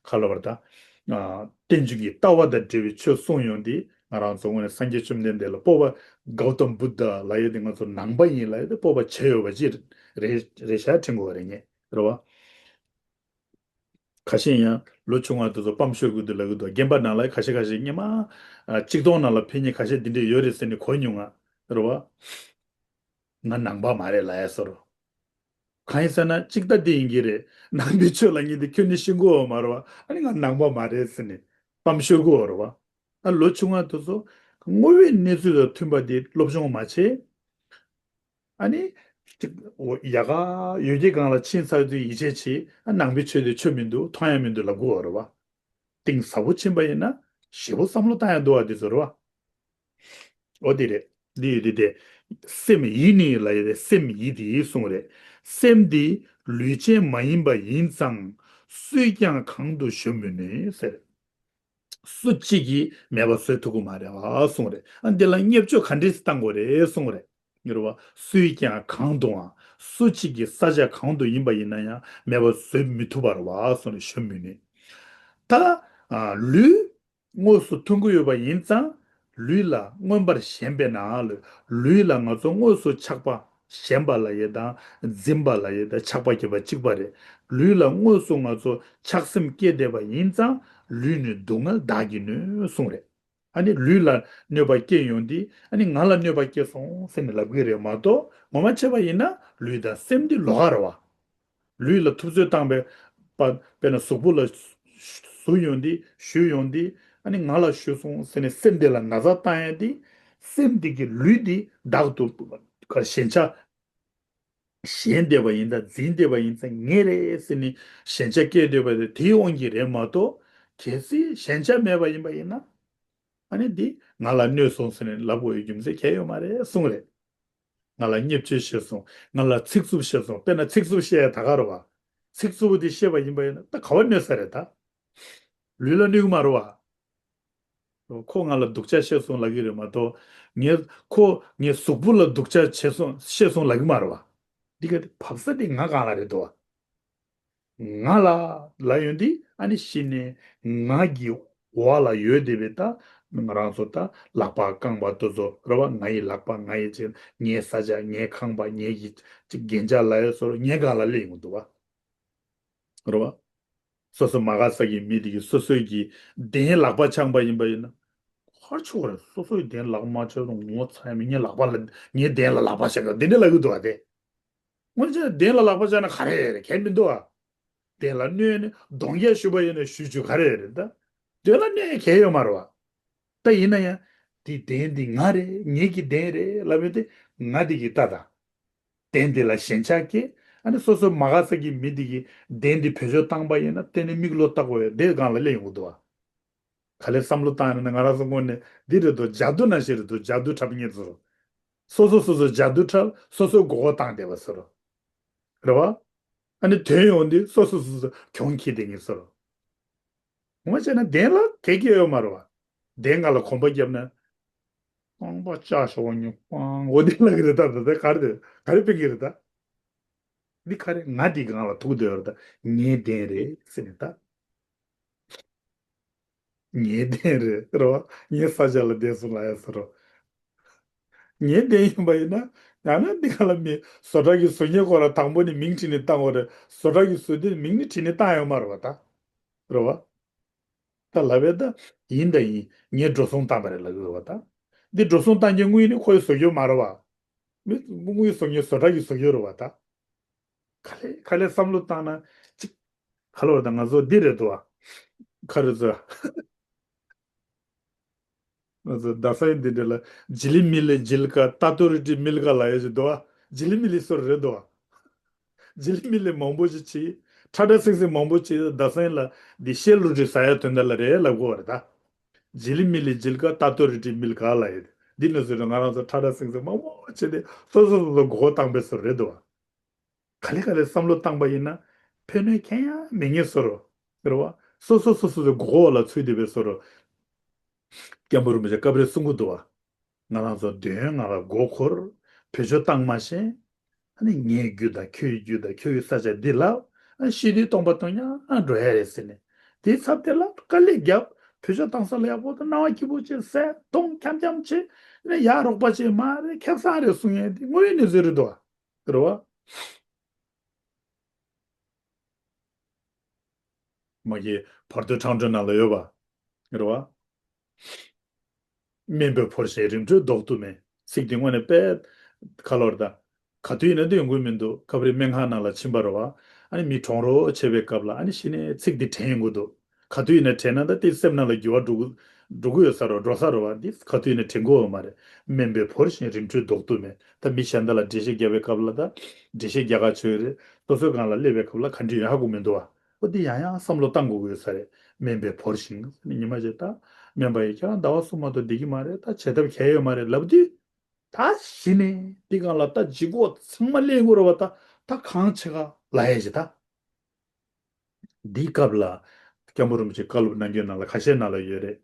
ག་ལ་བར་ད། ཨ། རྟེན་འབྱུང་གི་ལྟ་བ་དང་འབྲེལ་བའི་ཆོས་གསུངས་ཡོང་དུས། ང་རང་ཚོ་དངོས་གནས་སངས་རྒྱས་བཅོམ་ལྡན་འདས་ལ་སྤོབས་པ། གའུ་ཏམ་བུདྡྷ་ལབ་ཡས་དེ་ང་ཚོ་ནང་པ་ཡིན་ལབ་ཡས་དེ་སྤོབས་པ་བྱས་ཡོད་པ་ཅིག་རེད། རེད་ཤག་དྲན་དགོས་པ་རེད་ངས། རེད་བ། ཁ་ཤས་ཡང་ལོ་ཆུང་བ་དེ་ཚོ་སྤམ་ཤོར་གི་འདུག་ལབ་གི་འདུག་རྒན་པ་ནང་ལ་ཁ་ཤས་ཁ་ཤས་སྔོན་མ། ཨ། གཅིག་སྟོང་ནང་ལ་ཕེབས་མཁན་ཁ་ཤས་འདི་འདྲས་ཡོད་རེད་ཟེར་ནས་གོ་མྱོང་ང་། རེད་བ། ང་ནང་པ་མ་རེད་ལབ་ཡ་བཟོ་འདྲ། གང་ཡིན་ཟེར་ན་གཅིག་ད་འདི་ཡིན་གྱི་རེད། ནང་པའི་ཆོས་ལབ་མཁན་དེ་ཁྱོན་ནས་ཤེས་ཀྱི་ཡོད་མ་རེད་བ། ཨ་ནི་ང་ནང་པ་མ་རེད་ཟེར་ནས་སྤམ་ཤོར་གྱི་ཡོད་རེད་བ། ཨ། ལོ་ཆུང་བ་དེ་ཚོ་དངོས་ཡོད་གནས་ཚུལ་དང་མཐུན་པ་དེ་སློབ་སྦྱོང་མ་བྱས། ཨ་ནི། ཅིག་འོ་ཡ་ག་ཡོད་ཀྱི་སྒང་ལ་ཕྱིན་ཚར་དུས་ཡིད་ཆེས་བྱེད། ཨ། ནང་པའི་ཆོས་དེ་ཆོས་མི་འདུག་མཐོང་ཡ་མི་འདུག་ལབ་དགོས་པ་རེད་བ། གཏིང་ཟབ་པོ་ཕྱིན་པ་ཡིན་ན་ཞེ་པོ་བསམ་བློ་བཏང་ཡ་འདུག་བ། དེ་ཚོ་རེད་བ། འོ་དེ་རེད། འདི་ཡོད་དེ་དེ། སེམས་ཡིད་ནི་ལབ་ཡ་དེ་སེམས་ཡིད་དེ་གསུངས་རེད། སེམས་འདི་ལུས་ཅན་མ་ཡིན་པ་ཡིན་ཙང་། སུས་ཀྱང་གང་དུ་གཞོམ་མི་ནུས་ཟེར། སུ་གཅིག་གིས་མེད་པ་བཟོ་ཐུབ་ཀྱི་མ་རེད་བ་གསུངས་རེད། ཨ། འདི་ལ་བརྙས་བཅོས་ག་འདྲས་སེ་བཏང་དགོས་རེད་གསུངས་རེད། ཡོད་རེད་བ། སུས་ཀྱང་གང་དུའང་། སུ་གཅིག་གིས་ས་ཆ་གང་དུ་ཡིན་པ་ཡིན་ན་ཡང་མེད་པ་བཟོ་མི་ཐུབ་པ་རེད་བ་གསུངས་རེད། གཞོམ་མི་ནུས། ད། ཨ། ལུས་དངོས་སུ་མཐོང་གི་ཡོད་པ་ཡིན་ཙང་། ལུས་ལ་མངོན་པར་ཞེན་པས་ན་ལུས། ལུས་ལ་ང་ཚོ་དངོས་སུ་ཆགས་པ། ཞེན་པ་ལབ་ཡས་དང་འཛིན་པ་ལབ་ཡས་དང་ཆགས་པ་སྐྱེས་པ་གཅིག་པ་རེད། ལུས་ལ་དངོས་སུ་ང་ཚོ་ཆགས་སེམས་སྐྱེས་བསྡད་པ་ཡིན་ཙང་། ལུས་ནི་སྡུག་བསྔལ་བདག་གིས་ནུས་གསུངས་རེད། ཨ་ནི་ལུས་ལ་གནོད་པ་སྐྱེལ་ཡོང་དུས། ཨ་ནི་ང་ལ་གནོད་པ་སྐྱེལ་སོང་ཟེར་ནས་ལབ་ཀྱི་རེད་མ་གཏོགས། ངོ་མ་བྱས་པ་ཡིན་ན་ལུས་དང་སེམས་འདི་ལོགས་ཀ་རེད་བ། ལུས་ལ་ཐུབ་ཚོད་བཏང་བའི་པ། དཔེར་ན་གཟུགས་པོ་ལ་གཟུགས་ཡོང་དུས་གཞུ་ཡོང་དུས། ཨ་ནི་ང་ལ་གཞུ་སོང་ཟེར་ནས་སེམས་དེ་ལ་ན་ཚ་བཏང་ཡ་དེ། སེམས་དེ་གི་ལུས་དེ་བདག་ཏུ་ག་ཞེན་ཆགས། ཞེན་བསྡད་པ་ཡིན་ད་འཛིན་བསྡད་པ་ཡིན་ཙང་ངའི་རེད་ཟེར་ནས་ཞེན་ཆགས་སྐྱེས་བསྡད་པ་དེ་དེའི་དབང་གིས་རེད་མ་གཏོགས། གལ་སྲིད་ཞེན་ཆགས་མེད་པ་ཡིན་པ་ཡིན་ན། ཨ་ནི་འདི་ང་ལ་གནོད་སོང་ཟེར་ནས་ལབ་དགོས་ཡའི་རྒྱུ་མཚན་གང་ཡང་ཡོད་མ་རེད་གསུངས་རེད། ང་ལ་བརྙས་བཅོས་བྱས་སོང་། ང་ལ་ཚིག་རྩུབ་བཤད་སོང་། དཔེར་ན་ཚིག་རྩུབ་བཤད་ཡ་ད་ག་རེད་བ། ཚིག་རྩུབ་པོ་དེ་བཤད་པ་ཡིན་པ་ཡིན་ན་ད་ག་བ་གནོད་ས་རེད་ད། ལུས་ལ་གནོད་ཀྱི་མ་རེད་བ། ཁོ་ང་ལ་སྡུག་ཅག་བཤད་སོང་ལབ་ཀྱི་རེད་མ་གཏོགས། ངས་ཁོ་ངའི་གཟུགས་པོ་ལ་སྡུག་ཅག་བྱས་སོང་བཤད་སོང་ལབ་ཀྱི་མ་རེད་བ། འདི་ག་དེ་བབས་ས་དེ་ང་སྒང་ལ་རེད་དོ། ང་ལ་ལབ་ཡོང་དུས་ཨ་ནི་གཞི་ནས་ང་གི་འོག་ལ་ཡོད་བསྡད་པའི་ད་ང་རང་ཚོ་ད་ལག་པ་རྐང་པ་དེ་ཚོ་རེད་བ། ང་ཡི་ལག་པ་ང་ཡི་ཅིག་ངའི་ས་ཆ་ངའི་ཁང་པ་ངའི་གི་ཅིག་རྒྱན་ཆ་ལབ་ཡ་སོགས་ངའི་སྒང་ལ་སླེབས་ཡོང་གི་འདུག་བ། རེད་བ། སོ་སོ་མ་དགའ་ས་གི་མི་དེ་གིས་སོ་སོའི་གི་གདན་ལག་པ་འཆང་པ་ཡིན་པ་ཡིན་ན། ཧར་ཆོག་རེད། སོ་སོའི་གདན་ལག་མ་འཆང་རུང་ངོ་ཚ་ཡ་མི་ངའི་ལག་པ་ལ་ངའི་གདན་ལ་ལག་པ་འཆང་གི་འདི་འདྲ་ལབ་གི་འདུག་བ་དེ། ངོ་ཚ་གདན་ལ་ལག་པ་འཆང་ན་ག་རེ་རེད། གལ་མི་འདུག་བ། གདན་ལ་གནོན་ནས་གདོང་བརྒྱབ་ཞུས་པ་ཡིན་ན་ཞུ་རྒྱུ་ག་རེ་རེད་ད། གདན་ལ་གནོན་ཡ་གལ་ཡོད་མ་རེད་བ། ད་ཡིན་ན་ཡང་འདི་གདན་འདི་ང་རེད། ངེད་ཀྱི་གདན་རེད་ལབ་ཡོང་དུས་ང་འདི་གི་ལྟ་དང་། གདན་འདི་ལ་ཞེན་ཆགས་སྐྱེ། ཨ་ནི་སོ་སོ་མ་དགའ་ས་གི་མི་འདི་གིས་གདན་འདི་བེད་སྤྱོད་བཏང་པ་ཡིན་ན་གཏན་ནས་མིག་བློ་བཏགས་དགོས་ཡ་དེ་སྒང་ལ་སླེབས་ཡོང་གི་འདུག་བ། ག་ལེར་བསམ་བློ་བཏང་ཡོང་ན་ང་རང་ཚོ་དངོས་གནས་འདི་རེད་དོ། ཇ་དུ་ནང་བཞིན་རེད་དོ། ཇ་དུ་འཁྲབ་མཁན་ཚོ་རོ། སོ་སོ་སོ་སོ་ཇ་དུ་འཁྲབ། སོ་སོའི་མགོ་སྐོར་བཏང་བསྡད་པ་ཚོ་རོ། རེད་བ། ཨ་ནི་དོན་ཡོང་དུས་སོ་སོ་སོ་སོ་གྱོང་ཁྱེར་བསྡད་མཁན་ཚོ་རོ། ངོ་བྱས་ན་གདན་ལ་གེ་གེ་ཡོད་མ་རེད་བ། གདན་ང་ལ་གོམ་པ་བརྒྱབ་ན། རྐང་པ་ལྕགས་ཤོག་ཉོ་པང་འོ་དེ་ལ་གི་རེད་ད། ད་ད་ག་རེ་རེད། ག་རེ་ཕན་གི་རེད་ད། འདི་ག་རེ་ང་འདི་སྒང་ལ་ཐུག་བསྡད་ཡོད་རེད་ད། ངའི་གདན་རེད་ཟེར་ནས་ད། ངའི་གདན་རེད་རོ། ངའི་ས་ཆ་ལ་བསྡད་སོང་ལབ་ཡ་ཟེར་རོ། ངའི་གདན་ཡིན་པ་ཡིན་ན་ཡང་ན་འདི་ག་ལ་མི་བཟོ་གྲྭ་གི་བཟོ་མཁན་ཁོ་ར་དང་པོ་ནས་མིང་བྲིས་ནས་བཏང་བ་རེད། བཟོ་གྲྭ་གི་བཟོ་དེ་མིང་ནས་བྲིས་ནས་བཏང་ཡོད་མ་རེད་བ་ད། རེད་བ། ད་ལབ་པས་ད། ཡིན་ད་ཡིན། ངས་འགྲོ་སོང་བཏང་པ་རེད་ལབ་ཀྱི་ཡོད་པ་ད། འདི་འགྲོ་སོང་བཏང་མཁན་དངོས་ནི་ཁོ་ཡི་བཟོ་སྐྱོན་མ་རེད་བ། མི་དངོས་ཡི་བཟོ་མཁན་བཟོ་གྲྭ་གི་བཟོ་སྐྱོན་རེད་བ་ད། ག་ལེ་ག་ལེ་བསམ་བློ་བཏང་ན་ཅིག་ག་ལོར་ད་ང་ཚོ་འདི་རེད་དོ། ག་རེ་ཟེར། ང་ཚོ་རྡ་ས་ཡི་འདི་འདྲ་ལ་ཇི་ལི་མི་ལི་ཇི་ལི་ཀ་ཏ་ཏོ་རི་ཏི་མི་ལི་ཀ་ལབ་ཡ་ཞིག་འདུག་བ། ཇི་ལི་མི་ལི་སོར་རེད་འདུག་བ། ཇི་ལི་མི་ལི་མང་པོ་ཞིག་བྱས། ཁྲ་ཁྲ་སིང་སིང་མང་པོ་བྱས། རྡ་ས་ཡི་ལ་འདི་ཤེལ་ལུ་ཏི་ཟ་ཡ་དོན་དག་ལ་རེད་ལབ་དགོས་བ་རེད་ད། ཇི་ལི་མི་ལི་ཇི་ལི་ཀ་ཏ་ཏོ་རི་ཏི་མི་ལི་ཀ་ལབ་ཡ་འདི་ནི་ཟེར་ན་ང་རང་ཚོ་ཁྲ་ཁྲ་སིང་སིང་མང་པོ་བྱས་ཏེ་སོ་སོ་སོ་སོ་མགོ་སྐོར་བཏང་པའི་སོར་རེད་འདུག་བ། ག་ལེ་ག་ལེ་བསམ་བློ་བཏང་པ་ཡིན་ན་ཕན་གནོད་གང་ཡང་མེད་ངེས་སོ་རོ། རེད་བ། སོ་སོ་སོ་སོ་སོའི་མགོ་སྐོར་ལ་ཚུད་བསྡད་པའི་སོ་རོ། སྐྱབས་མགོན་རིན་པོ་ཆེ་སྐབས་རེ་གསུང་གི་འདུག་བ། ང་རང་ཚོ་དོན་ང་ལ་མགོ་འཁོར། བེད་སྤྱོད་བཏང་མ་ཤེས། ཨ་ནི་ངའི་རྒྱུད་དང་ཁྱོད་ཀྱི་རྒྱུད་དང་ཁྱོད་ཀྱི་ས་ཆ་འདི་ལ། ཨ་ཤི་དུས་སྟོང་པ་སྟོང་ཉག་ཨ་འགྲོ་ཡ་རེད་ཟེར་ནས། དེའི་ཚབ་དེ་ལ་དཀའ་ལས་བརྒྱབ། བེད་སྤྱོད་བཏང་ས་ལ་ཡག་པོ་དང་སྣང་བ་སྐྱིད་པོ་བྱས་ཟེར་གཏོང་འཁྱམ་འཁྱམ་བྱས། ཨ་ནི་ཡར་རོགས་པ་བྱས་མ་རེད་ཁེ་བཟང་རེད་གསུང་ཡ་འདི་དངོས་ཡོད་གནས་ཚུལ་རེད་འདུག་བ། རེད་བ། མ་གི་བར་དོའི་འཕྲང་སྒྲོལ་ནང་ལ་ཡོད་པ། རེད་བ། དམན་པས་བོར་ཞིང་རིམ་གྲོས་ལྡོག་ཏུ་མེད། ཚིག་འདི་དངོས་གནས་དཔེ་ཁ་ལོར་དང་། ག་དུས་ཡིན་ན་འདི་ཡོང་གི་མི་འདུག་སྐབས་རེ་སྨན་ཁང་ནང་ལ་ཕྱིན་པ་རེད་བ། ཨ་ནི་མི་གྲོངས་རོགས་བྱེད་པའི་སྐབས་ལ་ཨ་ནི་གཞི་ནས་ཚིག་འདི་དྲན་ཡོང་གི་འདུག་ག་དུས་ཡིན་ན་དྲན་ན་ད་དེ་སེམས་ནང་ལ་འགྱུར་བ་འགྲོ་གི་འགྲོ་གི་ཡོད་ས་རེད། འགྲོ་ས་རེད་བ། འདི་ག་དུས་ཡིན་ན་དྲན་གི་ཡོད་མ་རེད། དམན་པས་བོར་ཞིང་རིམ་གྲོས་ལྡོག་ཏུ་མེད། ད་མི་གཞན་དག་ལ་འགྲེལ་བཤད་རྒྱག་པའི་སྐབས་ལ་ད་འགྲེལ་བཤད་རྒྱག་ག་བྱོས་རེད། སོ་སོའི་སྒང་ལ་སླེབས་པའི་སྐབས་ལ་ག་འདྲ་ཡོད་ཧ་གོ་མི་འདུག་བ། ཨོ་འདི་ཡང་ཡང་བསམ་བློ་བཏང་དགོས་ཀྱི་ཡོད་ས་རེད། དམན་པས་བོར་ཞིང་ཉི་མ་ཞིག་ད། དམན་པ་ཡིས་ཁྱེད་རང་ཟླ་བ་གསུམ་མ་གཏོགས་བསྡད་ཀྱི་མ་རེད། ད་བྱེད་ཐབས་གལ་ཡོད་མ་རེད་ལབ་དུས། ད་གཞི་ནས་འདི་སྒང་ལ་ད་ལྗིད་ཁོག་ཚང་མ་སླེབས་དགོས་རེད་བ། ད་ད་གང་བྱེད་ག་ལབ་ཡས་ཞིག་ད། འདིའི་སྐབས་ལ་སྐྱབས་མགོན་རིན་པོ་ཆེ་བཀའ་སློབ་གནང་རྒྱུའི་ནང་ལ་ཁ་ཤས་ནང་ལ་ཡོད་རེད།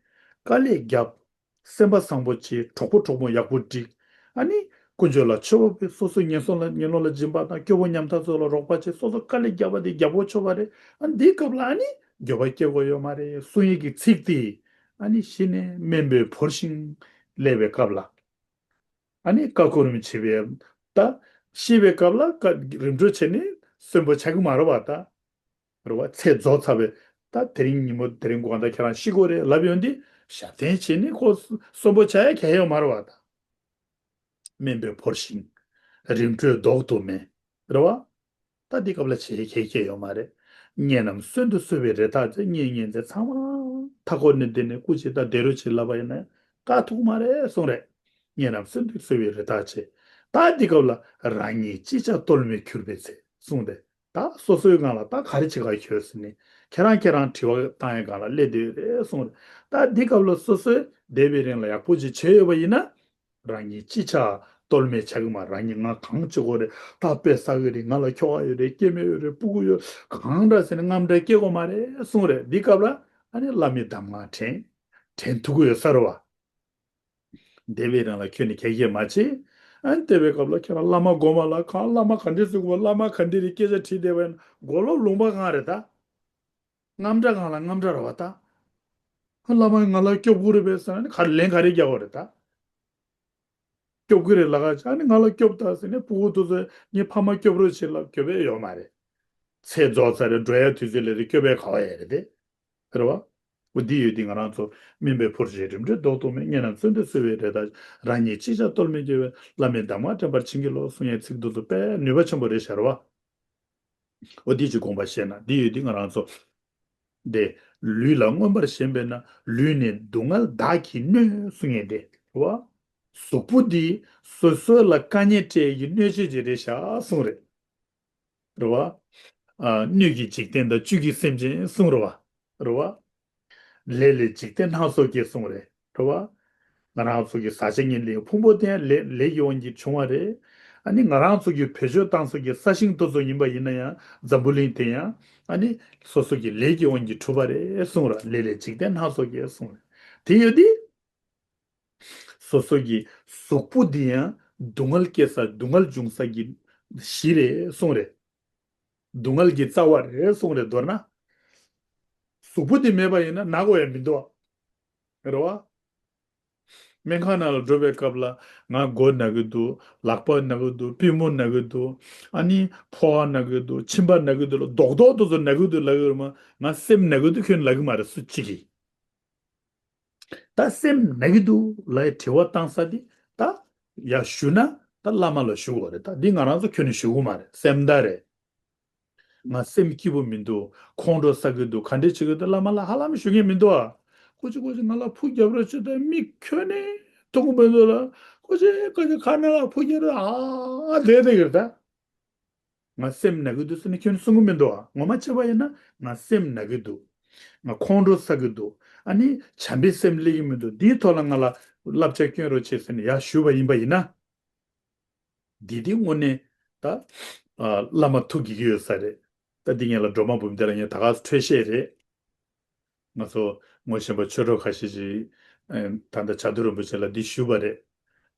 དཀའ་ལས་རྒྱབ། སེམས་པ་བཟང་པོ་བྱེད། གྲོགས་པོ་གྲོགས་མོ་ཡག་པོ་སྒྲིག་ཨ་ནི་ཀུན་སྤྱོད་ལ་ཆོས་པ་བྱེད། སོ་སོ་ངན་སོང་ལ་ངན་སློང་ལ་སྦྱིན་པ་དང་སྐྱོ་པོ་ཉམ་ཐག་ཚོ་ལ་རོགས་པ་བྱེད། སོ་སོ་དཀའ་ལས་རྒྱབ་པ་དེ་རྒྱབ་པོ་ཆོག་པ་རེད། ཨ་ནི་འདིའི་སྐབས་ལ་ཨ་ནི་འགྱོད་པ་སྐྱེ་དགོས་ཡོད་མ་རེད། གསུང་ཡིག་གི་ཚིག་དེ་ཨ་ནི་གཞི་ནས་དམན་པས་བོར་ཞིང་སླེབས་པའི་སྐབས་ལ། ཨ་ནི་བཀའ་ཁོ་རིམ་བྱེད་པའི་ད་ཤེས་པའི་སྐབས་ལ་བཀའ་རིམ་གྲོ་བྱས་ནས་གསོན་པོ་ཆགས་ཀྱི་མ་རེད་བ་ད། རེད་བ། ཚེ་རྫོགས་ཚར་བའི་ད་དེ་རིང་ཉིན་མོ་དེ་རིང་དགོང་དག་ཁྱེད་རང་ཤི་དགོས་རེད་ལབ་ཡོང་དུས་ཞབས་བརྟན་བྱས་ནས་ཁོ་གསོན་པོ་ཆགས་ཡ་གལ་ཡོད་མ་རེད་བ་ད། དམན་པས་བོར་ཞིང་རིམ་གྲོས་ལྡོག་ཏུ་མེད། རེད་བ། ད་འདི་སྐབས་ལ་བྱེད་ཡ་གལ་ཡོད་མ་རེད། གཉེན་རྣམས་གསོན་དུ་གསོལ་བའི་རེ་ཐག་ཆོད། གཉེན་ཉེ་ཚན་ཚང་མ་མཐའ་འཁོར་ནས་འདི་ནས་སྐུ་མཁྱེན་ད་བདེ་རོགས་བྱེད་ལབ་པ་ཡིན་ན་དཀའ་ཐུག་མ་རེད་གསུངས་རེད། གཉེན་རྣམས་གསོན་དུ་གསོལ་བའི་རེ་ཐག་ཆོད། ད་འདི་སྐབས་ལ་རང་ཉིད་ཅི་བྱ་གཏོལ་མེད་གྱུར་པའི་ཚེ་གསུངས་ཏེ། ད་སོ་སོའི་ངང་ལ་ད་ག་རེ་བྱེད་ག་ཁྱོད་ཟེར་ནས་ཁྱེད་རང་ཁྱེད་རང་དྲི་བ་བཏང་ཡའི་སྒང་ལ་སླེབས་བསྡད་ཡོད་རེད་གསུངས་རེད། ད་འདི་སྐབས་ལ་སོ་སོས་འདས་པའི་རིང་ལ་ཡག་པོ་ཅིག་བྱས་ཡོད་པ་ཡིན་ན། རང་ཉིད་ཅི་བྱ་གཏོལ་མེད་ཆགས་ཀྱི་མ་རེད། རང་ཉིད་ང་གང་བྱེད་དགོས་རེད། ད་དཔེ་བསགས་ཀྱི་རེད། ང་ལ་ཁྱོ་ག་ཡོད་རེད། སྐྱེ་དམན་ཡོད་རེད། སྤུ་གུ་ཡོད། གང་འདྲ་ཟེར་ནས་དངངས་སྐྲག་སྐྱེ་དགོས་མ་རེད་གསུངས་རེད། འདི་སྐབས་ལ་ཨ་ནི་བླ་མའི་གདམས་ངག་དྲན། དྲན་ཐུབ་ཀྱི་ཡོད་ས་རེད་བ། འདས་པའི་རིང་ལ་ཁྱོད་ནི་ག་གེ་མ་བྱེད། ཨ་ནི་དེ་བའི་སྐབས་ལ་ཁྱེད་རང་བླ་མ་སྒོམ་པ་ལ་གང་བླ་མ་ག་འདྲས་ཟེར་དགོས་པ། བླ་མ་ག་འདྲས་རེད། སྐད་ཆ་དྲིས་བསྡད་པ་ཡིན་ན་མགོ་ལོག་ལུང་པ་གང་རེད་ད། རྔམ་སྒྲ་གང་ལ་རྔམ་སྒྲ་རེད་བ་ད། ཨ་བླ་མ་ང་ལ་སྐྱོབ་དགོས་རེད་པས་ཟེར་ན་ནི་ག་རེ་ལན་ག་རེ་རྒྱག་དགོས་རེད་ད། སྐྱོབ་ཀྱི་རེད་ལབ་ཀྱང་ཨ་ནི་ང་ལ་སྐྱོབ་དང་ཟེར་ནས་སྤུ་གུ་དེ་ཚོས་ངའི་ཕ་མ་སྐྱོབ་རོགས་བྱེད་ལབ་སྐྱོབ་པ་ཡོད་མ་རེད། ཚེ་རྫོགས་ཚར་རེད། འགྲོ་ཡ་དུས་ཚོད་སླེབས་རེད། སྐྱོབ་པ་ག་བ་ཡོད་རེད་དེ། རེད་བ། འོ་འདི་ཡོད་དེ་ང་རང་ཚོ་སྨན་པའི་ཕུར་ཞིག་རིམ་གྲོའི་རྡོག་རྡོག་མེད། གཉེན་རྣམས་བརྩོན་འགྲུས་གསོ་བའི་རེ་ད། རང་ཉིད་ཅི་བྱ་གཏོལ་མེད་སྐྱོ་བས། བླ་མེད་གདམས་ངག་དྲན་པར་བྱིན་གྱིས་རློབས་གསུང་ཡའི་ཚིག་དེ་ཚོ་དཔེ་ནུས་པ་ཆེན་པོ་རེད་ཤག་རེད་བ། འོ་འདི་ཅིག་དགོངས་པ་བཞེས་ན་འདི་ཡོད་འདི་ང་རང་ཚོ། དེ། ལུས་ལ་མངོན་པར་ཞེན་པས་ན། ལུས་ནི་སྡུག་བསྔལ་བདག་གིས་གནོད་གསུང་ངེས་ཏེ། རེད་བ། གཟུགས་པོ་འདི་སོ་སོ་ལ་དཀའ་ངལ་སྤྲད་ཀྱི་གནོད་བྱེད་ཅིག་རེད་ཤག་གསུངས་རེད། རེད་བ། ཨ། སྣོད་ཀྱི་འཇིག་རྟེན་དང་བཅུད་ཀྱི་སེམས་ཅན་གསུངས་རེད་བ། རེད་བ། ལས་ལས་འཇིག་རྟེན་སྣ་ཚོགས་ཀྱིས་གསུངས་རེད། རེད་བ། ང་རང་ཚོ་གི་བཟའ་བཅའ་ཉིན་ལས་ཕུང་པོ་དེ་ཡང་ལས་ལས་ཀྱི་དབང་གིས་བྱུང་བ་རེད། ཨ་ནི་ང་རང་ཚོ་གི་བེད་སྤྱོད་བཏང་ས་གི་ས་ཞིང་དེ་ཚོ་ཡིན་པ་ཡིན་ན་ཡང་འཛམ་བུ་གླིང་དེ་ཡང་ཨ་ནི་སོ་སོ་གི་ལས་ཀྱི་དབང་གིས་གྲུབ་པ་རེད་གསུངས་ར། ལས་ལས་འཇིག་རྟེན་སྣ་ཚོགས་ཀྱིས་གསུངས་རེད། དེ་ཡོད་དེ། སོ་སོ་གི་གཟུགས་པོ་འདི་ཡང་སྡུག་བསྔལ་སྐྱེ་ས་སྡུག་བསྔལ་འབྱུང་ས་གི་གཞི་རེད་གསུངས་རེད། སྡུག་བསྔལ་གྱི་རྩ་བ་རེད་གསུངས་རེད། མདོར་ན། གཟུགས་པོ་འདི་མེད་པ་ཡིན་ན་ན་དགོས་ཡ་མི་འདུག་བ། རེད་བ། སྨན་ཁང་ནང་ལ་འགྲོ་བའི་སྐབས་ལ་ང་མགོ་ན་གི་འདུག་ལག་པ་ན་གི་འདུག་པུས་མོ་ན་གི་འདུག་ཨ་ནི་ཕོ་བ་ན་གི་འདུག་མཆིན་པ་ན་གི་འདུག་ལ་རྡོག་རྡོག་དེ་ཚོ་ན་གི་འདུག་ལབ་ཀྱི་རེད་མ། ང་སེམས་ན་གི་འདུག་ཁྱོད་ལབ་གི་མ་རེད་སུ་གཅིག་གིས། ད་སེམས་ན་གི་འདུག་ལབ་ཡ་དྲི་བ་བཏང་ས་དེ་ད་ཡར་ཞུ་ན་ད་བླ་མ་ལ་ཞུ་དགོས་རེད། ད་འདི་ང་རང་ཚོ་ཁྱོན་ནས་ཞུ་གི་མ་རེད། སེམས་ད་རེད། ང་སེམས་སྐྱིད་པོ་མི་འདུག་ཁོང་ཁྲོ་ཟ་གི་འདུག་ག་འདྲས་བྱེད་ཀྱི་འདུག་བླ་མ་ལ་ཧ་ལམ་ཞུ་མཁན་མི་འདུག་ཨ། ཀོ་ཅི་ཀོ་ཅི་ང་ལ་ཕུག་རྒྱབ་རོགས་བྱེད་དང་མིག་ཁྱོན་ནས་མཐོང་གི་མི་འདུག་ལ། ཀོ་ཅི་ཀོ་ཅི་ཁ་ནང་ལ་ཕུག་རྒྱབ་རོགས་ཨ་བསྡད་བསྡད་ཡོད་ད། ང་སེམས་ན་གི་འདུག་ཟེར་ནས་ཁྱོད་གསུང་གི་མི་འདུག་ཨ། ངོ་མ་བྱས་པ་ཡིན་ན་ང་སེམས་ན་གི་འདུག་ང་ཁོང་ཁྲོ་ཟ་གི་འདུག་ཨ་ནི་བྱམས་པའི་སེམས་སླེབས་ཀྱི་མི་འདུག་འདིའི་ཐོག་ལ་ང་ལ་བསླབ་བྱ་སྐྱོན་རོགས་བྱེད་ཟེར་ནས་ཡར་ཞུས་པ་ཡིན་པ་ཡིན་ན། འདི་འདི་དངོས་གནས་ད་ཨ་བླ་མ་ཐུགས་དགྱེས་ཀྱི་ཡོད་ས་རེད། ད་འདི་ངེད་ལ་སྒྲོལ་མ་འབུམ་ལྡན་ལ་ངས་ད་ག་འཕྲོས་བཤད་རེད། ང་ཚོ་ངོ་ཤེས་པ་ཆོས་གྲོགས་ཁ་ཤས་ཤིག་ཨེ་ད་ལྟ་བྱ་དུར་རིན་པོ་ཆེ་ལ་འདི་ཞུས་པ་རེད།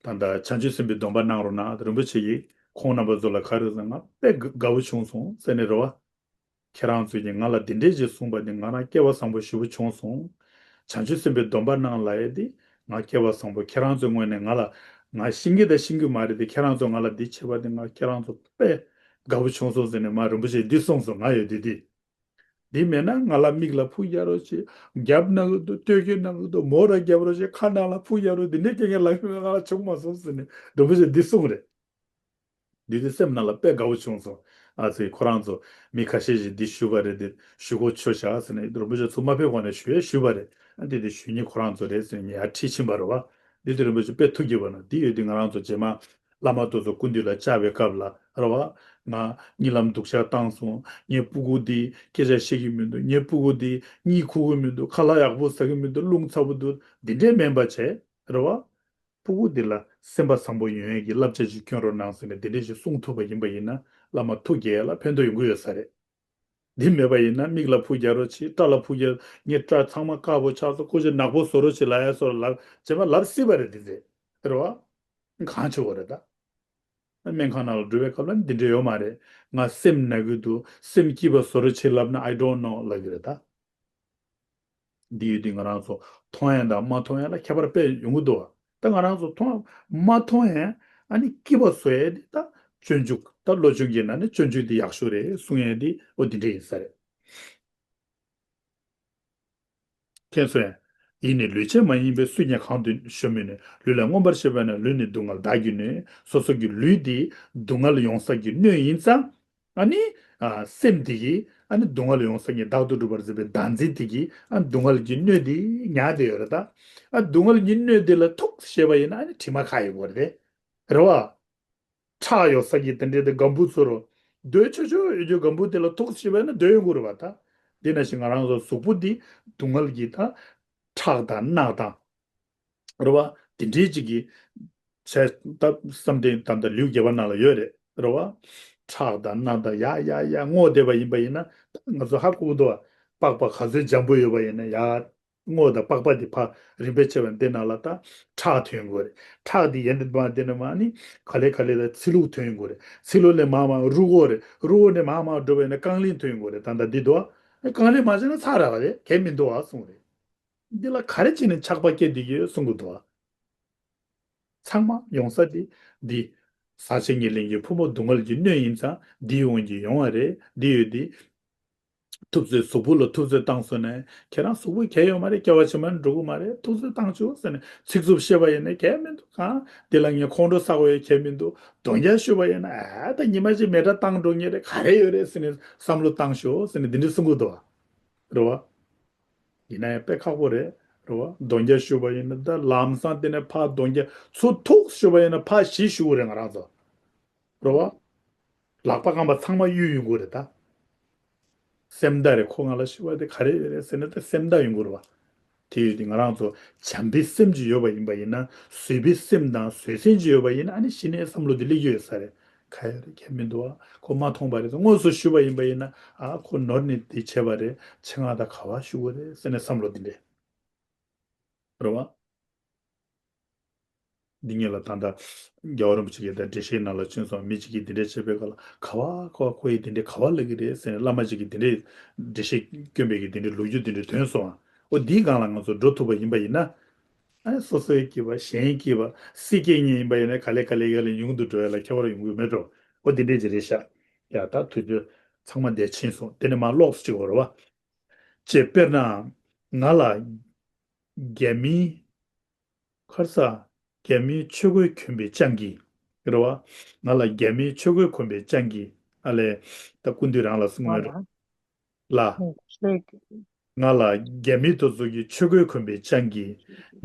ད་ལྟ་བྱང་ཆུབ་སེམས་དཔའི་སྡོམ་པ་གནང་རོགས་གནང་། རིན་པོ་ཆེ་གིས་ཁོང་རྣམ་པ་ཚོ་ལ་ག་རེ་ཟེར་ང་དཔེ་དགའ་དགའ་བོ་བྱུང་སོང་ཟེར་ནས་རེད་བ། ཁྱེད་རང་ཚོས་ཀྱིས་ང་ལ་འདི་འདྲས་ཞིག་གསུངས་པ་འདི་ང་རང་སྐལ་བ་བཟང་པོ་ཞེ་པོ་བྱུང་སོང་། བྱང་ཆུབ་སེམས་དཔའི་སྡོམ་པ་གནང་ལབ་ཡས་འདི་ང་སྐལ་བ་བཟང་པོ། ཁྱེད་རང་ཚོའི་ངོས་ནས་ང་ལ་ང་ཤེས་ཀྱི་དང་ཤེས་ཀྱི་མ་རེད་དེ་ཁྱེད་རང་ཚོ་ང་ལ་འདི་བྱས་པ་འདི་ང་ཁྱེད་རང་ཚོ་དཔེ་དགའ་བོ་བྱུང་སོང་ཟེར་ནས་མ་རིན་པོ་ཆེས་འདི་གསུངས་སོང་། ང་ཡོད་འདི་འདི། འདི་མེད་ན་ང་ལ་མིག་ལ་ཕུག་རྒྱག་རོགས་བྱེད། རྒྱབ་ན་གི་འདུག་སྟོད་ཀྱི་ན་གི་འདུག་མོ་ར་རྒྱབ་རོགས་བྱེད། ཁ་ནང་ལ་ཕུག་རྒྱག་རོགས། འདི་འདྲའི་སྐད་ངན་ལབ་ཡོད་ང་ལ་བྱུང་མ་སོང་ཟེར་ནས་རིན་པོ་ཆེས་འདི་གསུངས་རེད། འདི་དུས་སེམས་ནང་ལ་དཔེ་དགའ་བོ་བྱུང་སོང་། ཨ་ཙི་ཁོ་རང་ཚོ་མི་ཁ་ཤས་ཤིག་འདི་ཞུས་པ་རེད་དེ་ཞུ་གོ་ཆོད་བཞག་ཟེར་ནས་རིན་པོ་ཆེ་ཚུར་མ་ཕེབས་གོང་ནས་ཞུ་ཡས་ཞུས་པ་རེད། ཨ་འདི་དེ་ཞུ་མཁན་ཁོ་རང་ཚོ་རེད་ཟེར་ནས་ངས་ཡར་ཁྲིད་ཕྱིན་པ་རེད་བ། འདི་དུས་རིན་པོ་ཆེ་དཔེ་ཐུགས་དགྱེས་པ་ན་འདི་ཡོད་དུས་ང་རང་ཚོ་རྗེས་མ་བླ་མ་དེ་ཚོ་སྐུ་མདུན་ལ་བཅར་བའི་སྐབས་ལ་རེད་བ། ང་གཉིད་ལམ་སྡུག་ཤག་བཏང་སོང་། ངའི་སྤུ་གུ་འདི་སྐད་ཆ་བཤད་ཀྱི་མི་འདུག་ངའི་སྤུ་གུ་འདི་གཉིད་ཁུག་གི་མི་འདུག་ཁ་ལག་ཡག་པོ་ཟ་གི་མི་འདུག་རླུང་ཚ་པོ་འདུག་འདི་འདྲས་མིན་པ་བྱས་རེད་བ། སྤུ་གུ་འདི་ལ་སེམས་པ་བཟང་པོ་ཡོང་ཡས་ཀྱི་བསླབ་བྱ་ཅིག་སྐྱོན་རོགས་གནང་ཟེར་ནས་འདི་འདྲས་ཞིག་གསུང་ཐུབ་པ་ཡིན་པ་ཡིན་ན་བླ་མ་ཐུགས་དགྱེས་ལ་ཕན་ཐོགས་ཡོང་གི་ཡོད་ས་རེད། འདི་མེད་པ་ཡིན་ན་མིག་ལ་ཕུག་རྒྱག་རོགས་བྱེད། སྐྲ་ལ་ཕུག་རྒྱག་ངའི་སྐྲ་ཚང་མ་དཀར་པོ་ཆགས་སོང་། ཀོ་ཅི་ནག་པོ་བཟོ་རོགས་བྱེད་ལབ་ཡ་སོགས་ལབ་རྗེས་མ་ལབ་སྲིད་པ་རེད་འདི་ཚེ། རེད་བ། གང་བྱེད་དགོས་རེད་ད། སྨན་ཁང་ནང་ལ་འགྲོ་བའི་སྐབས་ལ་འདི་འདྲ་ཡོད་མ་རེད། ང་སེམས་ན་གི་འདུག་སེམས་སྐྱིད་པ་བཟོ་རོགས་བྱེད་ལབ་ན་I don't know ལབ་གི་རེད་ད། འདི་ཡོད་དུས་ང་རང་ཚོ་མཐོང་ཡ་དང་མ་མཐོང་ཡ་ལ་ཁྱད་པར་དཔེ་ཡོང་གི་འདུག་བ། ད་ང་རང་ཚོ་མཐོང་མ་མཐོང་ཡ་ཨ་ནི་སྐྱིད་པ་བཟོ་ཡ་དེ་ད་སྤྱོད་འཇུག་ད་བློ་སྦྱོང་གི་ནང་ནས་སྤྱོད་འཇུག་འདི་ཡག་ཤོས་རེད་གསུང་ཡ་དེ་འོ་འདི་འདྲ་ཡིན་ས་རེད། མཁྱེན་སོང་ཡ། ཡིད་ནི་ལུས་ཅན་མ་ཡིན་པས། སུས་ཀྱང་གང་དུ་བཞོ་མི་ནུས། ལུས་ལ་མངོན་པར་ཞེན་པས་ན། ལུས་ནི་སྡུག་བསྔལ་བདག་གིས་གནོད། སོ་སོ་གི་ལུས་འདི་སྡུག་བསྔལ་ཡོང་ས་གི་སྣོད་ཡིན་ཙང་། ཨ་ནི། ཨ། སེམས་དེ་གིས་ཨ་ནི་སྡུག་བསྔལ་ཡོང་ས་ངས་བདག་ཏུ་སྒྲུབ་པར་མཛད་པའི་བདག་འཛིན་དེ་གིས་ཨ་ནི་སྡུག་བསྔལ་གྱི་སྣོད་དེ་ཉར་བསྡད་ཡོད་རེད་ད། ཨ་སྡུག་བསྔལ་གྱི་སྣོད་དེ་ལ་ཐུག་ཤེས་པ་ཡིན་ན་ཨ་ནི་དྲི་མ་ཁ་ཡོད་དགོས་རེད། རེད་བ། ཁྲག་ཡོད་ས་ཀྱི་དེ་འདྲའི་དེ་སྒམ་པོ་ཚོ་རུ་སྡོད་ཆོག་ཆོག་ཡོད་རྒྱུ་སྒམ་པོ་དེ་ལ་ཐུག་ཤེས་པ་ཡིན་ན་སྡོད་ཡོང་གི་རེད་བ་ད། དེ་ནང་བཞིན་ང་རང་ཚོ་གཟུགས་པོ་འདི་སྡུག་བསྔལ་གྱི་ད་ཁྲག་དང་རྣག་དང་། རེད་བ། དེ་འདྲའི་ཅིག་གིས་བྱས་ད་བསམ་གཏན་ད་ལྟ་ལེའུ་བརྒྱད་པ་ནང་ལ་ཡོད་རེད། རེད་བ། ཁྲག་དང་རྣག་དང་ཡ་ཡ་ཡ་སྔོག་བསྡད་པ་ཡིན་པ་ཡིན་ན་ད་ང་ཚོ་ཧ་གོ་གི་འདུག་བ། པགས་པ་ག་ཚོད་འཇམ་པོ་ཡོད་པ་ཡིན་ན་ཡ་ སྔོ་དང་པགས་པ་དེ་ཕར་རིམ་པས་ཕྱེ་བ་འདི་ནང་ལ་ད་ཁྲག་ཐོན་དགོས་རེད། ཁྲག་དེ་ཡན་དེ་མ་འདི་ནས་མ་ནི་ག་ལེ་ག་ལེ་ལ་ཚི་ལུག་ཐོན་དགོས་རེད། ཚི་ལུག་ནས་མ་མ་རུས་ཁོག་རེད། རུས་ཁོག་ནས་མ་མ་འགྲོ་བས་ན་རྐང་ལིང་ཐོན་དགོས་རེད། ད་ད་འདི་འདུག་ཨ། རྐང་ལིང་མ་བྱས་ན་ཚར་ར་བ་རེད། གལ་མི་འདུག་ཨ་གསུངས་རེད། འདི་ལ་ག་རེ་བྱས་ནས་ཆགས་པ་སྐྱེ་བསྡད་ཀྱི་ཡོད་གསུང་གི་འདུག་ཨ། ཚང་མ་ཡོང་ས་དེ་འདི། ཟག་བཅས་ཉེར་ལེན་གྱི་ཕུང་པོ་སྡུག་བསྔལ་གྱི་སྣོད་ཡིན་ཙང་འདིའི་དབང་གིས་ཡོང་བ་རེད། འདི་ཡོད་དེ། ཐུབ་ཚོད་གཟུགས་པོ་ལ་ཐུབ་ཚོད་བཏང་སོང་ནས་ཁྱེད་རང་གཟུགས་པོ་གལ་ཡོད་མ་རེད། སྐྱེ་བ་ཕྱི་མར་འགྲོ་གི་མ་རེད། ཐུབ་ཚོད་བཏང་ཆོག་ཟེར་ནས་ཚིག་རྩུབ་བཤད་པ་ཡིན་ན་གལ་མི་འདུག་གང་། འདི་ལ་ངས་ཁོང་ཁྲོ་ཟ་དགོས་ཡ་གལ་མི་འདུག། གདོན་རྒྱག་ཞུས་པ་ཡིན་ན་ཨ་ད་ཉི་མ་གཅིག་མེ་དགྲ་བཏང་འགྲོ་ངེས་རེད། ག་རེ་ཡོད་རེད་ཟེར་ནས་བསམ་བློ་བཏང་ཤོག་ཟེར་ནས་འདི་འདྲ་གསུང་གི་འདུག་བ། རེད་བ། ཡིན་ན་ཡང་དཔེ་ཁག་པོ་རེད། རེད་བ། གདོན་རྒྱག་ཞུས་པ་ཡིན་ན་ད་ལམ་སང་དེ་ནས་ཕར་གདོན་རྒྱག་ཚུར་ཐུག་ཞུས་པ་ཡིན་ན་ཕར་ཞི་ཞུ་གི་རེད་ང་རང་ཚོ། རེད་བ། ལག་པ་རྐང་པ་ཚང་མ་གཡུག་ཡོང་གི་རེད་ད། སེམས་དགའ་རེད། ཁོ་ང་ལ་ཞུ་བ་དེ་ག་རེ་རེད་ཟེར་ན་ད་སེམས་དགའ་ཡོང་གི་རེད་བ། དེ་ཡོད་དེ་ང་རང་ཚོ་བྱམས་པའི་སེམས་ཅིག་ཡོད་པ་ཡིན་པ་ཡིན་ན། བཟོད་པའི་སེམས་དང་བཟོད་བསྲན་ཅིག་ཡོད་པ་ཡིན་ན་ཨ་ནི་གཞི་ནས་བསམ་བློ་དེ་སླེབས་ཀྱི་ཡོད་ས་རེད། ག་ཡོད་རེད་ཁྱད་མི་འདུག་ཨ། ཁོ་མ་མཐོང་པ་རེད། དངོས་སུ་ཞུས་པ་ཡིན་པ་ཡིན་ན་ཨ་ཁོ་ནོར་ནས་དེ་བྱས་པ་རེད། ཆེད་མངགས་ད་ག་བ་ཞུ་དགོས་རེད་ཟེར་ནས་བསམ་བློ་དེ་འདྲས། རེད་བ། འདི་ངེད་ལ་ད་ལྟ་རྒྱལ་བ་རིན་པོ་ཆེ་གིས་ད་འགྲེལ་བཤད་ནང་ལ་བྱོན་སོང་། མི་གཅིག་གིས་འདི་འདྲས་བྱས་པའི་སྐབས་ལ་ག་བ་ག་བ་ཁོ་ཡིས་འདི་འདྲས་ག་བ་ལབ་ཀྱི་རེད་ཟེར་ནས་བླ་མ་གཅིག་གིས་འདི་འདྲས་འགྲེལ་བཤད་བསྐྱོན་པའི་གི་འདི་འདྲས་ལོ་རྒྱུས་འདི་འདྲས་ཐོན་སོང་ཨ། ཨོ་འདིའི་སྒང་ལ་ང་ཚོ་འགྲོ་ཐུབ་པ་ཡིན་པ་ཡིན་ན། ཨ་ནི་སོ་སོའི་སྐྱིད་པ་གཞན་སྐྱིད་པ་སྲིད་སྐྱིད་གཉིས་ཡིན་པ་ཡིན་ན་ག་ལེ་ག་ལེ་ག་ལེ་ཉུང་དུ་འགྲོ་ཡ་ལ་ཁྱད་པར་ཡོང་གི་མེད་འགྲོ། ཨོ་འདི་འདྲས་ཅིག་རེད་ཤག། ཡ་ད་དུས་ཚོད་ཚང་མ་འདས་ཕྱིན་སོང་། དེ་ནས་མར་ལོགས་སུ་བཅུག་དགོས་རེད་བ། ཅེས་དཔེར་ན། ང་ལ་རྒྱ་མིའི། ཁར་ས། རྒྱ་མིའི་ཆོས་གོས་གྱོན་པའི་སྤྱང་ཀི། རེད་བ། ང་ལ་རྒྱ་མིའི་ཆོས་གོས་གྱོན་པའི་སྤྱང་ཀི། ཨ་ལས། ད་སྐུ་མདུན་རང་ལ་གསུང་གི་རེད། ལ། ང་ལ་རྒྱ་མི་དེ་ཚོ་གི་ཆོས་གོས་གྱོན་པའི་སྤྱང་ཀི།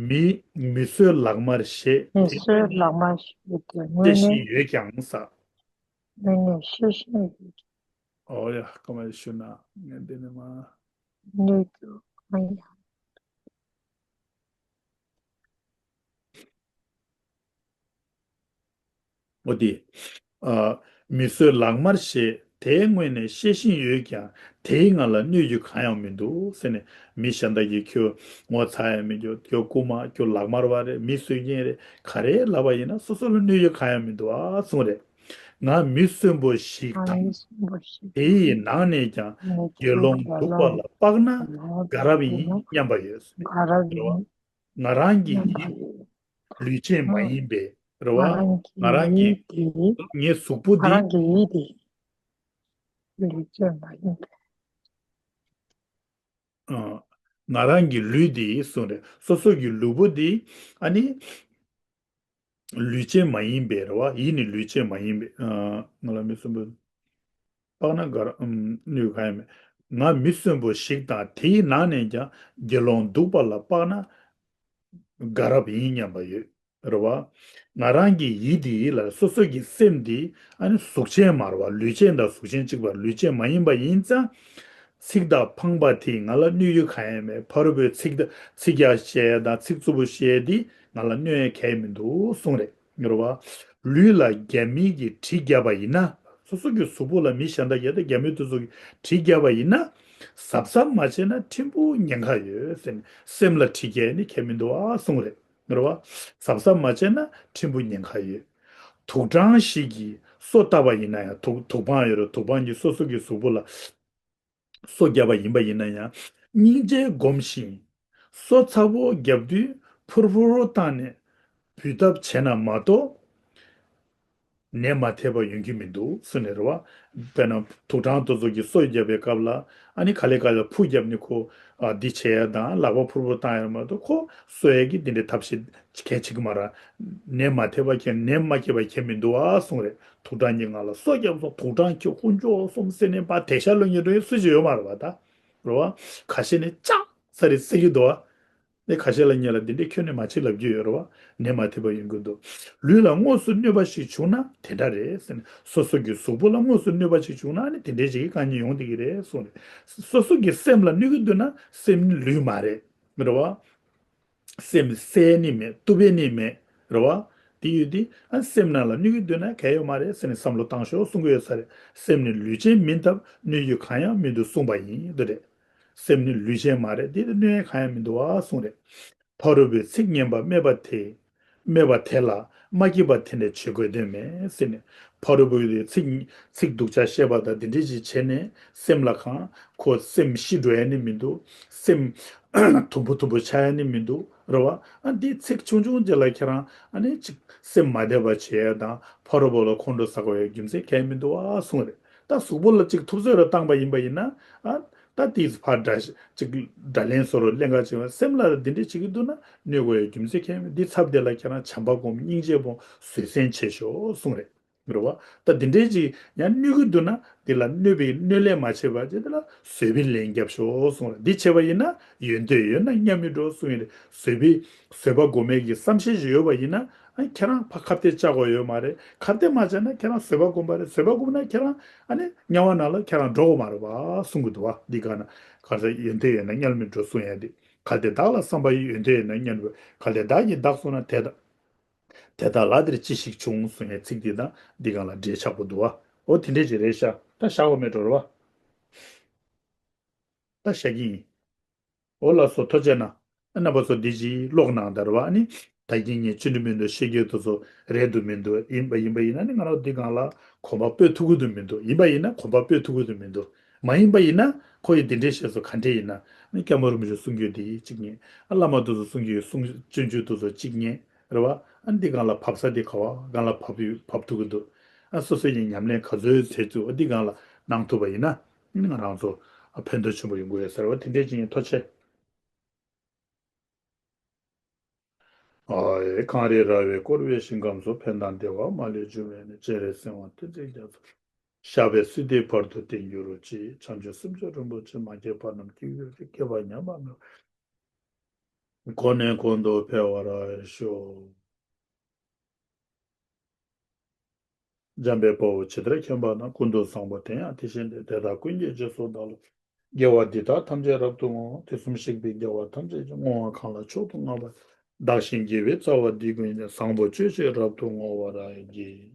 མི། མི་གསོད་ལག་དམར་ཞེས། མི་གསོད་ལག་དམར་ཞེས་དེ་དངོས་གནས་ཤེས་བཞིན་ཡོད་ཀྱང་ས། དངོས་གནས་ཤེས་བཞིན་ཡོད། ཨོ་ཡ་སྐར་མ་ཞུ་ན་ངས་འདི་ནས་མ། གནས་རྒྱུ་གང་ཡང་། འོ་དེ། ཨ། མི་གསོད་ལག་དམར་ཞེས་དེའི་སྔོན་ནས་བཤད་བཞིན་ཡོད་ཀྱང་དེའི་ང་ལ་གནོད་རྒྱུ་གང་ཡང་མི་འདུག་ཟེར་ནས་མི་གཞན་དག་གིས་ཁྱོད་ངོ་ཚ་ཡང་མི་འགྱོ། ཁྱོད་རྐུན་མ། ཁྱོད་ལག་དམར་བ་རེད། མི་གསོད་མཁན་རེད། ག་རེ་ལབ་པ་ཡིན་ན་སོ་སོ་ལ་གནོད་རྒྱུ་གང་ཡང་མི་འདུག་ཨ་གསུངས་རེད། ང་མི་གསོན་པོ་ཞིག་དང་། དེ་ཡི་ནང་ནས་ཀྱང་དགེ་སློང་སྡུག་པ་ལ་དཔག་ན་དགའ་རབ་ཡིན་སྙམ་པ་ཡོད། ང་རང་གི་ཡིད་ལུས་ཅན་མ་ཡིན་པས་རེད་བ། ང་རང་གི་ངའི་གཟུགས་པོ་འདི། ང་རང་གི་ཡིད་དེ་ལུས་ཅན་མ་ཡིན་པས། ཨ། ང་རང་གི་ལུས་འདི་གསུངས་རེད། སོ་སོ་གི་ལུས་པོ་འདི་ཨ་ནི་ལུས་ཅན་མ་ཡིན་པས་རེད་བ། ཡིད་ནི་ལུས་ཅན་མ་ཡིན་པས། ཨ། ང་ལ་མི་གསོན་པོ། དཔག་ན་དགའ་རབ། ཨམ། གནོད་གང་ཡང་མེད། ང་མི་གསོན་པོ་ཞིག་དང་དེའི་ནང་ནས་ཀྱང་དགེ་སློང་སྡུག་པ་ལ་དཔག་ན་དགའ་རབ་ཡིན་སྙམ་པ་ཡོད། རེད་བ། ང་རང་གི་ཡིད་འདི་ལ་སོ་སོ་གི་སེམས་འདི་ཨ་ནི་གཟུགས་ཅན་མ་རེད་བ། ལུས་ཅན་དང་གཟུགས་ཅན་གཅིག་པ་ལུས་ཅན་མ་ཡིན་པ་ཡིན་ཙང་། ཚིག་དག་ཕངས་པ་དེས་ང་ལ་གནོད་ཡུལ་གང་ཡང་མེད། ཕ་རོལ་པོས་ཚིག་དག་ཚིག་རྒྱག་བཤད་ཡ་དང་ཚིག་རྩུབ་པོ་བཤད་ཡ་འདི་ང་ལ་གནོད་ཡ་གང་ཡང་མི་འདུག་གསུངས་རེད། རེད་བ། ལུས་ལ་རྒྱ་མི་གིས་གྲི་བརྒྱབ་པ་ཡིན་ན། སོ་སོ་གི་གཟུགས་པོ་ལ་མི་གཞན་དག་གིས་ད་རྒྱ་མི་དེ་ཚོ་གིས་གྲི་བརྒྱབ་པ་ཡིན་ན། གཟབ་གཟབ་མ་བྱས་ན་ཕྲན་བུ་ཉེན་ཁ་ཡོད་ཟེར་ནས་སེམས་ལ་གྲི་བརྒྱབ་ནི་ཁྱད་མི་འདུག་ཨ་གསུངས་རེད། རེད་བ། གཟབ་གཟབ་མ་བྱས་ན་ཕྲན་བུ་ཉེན་ཁ་ཡོད། དུག་སྦྲང་ཞིག་གིས་སོ་བཏབ་པ་ཡིན་ན་ཡང་། དུག་དུག་སྦྲང་ཡོད་རེད། དུག་སྦྲང་གིས་སོ་སོ་གི་གཟུགས་པོ་ལ་སོ་བརྒྱབ་པ་ཡིན་པ་ཡིན་ན་ཡང་། སྙིང་རྗེ་སྒོམ་ཞིང་སོ་ཚ་པོ་བརྒྱབ་དུས་ཕུར་ཕུར་བཏང་ནས་འབུད་ཐབས་བྱས་ན་མ་གཏོགས། ནད་མ་ཐེབས་པ་ཡོང་གི་མི་འདུག་གསུངས་ནས་རེད་བ། དཔེར་ན་དུག་སྦྲང་དེ་ཚོ་གིས་སོ་བརྒྱབ་པའི་སྐབས་ལ་ཨ་ནི་ག་ལེ་ག་ལེ་ཕུ་བརྒྱབ་ནས་ཁོ། ཨ། འདི་བྱས་ཡ་དང་ལག་པ་ཕུར་ཕུར་བཏང་ཡ་མ་གཏོགས་ཁོ་གསོ་ཡ་གི་འདི་འདྲའི་ཐབས་ཤེས་གལ་ཆེ་གི་མ་རེད། ནད་མ་ཐེབས་པ་ཁྱད། ནད་མ་སྐྱེས་པ་ཁྱད་མི་འདུག་ཨ་གསུངས་རེད། དུག་སྦྲང་གིས་ང་ལ་སོ་བརྒྱབ་སོང་། དུག་སྦྲང་ཁྱོད་དཀོན་མཆོག་གསུམ་ཟེར་ནས་ཕར་དེད་ཤག་ལོག་ཉེ་འགྲོ་ཡ་སུ་ཞིག་ཡོད་མ་རེད་བ་ད། རེད་བ། ཁ་ཤས་ནས་ལྕགས་ཟེར་རེད་ཟེར་གྱི་འདུག་བ། ནས་ཁ་ཤས་ལ་ཉེ་ལ་འདི་འདྲའི་ཁྱོན་ནས་མ་བྱེད་ལབ་རྒྱུ་ཡོད་རེད་བ། ནད་མ་ཐེབས་པ་ཡོང་གི་འདུག། ལུས་ལ་དངོས་སུ་གནོད་པ་ཞིག་བྱུང་ན་དེ་འདྲ་རེད་ཟེར་ནས། སོ་སོ་གི་གཟུགས་པོ་ལ་དངོས་སུ་གནོད་པ་ཞིག་བྱུང་ན་ནི་དེ་འདྲའི་ཞིག་གི་དཀའ་ངལ་ཡོང་བསྡད་ཀྱི་རེད་གསུངས་རེད། སོ་སོ་གི་སེམས་ལ་གནོད་ཀྱི་འདུག་ན་སེམས་ནི་ལུས་མ་རེད། རེད་བ། སེམས་བསད་ནི་མེད། གཏུབ་པའི་ནི་མེད། རེད་བ། དེ་ཡོད་དེ་ཨ་སེམས་ནང་ལ་གནོད་ཀྱི་འདུག་ན་གལ་ཡོད་མ་རེད་ཟེར་ནས་བསམ་བློ་བཏང་ཤོག་གསུང་གི་ཡོད་ས་རེད། སེམས་ནི་ལུས་ཅན་མིན་སྟབས་གནོད་རྒྱུ་གང་ཡང་མི་འདུག་གསུངས་པ་ཡིན་འདུག་རེད། སེམས་ནི་ལུས་ཅན་མ་རེད། འདི་ལ་གནོད་ཡ་གང་ཡང་མི་འདུག་བ་གསུངས་རེད། ཕ་རོལ་པོའི་ཚིག་ངན་པ་སྨྲས་པ་དེ། སྨྲས་པ་དེ་ལ་མ་སྐྱིད་པ་དེ་འདྲ་བྱེད་དགོས་དོན་མེད་ཟེར་ནས། ཕ་རོལ་པོའི་ཚིག་ཚིག་སྡུག་ཅག་བཤད་པ་དང་འདི་འདྲ་ཅིག་བྱས་ནས་སེམས་ལ་གང་ཁོ་སེམས་ཤི་འགྲོ་ཡ་ནི་མི་འདུག་སེམས་དུམ་བུ་དུམ་བུ་ཆགས་ཡ་ནི་མི་འདུག་རེད་བ། ཨ་འདི་ཚིག་ཆུང་ཆུང་དེ་ལ་ཁྱེད་རང་ཨ་ནི་ཅིག་སེམས་མ་བདེ་བ་བྱེད་ཡ་དང་ཕ་རོལ་པོ་ལ་ཁོང་ཁྲོ་ཟ་དགོས་ཡ་རྒྱུ་མཚན་གང་ཡང་མི་འདུག་བ་གསུངས་རེད། ད་གཟུགས་པོ་ལ་ཅིག་ཐུབ་ཚོད་ལ་བཏང་པ་ཡིན་པ་ཡིན་ན། ཨ། ད་དེས་ཕར་འདྲ་ཅིག་འདྲ་ལན་བཟོ་རོགས་ལེན་ག་ཅིག་སེམས་ལ་འདི་འདྲས་བྱེད་ཀྱི་འདུག་ན་གནོད་དགོས་ཡ་རྒྱུ་མཚན་གང་ཡང་མེད། འདི་ཚབ་དེ་ལ་ཁྱེད་རང་བྱམས་པ་སྒོམ། སྙིང་རྗེ་སྒོམ། བཟོད་བསྲན་བྱེད་ཤོག་གསུངས་རེད། རེད་བ། ད་འདི་འདྲས་ཅིག་ཡང་གནོད་ཀྱི་འདུག་ན་འདི་ལ་གནོད་པའི་གནོད་ལན་མ་བྱེད་པ་ཅིག་དེ་ལ་བཟོད་པའི་ལན་རྒྱབ་ཤོག་གསུངས་རེད། འདི་བྱས་པ་ཡིན་ན་ཡོན་ཏན་ཡོད་ན་སྙམ་མི་འགྲོ་གསུངས་ཡོད་རེད། བཟོད་པའི་བཟོད་པ་སྒོམ་མེད་ཀྱི་བསམ་ཤེས་ཤིག་ཡོད་པ་ཡིན་ན། ཨ་ཁྱེད་རང་ཕ་ཁ་གཏད་བཅག་དགོས་ཡོད་མ་རེད། ཁ་གཏད་མ་བཅག་ན་ཁྱེད་རང་བཟོད་པ་སྒོམ་པ་རེད། བཟོད་པ་སྒོམ་ན་ཁྱེད་རང་ཨ་ནི་དམྱལ་བ་ནང་ལ་ཁྱེད་རང་འགྲོ་དགོས་མ་རེད་བ་གསུང་གི་འདུག་བ། འདི་ག་ན་ག་ས་ཡོན་ཏན་ཡོད་ན་དམྱལ་མི་འགྲོ་གསུང་ཡ་དེ། གལ་ཏེ་བདག་ལ་བསམ་པ་ཡི། ཡོན་ཏན་ཡོད་ན་དམྱལ་མི་འགྲོ། གལ་ཏེ་བདག་གིས་བདག་བསམ་ན་དེ་དག་དེ་དག་ལ་དེར་ཅི་ཞིག་འབྱུང་གསུང་ཡའི་ཚིག་འདི་དང་འདི་ག་ལ་འབྲེལ་ཆགས་པོ་འདུག་བ། འོ་དེ་འདྲས་ཅིག་རེད་ཤག་ད་བཞག་པ་མེད་འགྲོ་རེད་བ། ད་བཞག་གི་ཡིན། འོ་ལགས་སོ། ཐུགས་རྗེ་གནང་། རྣམ་པ་ཚོ་འདི་ཅིག་ཀློག་གནང་དང་རེད་བ། ཨ་ནི་ད་གིན་ངས་ཅི་འདྲ་མི་འདུག་བཤད་རྒྱུ་དེ་ཚོ་རེད་འདུག་མི་འདུག་ཡིན་པ་ཡིན་པ་ཡིན་ན་ནི་ང་རང་འདི་སྒང་ལ་གོམ་པ་སྤོས་ཐུབ་ཀྱི་འདུག་མི་འདུག་ཡིན་པ་ཡིན་ན་གོམ་པ་སྤོས་ཐུབ་ཀྱི་འདུག་མི་འདུག་མ་ཡིན་པ་ཡིན་ན་ཁོ་ཡི་འདི་འདྲའི་བཤད་སྲོལ་ག་འདྲས་ཡིན་ན། ཨ་ནི་སྐྱབས་མགོན་རིན་པོ་ཆེ་གསུང་རྒྱུ་འདི་གཅིག་ཉན། ཨ་བླ་མ་དེ་ཚོ་གསུང་རྒྱུ་གསུང་སྤྱོད་འཇུག་དེ་ཚོ་གཅིག་ཉན། རེད་བ། ཨ་འདི་སྒང་ལ་བབས་ས་འདི་ག་བ་སྒང་ལ་བབས་ཡོད་བབས་ཐུབ་ཀྱི་འདུག་ཨ་སོ་སོ་ཡི་ཉམས་ལེན་ག་ཚོད་ཚད་ཚུད་འདི་སྒང་ལ་གནང་ཐུབ་པ་ཡིན་ན། ཨ་ནི་ང་རང་ཚོ་ཨ་ཕན་ཐོགས་ཆེན་པོ་ཡོང་གི་ཡོད་ཟེར་བ་དེ་འདྲས་ཅིག་ཡིན། ཐུགས་རྗེ་ཆེ། ཨ་ཡེ། གངས་རི་ར་བས་བསྐོར་བའི་ཞིང་ཁམས་སུ། ཕན་དང་བདེ་བ་མ་ལུས་འབྱུང་བའི་གནས། སྤྱན་རས་གཟིགས་དབང་བསྟན་འཛིན་རྒྱ་མཚོ། ཞབས་པད་སྲིད་མཐའི་བར་དུ་བརྟན་གྱུར་ཅིག་བྱང་ཆུབ་སེམས་མཆོག་རིན་པོ་ཆེ། མ་སྐྱེས་པ་རྣམས་སྐྱེ་གྱུར་ཅིག་སྐྱེས་པ་ཉམས་པ་མེད་པར། གོང་ནས་གོང་དུ་འཕེལ་བར་ཤོག་འཇམ་དཔལ་དཔའ་བོས་ཇི་ལྟར་མཁྱེན་པ་དང་། ཀུན་ཏུ་བཟང་པོ་དེ་ཡང་དེ་བཞིན་ཏེ། དེ་དག་ཀུན་གྱི་རྗེས་སུ་བདག་སློབ་ཅིང་། དགེ་བ་འདི་དག་ཐམས་ཅད་རབ་ཏུ་བསྔོ། དུས་གསུམ་གཤེགས་པའི་རྒྱལ་བ་ཐམས་ཅད་ཀྱང་། བསྔོ་བ་གང་ལ་མཆོག་ཏུ་བསྔགས་པ། བདག་གཞན་དགེ་བའི་རྩ་བ་འདི་ཀུན་ཀྱང་། བཟང་པོ་སྤྱོད་ཕྱིར་རབ་ཏུ་བསྔོ་བར་བགྱི།